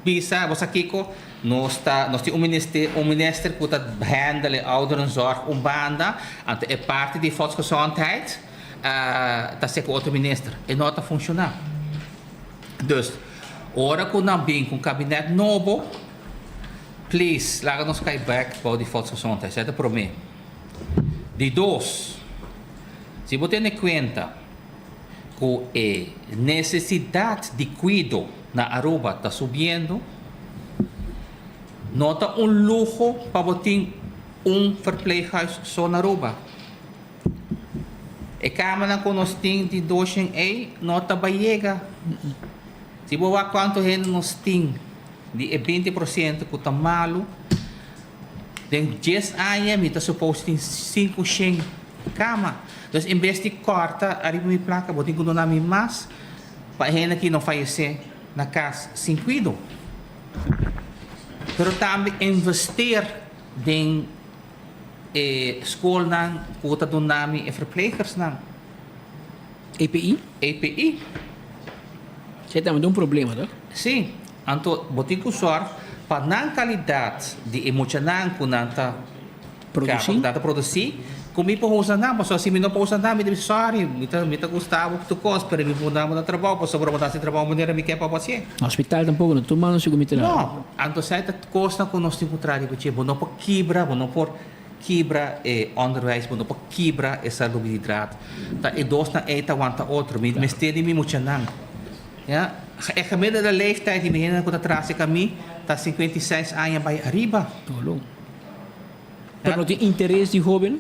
bisa, bo sa kiko, nos ta, nos tin un minister, un minister ku ta handle e ouderenzorg un banda, anto e parti di Volksgezondheid, ta ser ku otro minister. E no ta funshoná. Dus, ora ku nan bin ku un kabinet nobo, please laga nos kai bek bou di Volksgezondheid. Esei ta promé. Di dos, si bo tene kuenta ku e nesesidat di kuido na Aruba ta subiendo, no ta un luho pa bo tin un verpleeghuis so na Aruba. E kamanan ku nos tin di doshen ei no ta bai yega. Si bo wak kuantu hende nos tin di e binti por siento ku ta malu, den dies aña mi ta supos tin sinku shen kama. Dus en bes di kòrta ariba mi plaka bo tin ku duna mi mas pa e hende ki no fayesé na kas sin kuido. Pero tambe investeer den. E skolnan ku ta duna mi e verplegersnan. EPI? EPI. Esei tambe ta un problema, toch? Sí. Anto bo tin ku sòrg pa nan kalidat di e muchanan ku nan ta Produsí. Nan ta produsí, ku mi por usa nan. Pasobra si mi no por usa nan, mi ta bisa sòri, mi ta mi ta gusta bo ku tur kos, pero mi por duna bo nan trabou, pasobra bo ta hasi trabou manera mi ke pa bo hasié. Hospital tampoko no ta tumando si ku mi traha. No. Anto esei ta Kosnan ku nos tin ku traha riba dje, bo no por kibra, bo no por kibra e onderwijs, bo no por kibra e salubridad. Ta e dosnan ei ta wanta otro. Mi mester di mi muchanan. Ya, e gemiddelde leeftijd di mi hendenan ku ta tras e kami ta 56 aña bai ariba. Tolo. Pero no tin interes di hoben?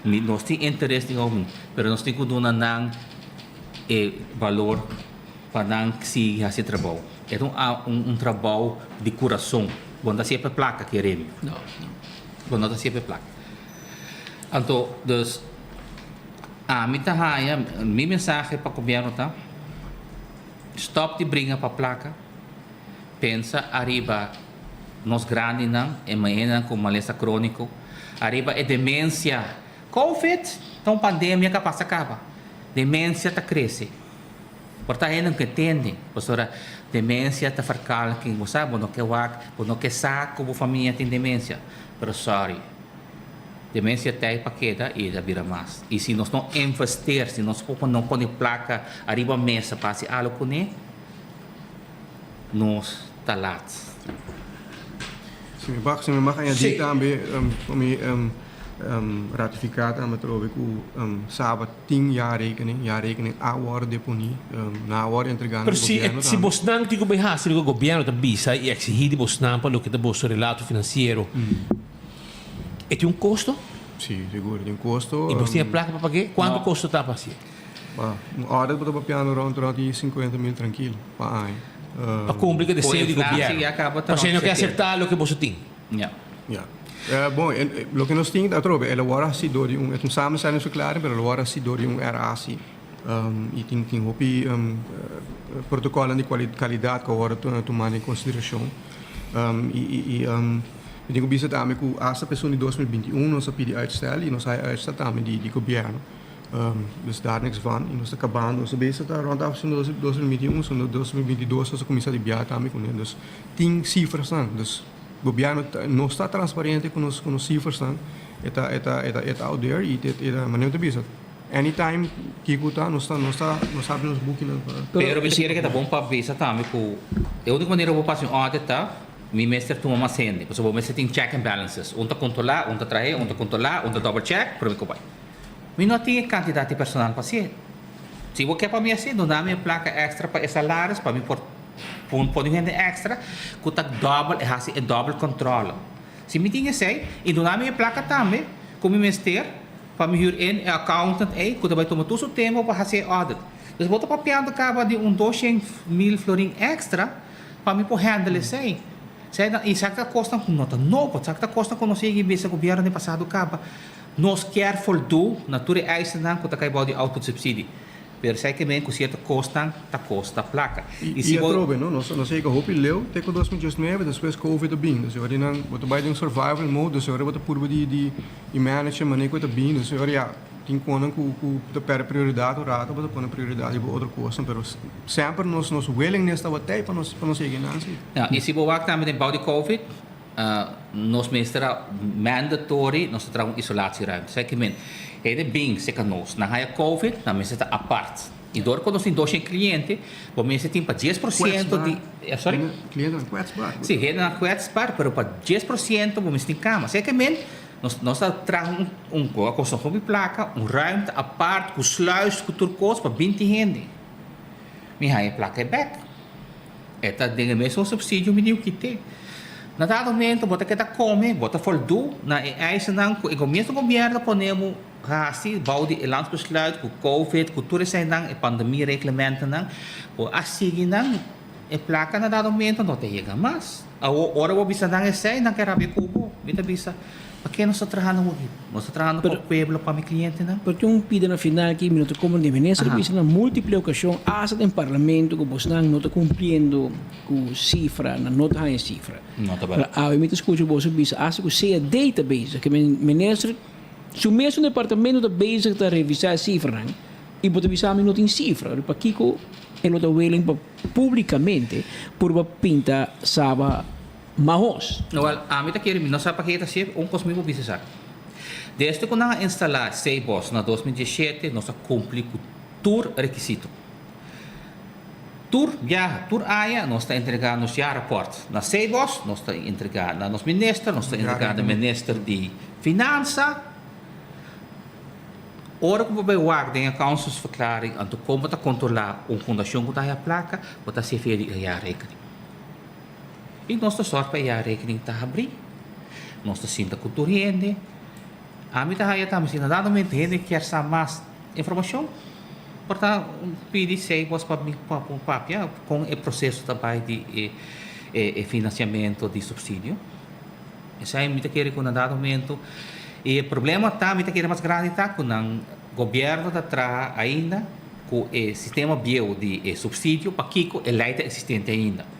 Mi, nos tin interes di hoben, pero nos tin ku duna nan e balor pa nan sigui hasi e trabou. E ta un un trabou di kurason. Bo no ta hasié pa plaka, kere mi. No, no. Bo no ta hasié pa plaka. Anto, dus, ami ta haña, mi mensahe pa gobièrnu ta, stòp di bringa pa plaka, pensa ariba nos grandinan, e mayennan ku malesa króniko, ariba e demensia. Covid ta un pandemia ku a pasa kaba. Demensia ta krese. Por ta hende ke tende, pasobra demensia ta verkalking, bo sa, bo no ke wak, bo no ke sa ku bo famia tin demensia, pero sorry. Demensia ta ei pa keda i e ta bira mas. I si nos no investeer, si nos poco no pone placa ariba mesa pa haci algo cune, nos ta laat. Si mi bak, si mi mag añadi tambe, pa mi ratifica tambe atrobe cu Saba tin jaarrekening, jaarrekening a worde deponi, nan a worde entrega na Pero si gobierno si tambe. bosnan tin cu bay haci loke gobierno ta bisa y exigi di bosnan pa loke ta boso relato financiero, E tin un kosto? Sí, sigur, e tin un kosto. I bos tin e plaka pa pag'é? Kuantu kosto ta pa hasié? Pa un audit bo ta papiando rond rond di sinkuenta mil trankil pa aña. Pa kumpli ku e deseo di gobièrnu. Pasobra e no ke aseptá loke boso tin. Ya. Ya. Bon, loke nos tin atrobe, el a wòrdu hasi dor di un, e ta un samenstellingsverklaring, pero el a wòrdu hasi dor di un RAC. I tin tin hopi protokòlnan di kalidat ku a wòrdu tumá den konsiderashon. I mi tin ku bisa tambe ku asta pa esun di 2021 nos a pidi uitstel i nos a haya uitstel tambe di gobièrnu. Dus daar niks van. I nos ta kabando, nos ta bezig ta rònt af esun 2021, esun 2022 nos a kuminsá di biaha tambe kuné. Dus tin sifrasnan. Dus gobièrnu no sta transparente ku nos ku nos sifrasnan. E ta e ta e ta out there i e ta manera mi ta bisa. Anytime kiko ta nos ta nos ta nos habri nos bukinan pa. Pero mi ta kere ke ta bon pa bisa tambe ku e uniko manera ku bo pasa un audit ta mi mester tuma mas hende pasobra bo mester tin check and balances un ta kontrola un ta trahe un ta kontrola un ta double check prome ku bai mi no tin e kantidat di personal pa hasié si bo ke pa mi hasié duna mi e plaka extra pa e salaris pa mi por pone un hende extra ku ta double e hasi e double kontrole si mi tin esei i duna mi e plaka tambe ku mi mester. Pa mi hür in e accountant ei ku ta bai tuma tur su tempo pa hasi e audit. Dus bo ta papiando kaba di un 200,000 florin extra pa mi por handle esei. Esei ta, i esaki ta kosnan ku no ta nobo, esaki ta kosnan ku nos yega bisa gobierno den pasado kaba. Nos kier voldoe na tur e eisennan ku ta kai bou di output subsidie. Pero esei ke men ku sierto kosnan ta kosta plaka. I si bo. I atrobe, no? Nos nos a yega hopi leu te ku 2019, despues covid a bin. Dus e ora di nan bo ta bai den survival mode, dus e ora bo ta purba di di di manage e manera ku e ta bin. Dus e ora ya tin konan ku ku ta pèrdè prioridat un rato, bo ta pone prioridat riba otro kosnan, pero semper nos nos willingness tabata ei pa nos pa nos yega einan si. Ja, i si bo wak tambe den bou di covid, Nos mester a mandatory nos ta traha un isolatieruimte. Sa ki men? Hende bin serka nos, nan haya covid, nan mester ta apart. I dor ku nos tin doshen kliente, bo mester tin pa 10% di, sorry? Klientenan kwetsbaar. Si, hendenan kwetsbaar, pero pa 10% bo mester tin kama. Sa ki men? Nos nos ta traha un un ku a kosta hopi plaka, un ruimte apart ku sluis ku tur kos pa binti hende. Mi haya e plaka e bek. E ta den e mesun subsidio mi diu kite. Na dado momento bo ta keda kome, bo ta voldoe na e eisennan ku e gomienso gobierno pone bo hasi bou di e landsbesluit ku covid ku tur eseinan e pandemie reglementennan bo a sigui nan e plaka na dado momento no ta yega mas. Awor ora bo bisa nan esei nan ke rabia ku bo. Mi ta bisa Pake nos ta trahando hopi? Nos ta trahando pa pueblo, pa mi clientenan. Pero tin un pida na final ki mi no ta comprende. Minister a bisa na multiple ocasion, hasta den parlamento, cu bosnan no ta cumpliendo cu cifra, nan no ta haña cifra. No ta berdad. Pero awe mi ta scucha boso bisa hasta cu CAD ta bezig. Ke men minister su mesun departamento ta bezig ta revisa e cifranan y bo ta bisa mi no tin cifra. Pero pakico e lo ta willing pa publicamente purba pinta Saba Mahos. Wel, ami ta kere, mi no sa pake e ta hacié, un cos mi por bisa esaki. Desde cu nan a instala Cbos na 2017, nos a cumpli cu tur requisito. Tur biaha, tur aña nos ta entrega nos jaarrapport na Cbos, nos ta entrega na nos minister, nos ta entrega na minister di Finanza. Ora cu bo bay wak den e accountantsverklaring, anto con bo ta controla un fundacion cu ta haya placa, bo ta hacié via di e jaarrekening. I nos ta sòrg pa e jaarrekening ta habrí. Nos ta sinta ku tur hende. Ami ta haya tambe si na dado momento hende kier sa mas informashon, por ta pidi Seybols pa mi pa por papia kon e proseso ta bai di e e finansiamentu di supsidio. Esei mi ta kere ku na dado momento i e problema ta mi ta kere mas grandi ta ku nan gobièrnu ta traha ainda ku e sistema bieu di e supsidio pakiko e lei ta eksistente ainda.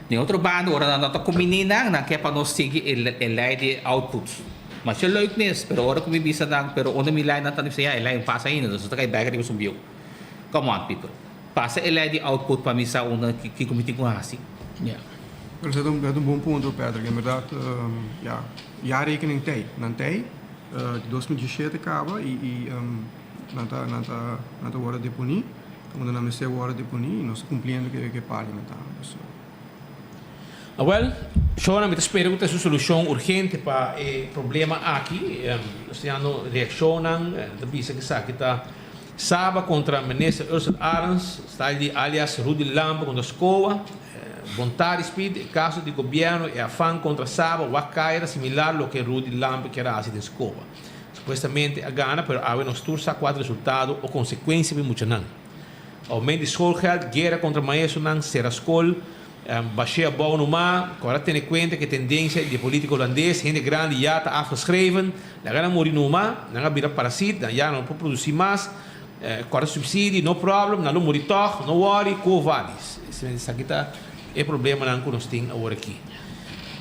Den otro banda, ora nan no ta kumbiní nan, nan ke pa nos sigui e lei di output. Masha leuk mes, pero ora ku mi bisa nan, pero unda mi lei nan ta bisa, ya, e lei no pasa ainda, nos ta kai bek riba su bieu. Come on people, pasa e lei di output pa mi sa unda kiko mi tin ku hasi. Ya. Pero esei ta un bon punto, Patrick. En berdad, ya, jaarrekening tei. Nan tei. di 2017 kaba i i nan ta nan ta nan ta wòrdu deponí unda nan mester wòrdu deponí i nos ta kumpliendo ku e parliament tambe. So. Awel, Shona, mi ta spera ku ta es un solushon urgente pa e problema aki. Nos ta yando reakshonnan, ta bisa ku esaki ta Saba kontra Minister Ursell Arends, style di alias Rudy Lampe kontra Scoa, Bontari Speed, e kaso di gobièrnu e afan kontra Saba wak kaya ta similar loke Rudy Lampe kier a hasi den Scoa. Supuestamente a gana pero awe nos tur sa kua ta resultado o konsekuensia pa e muchanan. Aumento di schoolgeld, guera kontra maestronan, sera skol, Bashé abou numa, ku ora tene kuenta ku e tendensia di e polítiko hulandes, hende grandi ya ta afgeschreven, laga nan muri numa, nan a bira parasit, nan ya no por produsí mas, kòrta supsidi, no problem, nan lo muri tòg, no wòri, quo vadis. Esaki ta e problemanan ku nos tin awor aki.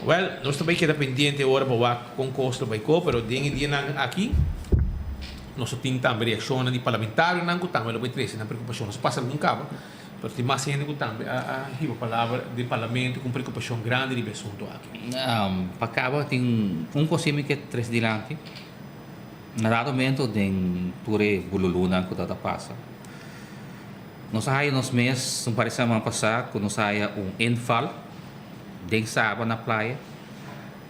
Wèl, nos ta bai keda pendiente ora pa wak kon kos lo bai ko, pero den e dianan aki nos lo tin tambe reakshonnan di parlamentarionan ku tambe lo bai trese nan preokupashon. Nos pasa algun kaba. Pero tin mas hende ku tambe a hiba palabra den parlamento ku un preokupashon grandi riba e asuntu aki. Pa kaba tin un kos mi ke trese dilanti. Na dado momento den tur e bululunan ku tabata pasa, nos a haya nos mes un par di semana pasá ku nos a haya un inval den Saba na playa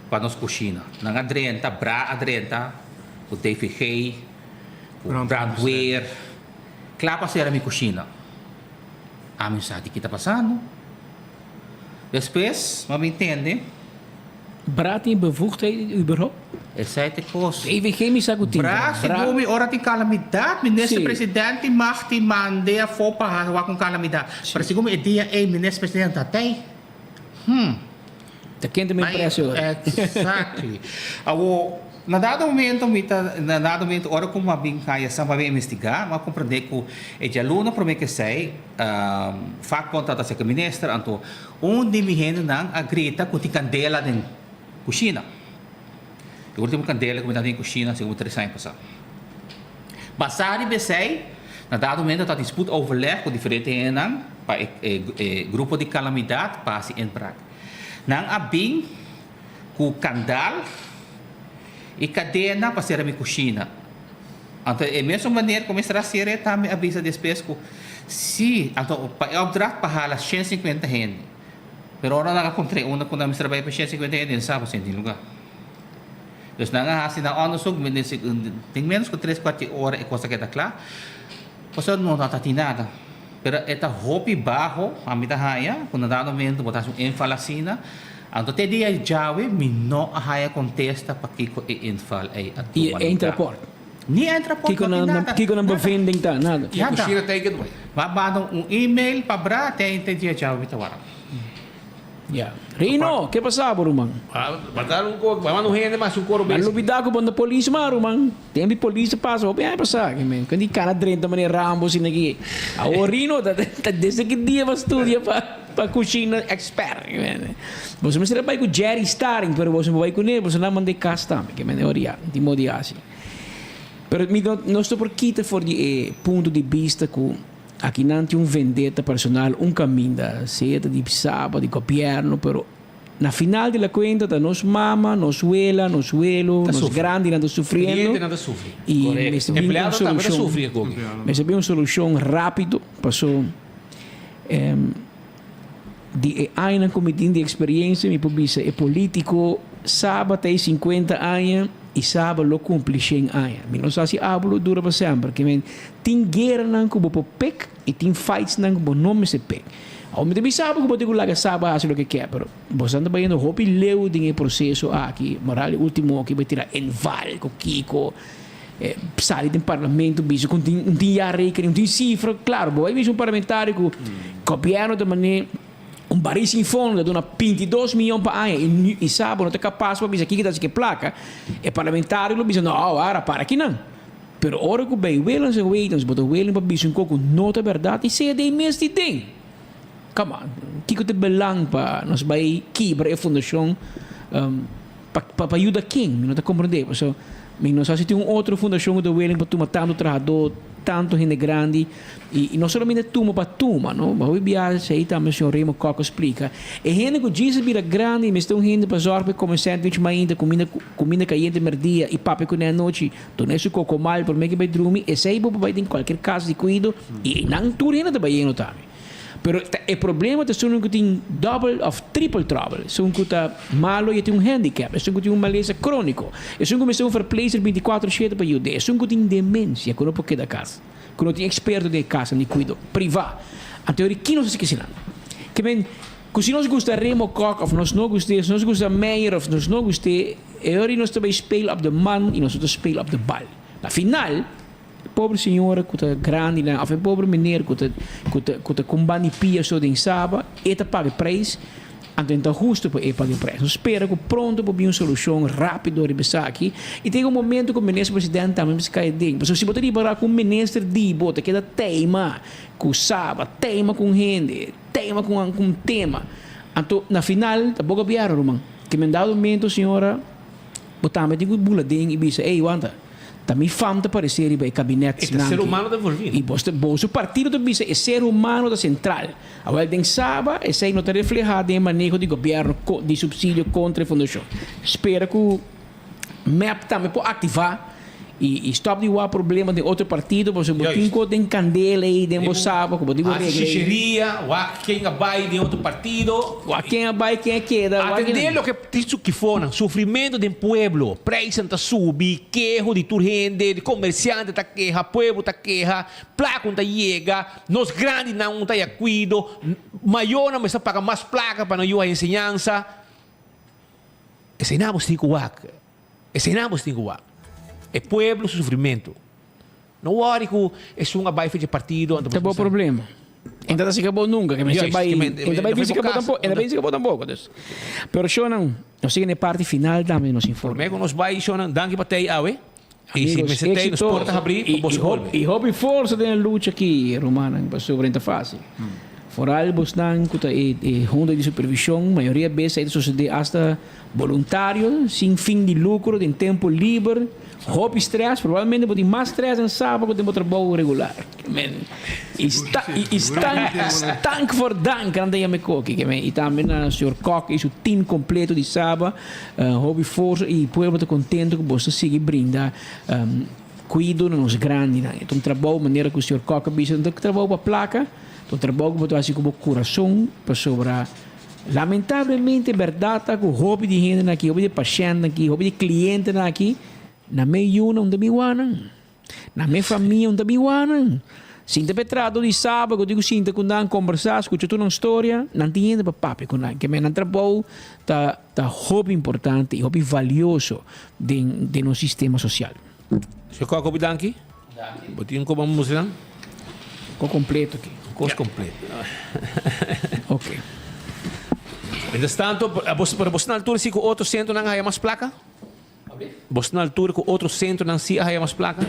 pa nos kushina. Nan a drenta, bra a drenta ku DVG, ku brandweer. Kla pa sera mi kushina. Ami sa di ki ta pasando. Despues mi a bin tende. Bra tin bevoegdheid überhaupt? Esei ta e kos. EVG mi sa ku tin. Bra segun mi ora tin kalamidat minister presidente mag tin mande afó pa wak un kalamidat. Pero segun mi e dia ei minister presidente ta tei. Hmm. Ta kende mi precio ora. Exactly. Awo, na dado momento mi ta, na dado momento ora ku mi a bin haya sa, mi a bin investiga, mi a comprende ku e djaluna prome ke esei, vakbond tabata acerca minister, anto un di mi hendenan a grita ku tin kandela den kushina. E ultimo kandela ku mi tabatin den kushina segun tres aña pasa. Basa riba esei, na dado momento ta tin spoedoverleg ku diferente hendenan pa e e grupo di kalamidat pa hasi inbraak. Nan a bin ku kandal i kadena pa sera mi kushina. Anto e mesun maner ku mester a sera e tambe a bisa despues ku si, anto pa e opdracht pa hala 150 hende. Pero ora nan a kontra e unda ku nan mester a bai pa 150 hende, nan sa ku sin tin luga. Dus nan a hasi nan onderzoek, den menos ku tres kuarti ora e kos a keda kla. Pasobra no ta tin nada. Pero e ta hopi baho, ami ta haña, ku na dado momento bo ta hasi un inval asina. Anto te dia djawe mi no a haña kontesta pakiko e inval ei a I tuma e lugar. eindrapport? Ni eindrapport, Kiko no tin nan nada. kiko nan Nada. bevinding ta? Nada. I e kushina ta ei ke Mi a manda un email pa bra te te dia djawe mi ta wara. Ya. Rino, ke pasa bo ruman? Ba dar un kor, ba manda un hende mas un koro Ba bes. lubida ku bo no polis mas ruman. Tempi polis ta pasa hopi aña pasa ke men. Kundi kana drenta manera Rambo asina aki. Awor Rino ta ta desde ki dia bo a studia pa pa kushina expert ke men. Boso mester a bai ku Jerry Staring pero boso no bai kuné boso nan manda e kas tambe ke men. Ora ya, tin modo di hasi. Pero mi no nos no por kita for di e punto di bista ku. Akinan tin un vendetta personal un caminda, sea ta di Saba, di gobierno, pero na final di la cuenta ta nos mama, nos wela, nos welo, Ta nos sufri. grandinan ta sufriendo Clientenan ta sufri. y Correcto. mester bin un Empleadonan tambe ta solucion. sufri agogi. Mester bin un solucion rapido paso di e añanan cu mi tin di experiencia mi por bisa e politico Saba ta e 50 aña y Saba lo cumpli 100 aña. Mi no sa si abo lo dura pa semper, ke men Tin gueranan ku bo por pek i tin fightsnan ku bo no mester pek. Awor mi ta bisa bo ku bo tin ku laga Saba hasi loke ke, pero boso ta bayendo hopi leu den e proseso aki. Moral e ultimo aki bai tira inval ku kiko, sali den parlamento bisa ku un tin jaarrekening, un tin sifra. Klaro, bo bai bisa un parlamentario ku gobièrnu ta man'é un barí sin fondo ta duna 22 miyon pa aña i Saba no ta kapas pa bisa kiko ta hasi ku e plaka, e parlamentario lo bisa no, awara para kinan. Pero ora ku bay Willens en Waitens bo ta willing pa bisa un kos ku no ta bèrdat i sea den mes di den. Come on, kiko ta e belang pa nos bay kibra e fundashon pa pa yuda ken? Mi no ta komprendé. Pasobra mi no sa si tin un otro fundashon ku ta willing pa tuma tantu trahadó. tanto hende grandi y no solamente tuma pa tuma, no. Hopi biaha esey tambe señor Raymond Kock a splica. E hende cu djis a bira grandi y mester un hende pa zorg pa e come sandwich mainta, cuminda cuminda cayente merdia y papia cune anochi, duna su cocomal prome ke bay drumi, esey bo por bay den cualkier cas di cuido y eynan tur hende ta bay yeno tambe. Pero ta e problema ta esun ku tin double of triple trouble, esun ku ta malo y e tin un handicap, esun ku tin un malesa chronico, esun ku mester un verpleegster binticuatro shete pa yud'é, esun ku tin demencia ku no por keda cas, ku no tin experto den e casanan di cuido priva. Anto yori ki nos a hasi kinan? Ke men ku si nos gusta Remo Kok of nos no gust'é, si nos gusta Meijer of nos no gust'é, e yori nos ta bay speel op de man y nos no ta speel op de bal. Na final. E pobre señora ku ta grandi nan of e pobre meneer ku ta ku ta ku ta kumba di pia so den Saba, e ta paga e prijs, anto e no ta husto pa e paga e prijs. Nos spera ku pronto por bin un solushon rápido riba esaki i tin un momento ku minister president tambe mester kai aden. Pasobra si bo ta ripará ku un minister di bo ta keda teima ku Saba, teima ku un hende, teima ku un tema, anto na final ta bo gobièrnu ruman. Ke men dado momento señora bo tambe tin ku bula den i bisa, ey wanta. Ta mi fam ta paresé riba e kabinet E ta ser humano ta envolví. I bos ta boso partido ta bisa e ser humano ta sentral. Awel den Saba esei no ta reflehá den e maneho di gobièrnu di supsidio kontra e fundashon. Spera ku mep tambe por aktivá i i stòp di wak problema den otro partido pasobra bo tin ku den kandela ei den bo Saba ku bo tin ku Hasi regla ei. shisheria, wak ken a bai den otro partido. Wak ken a bai, ken a keda, wak Atendé loke Tin su kifonan, sufrimentu den pueblo, prijsnan ta subi, keho di tur hende, di komersiante ta keha, pueblo ta keha, plaka un ta yega, nos grandinan un ta haya kuido, mayornan mester paga mas plaka pa nan yu haya enseñansa. Eseinan bo tin ku wak, eseinan bo tin ku wak. E pueblo su sufrimentu. No wòri ku esun a bai fecha partido. Ta bo problema. E ta sika bo nunka. Ke mester bai. E ta bai bisika bo tampoko. E ta bai bisika bo tampoko. Dus. Pero shownan, nos sigui na e parti final tambe di nos informe. Prome ku nos bai shownan, danki pa tei awe. I si mester tei nos porta habrí pa boso bolbe. I hopi forsa den e lucha aki, rumannan, pasobra e ta fásil. Foral bosnan ku ta e hunta di supervishon, mayoria bes ei ta sosodé asta Boluntario, sin fin di lucro, den tempo liber, hopi stress, probablemente bo tin mas stress den saba cu den bo trabou regular. Men, y sta, y, y stank, stank voor dank, nan ta yama e koki. Ke men, y tambe na señor Kok y su team completo di Saba, hopi forsa y pueblo ta contento cu boso ta sigui brinda cuido na nos grandinan. E ta un trabou, manera cu señor Kok a bisa, no ta un trabou pa placa, ta un trabou cu bo ta haci cu bo curason, pasobra Lamentablemente berdad ta cu hopi di hendenan aki, hopi di pashentnan aki, hopi di clientenan aki, nan me yunan ta bin wanan. Nan me famia ta bin wanan. Sinta pa e trato di saba cu tin cu sinta cu nan, combersa, scucha tur nan storia, nan tin hende pa papia cu nan. Keme nan trabou ta ta hopi importante y hopi valioso den den nos sistema social. Señor Kok, hopi danki. Bo tin un koba mustra nan? Ko kompleto aki. Kos kompleto. Ok. Mientras tanto, bos, pero bos na altura si ku otro sentronan a haya mas plaka? Bos na altura ku otro sentronan si a haya mas plaka?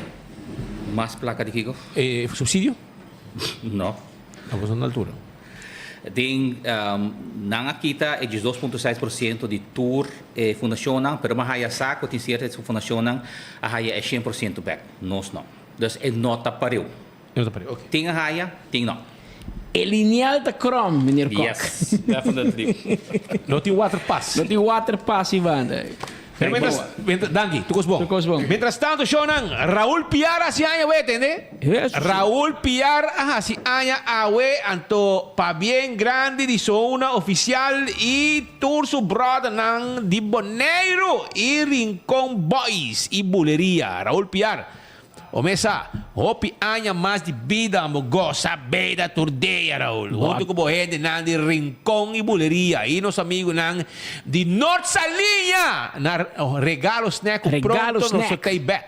Mas plaka di kiko? Eh, subsidio? No. No, bos no na altura. Den nan a kita e 12.6% di tur e fundacionnan, pero mi a haya sa cu tin cierto fundacionnan a haya e 100% bek, nos no. Dus e no ta pareu. E no ta pareu, ok. Tin a haya, tin no. E lineal ta krom, meneer Kok. Yes, definitely. No tin waterpas. No tin waterpas, Ivan. Pero mientras, mientras, danki, tu kos bon. Tu kos bon. Mientras tanto, shownan, Raúl Piar hasi aña awe, tende? Yes. Raúl Piar a hasi aña awe, anto pabien grandi di Zona Oficial y tur su brothernan di Boneiru y Rincon Boys y Buleria. Raúl Piar, O mesa, hopi aña mas di bida bo gosa beda tur dia, Raul. Hunto cu bo hendenan di Rincon y Buleria y nos amigunan di Noord Saliña na Regalo Snack cu Regalo pronto nos Snack. ta tey bek.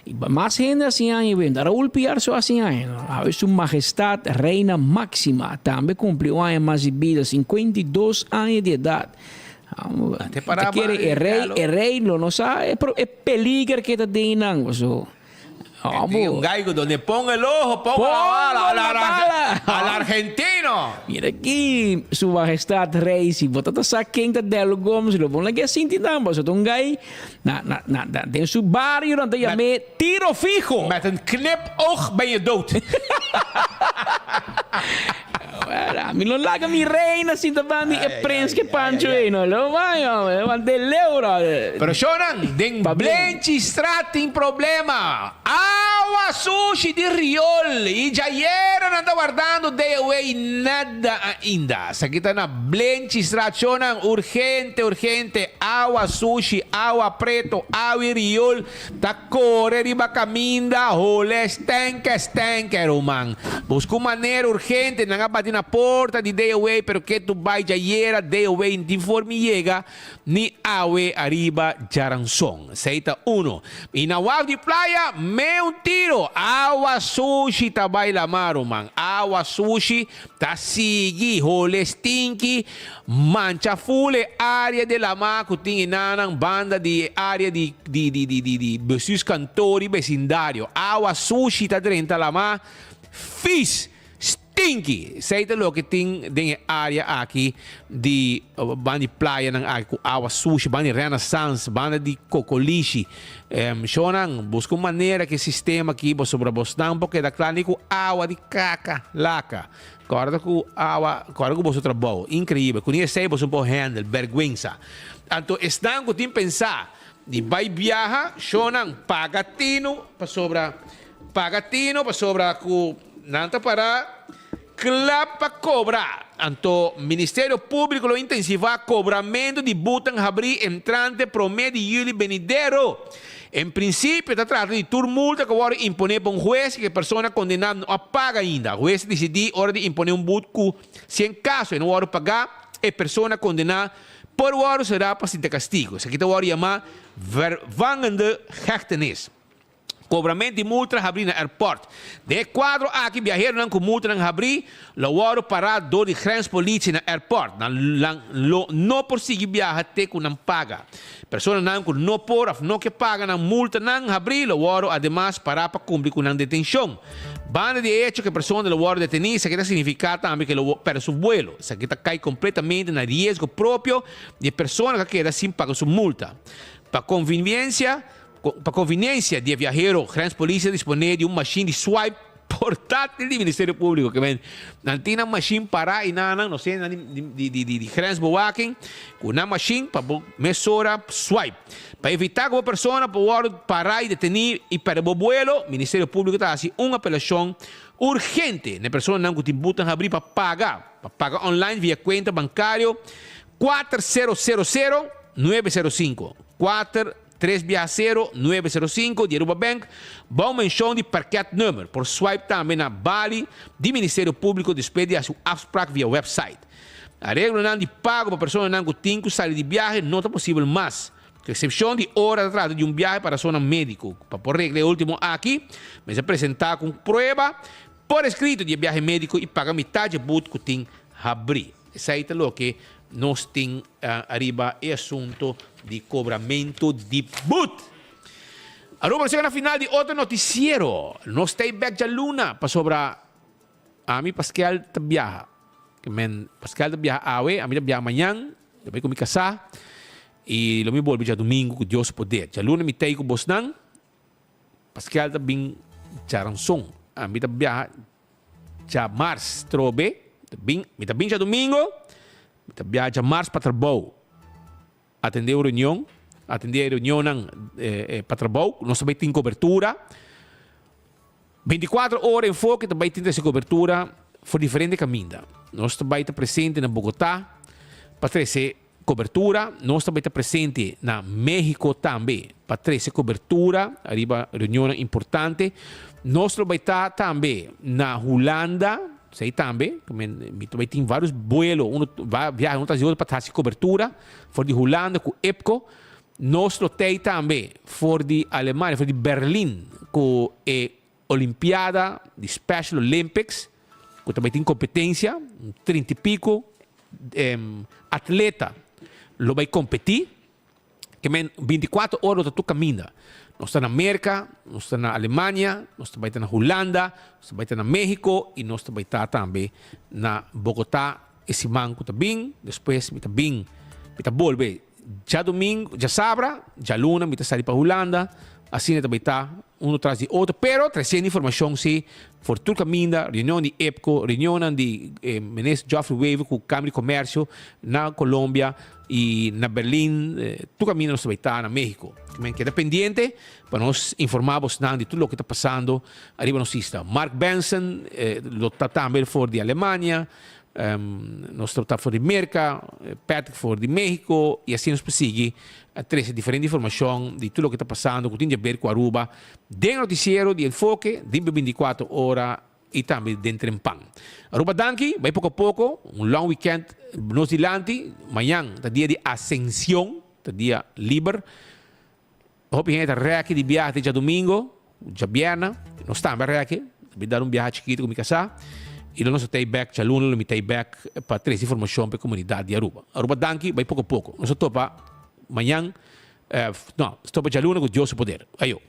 Y mas hende hasi aña y benda. Raul Piar so hasi aña, no? Awe su Majestad Reina Maxima tambe cumpli un aña mas di bida, 52 aña di edad. Te para Te kere e rey, e rey lo no sa e, e peliger ke ta den nan, paso. Di un gaigo donde pongo el ojo, pongo la bala, al, la al argentino. Mira aki, Su Majestad Rey, si bo ta ta sa ken ta Dello Gomes, lo bon laga sinti nan, pasobra ta un gai na, na, na, na, den su bario nan ta yam'é Tiro Fijo. Met een knipoog ben je dood. Well, ami lo laga mi reina sinta ban di e prins ke Pancho ei, no lo bai, hombre, want de leu, brother. Pero shownan, den Blenchistraat tin problema. Awa sushi di riol y djayera nan ta wardando DOW y nada ainda. Esaki ta na Blenchistraat shownan, urgente, urgente, awa sushi, awa preto, awi riol ta kore riba kaminda, hole stenke, stenke ruman. Buska un manera urgente, nan a bati na porta di DOW pero ke tu bai djayera DOW no tin forma yega. Ni awe ariba djaranson. Esei ta uno. I na waf di playa, mee un tiro. Awa sushi ta bai lamá, ruman. Awa sushi ta sigui hole stinki, mancha ful e área di lamá ku tin enanan banda di e área di di di di di di bestuurskantoor i besindario. Awa sushi ta drenta lamá, fis. Stinky! Esei ta loke tin den e área aki di banda di playanan aki ku awa sushi, banda di Renaissance, banda di Kokolishi. Shownan, buska un manera ku e sistema aki pasobra bosnan por keda kla ni ku awa di kaka laka. Kòrda ku awa, kòrda ku boso trabou. Inkreibel. Ku ni esei boso por handle. Bèrgwensa. Anto esnan ku tin pensá di bai biaha, shownan, paga tinu pasobra, paga tinu pasobra ku. Nan ta para kla pa kobra. Anto Ministerio Públiko lo intensivá kobramentu di butan habrí entrante promé di yüli benidero. En prinsipio ta trata di tur multa ku a wòrdu imponé pa un hues i ku e persona kondená no a paga ainda. Hues ta disidí ora di imponé un but ku si en kaso e no wòrdu pagá, e persona kondená por wòrdu será pa sinta kastigu. Esaki ta wòrdu yamá vervangende hechtenis. Kobrament di multra habrí na airport. Den e kuadro aki biaheronan ku multanan habrí lo wòrdu pará dor di grenspolitie na airport. Nan nan lo no por sigui biaha te ku nan paga. Personanan ku no por òf no ke paga nan multanan habrí lo wòrdu ademas pará pa kumpli ku nan detenshon. Banda di e echo ku e persona lo wòrdu detení esaki ta signifiká tambe ku e lo pèrdè su vuelo. Esaki ta kai kompletamente na riesgo propio di e persona ku a keda sin paga su multa. Pa konviniensia. Pa conveniencia di e viahero, Grenspolitie a dispone di un machine di swipe portátil di Ministerio Público. Ke men, nan tin nan machine pará i nan nan, no sé, nan di di di di grensbewaking, ku nan machine pa bo mesora swipe. Pa evitá ku bo persona por wòrdu pará i detení i pèrdè bo buelo, Ministerio Público ta hasi un apelashon urgente na e personanan ku tin butan habrí pa paga, pa paga online via kuenta bankario 4000 905, kuater. Tres biaha sero, nuebe sero sinku di Aruba Bank, bou menshon di parketnummer. Por swipe tambe na bali di Ministerio Públiko despues di hasi un afsprak via website. Areglonan di pago pa personanan ku tin ku sali di biahe no ta posibel mas, ku eksepshon di ora ta trata di un biahe pa rasonnan médiko. Pa por regla e último aki, mester presentá ku un prueba por eskrito di e biahe médiko i paga mitad dje but ku tin habrí. Esei ta loke nos tin ariba e asunto di cobramento di but. Aruba nos yega na final di otro noticiero. Nos ta bek djaluna pasobra ami Paskel ta biaha. Ke men Paskel ta biaha awe, ami ta biaha mañan, lo bai ku mi kasá i lo mi bolbe djadumingu ku Dios poder. Djaluna mi ta ei ku bosnan, Paskel ta bin djaranson. Ami ta biaha Djamars trobe, ta bin, mi ta bin djadumingo, mi ta biaha djamars pa trabou. Atendé un reunion, atendé e reunionnan pa trabou, nos ta bai tin kobertura. Bintikuater ora Enfoke ta bai tin trese kobertura for diferente kaminda. Nos ta bai ta presente na Bogotá pa trese Cobertura, Nos ta bay ta presente na Mexico tambe pa trece cobertura ariba reunionnan importante. Nos lo bay ta tambe na Hulanda, esey tambe, mi ta bay tin varios buelo, uno viahe uno tras di otro pa haci cobertura for di Hulanda cu EPCO. Nos lo tey tambe for di Alemania, for di Berlin cu e Olimpiada di Special Olympics ku ta bai tin kompetensia, un trinta i piko atleta lo bai kompetí. Ke men bintikuater ora lo ta tur kaminda. Nos ta na Merka, nos ta na Alemania, nos ta bai ta na Hulanda, nos ta bai ta na Mexico i nos ta bai ta tambe na Bogotá e siman ku ta bin. Despues mi ta bin, mi ta bolbe djadumingu, djasabra, djaluna mi ta sali pa Hulanda. Asina ta bai ta uno tras di otro, pero tresiendo informashon si for tur kaminda, reunion di EPCO, reunionnan di Minister Geoffrey Wever ku Kamer di Komersio na Colombia i na Berlin, tur kaminda nos ta bai ta na Mexico. Men keda pendiente pa nos informa bosnan di tur loke ta pasando ariba nos isla. Mark Benson lo ta tambe for di Alemania, nos ta ta for di Merka, Patrick for di Mexico i asina nos por sigui a trese diferente informashon di tur loke ta pasando ku tin di aber ku Aruba den notisiero di Enfoke di bintikuater ora i tambe den Trempan. Aruba danki, bai poko a poko, un long weekend nos dilanti, mañan ta dia di Ascension, ta dia liber. Hopi hende ta reki di biaha te djadumingo, djabierna, nos tambe a reki, ta bin dar un biaha chikito ku mi kasá, i lo nos ta tei bek djaluna lo mi tei bek pa trese informashon pa e komunidat di Aruba. Aruba danki, bai poko poko. Nos ta topa mañan, no, nos ta topa djaluna ku Dios su poder. Ayo.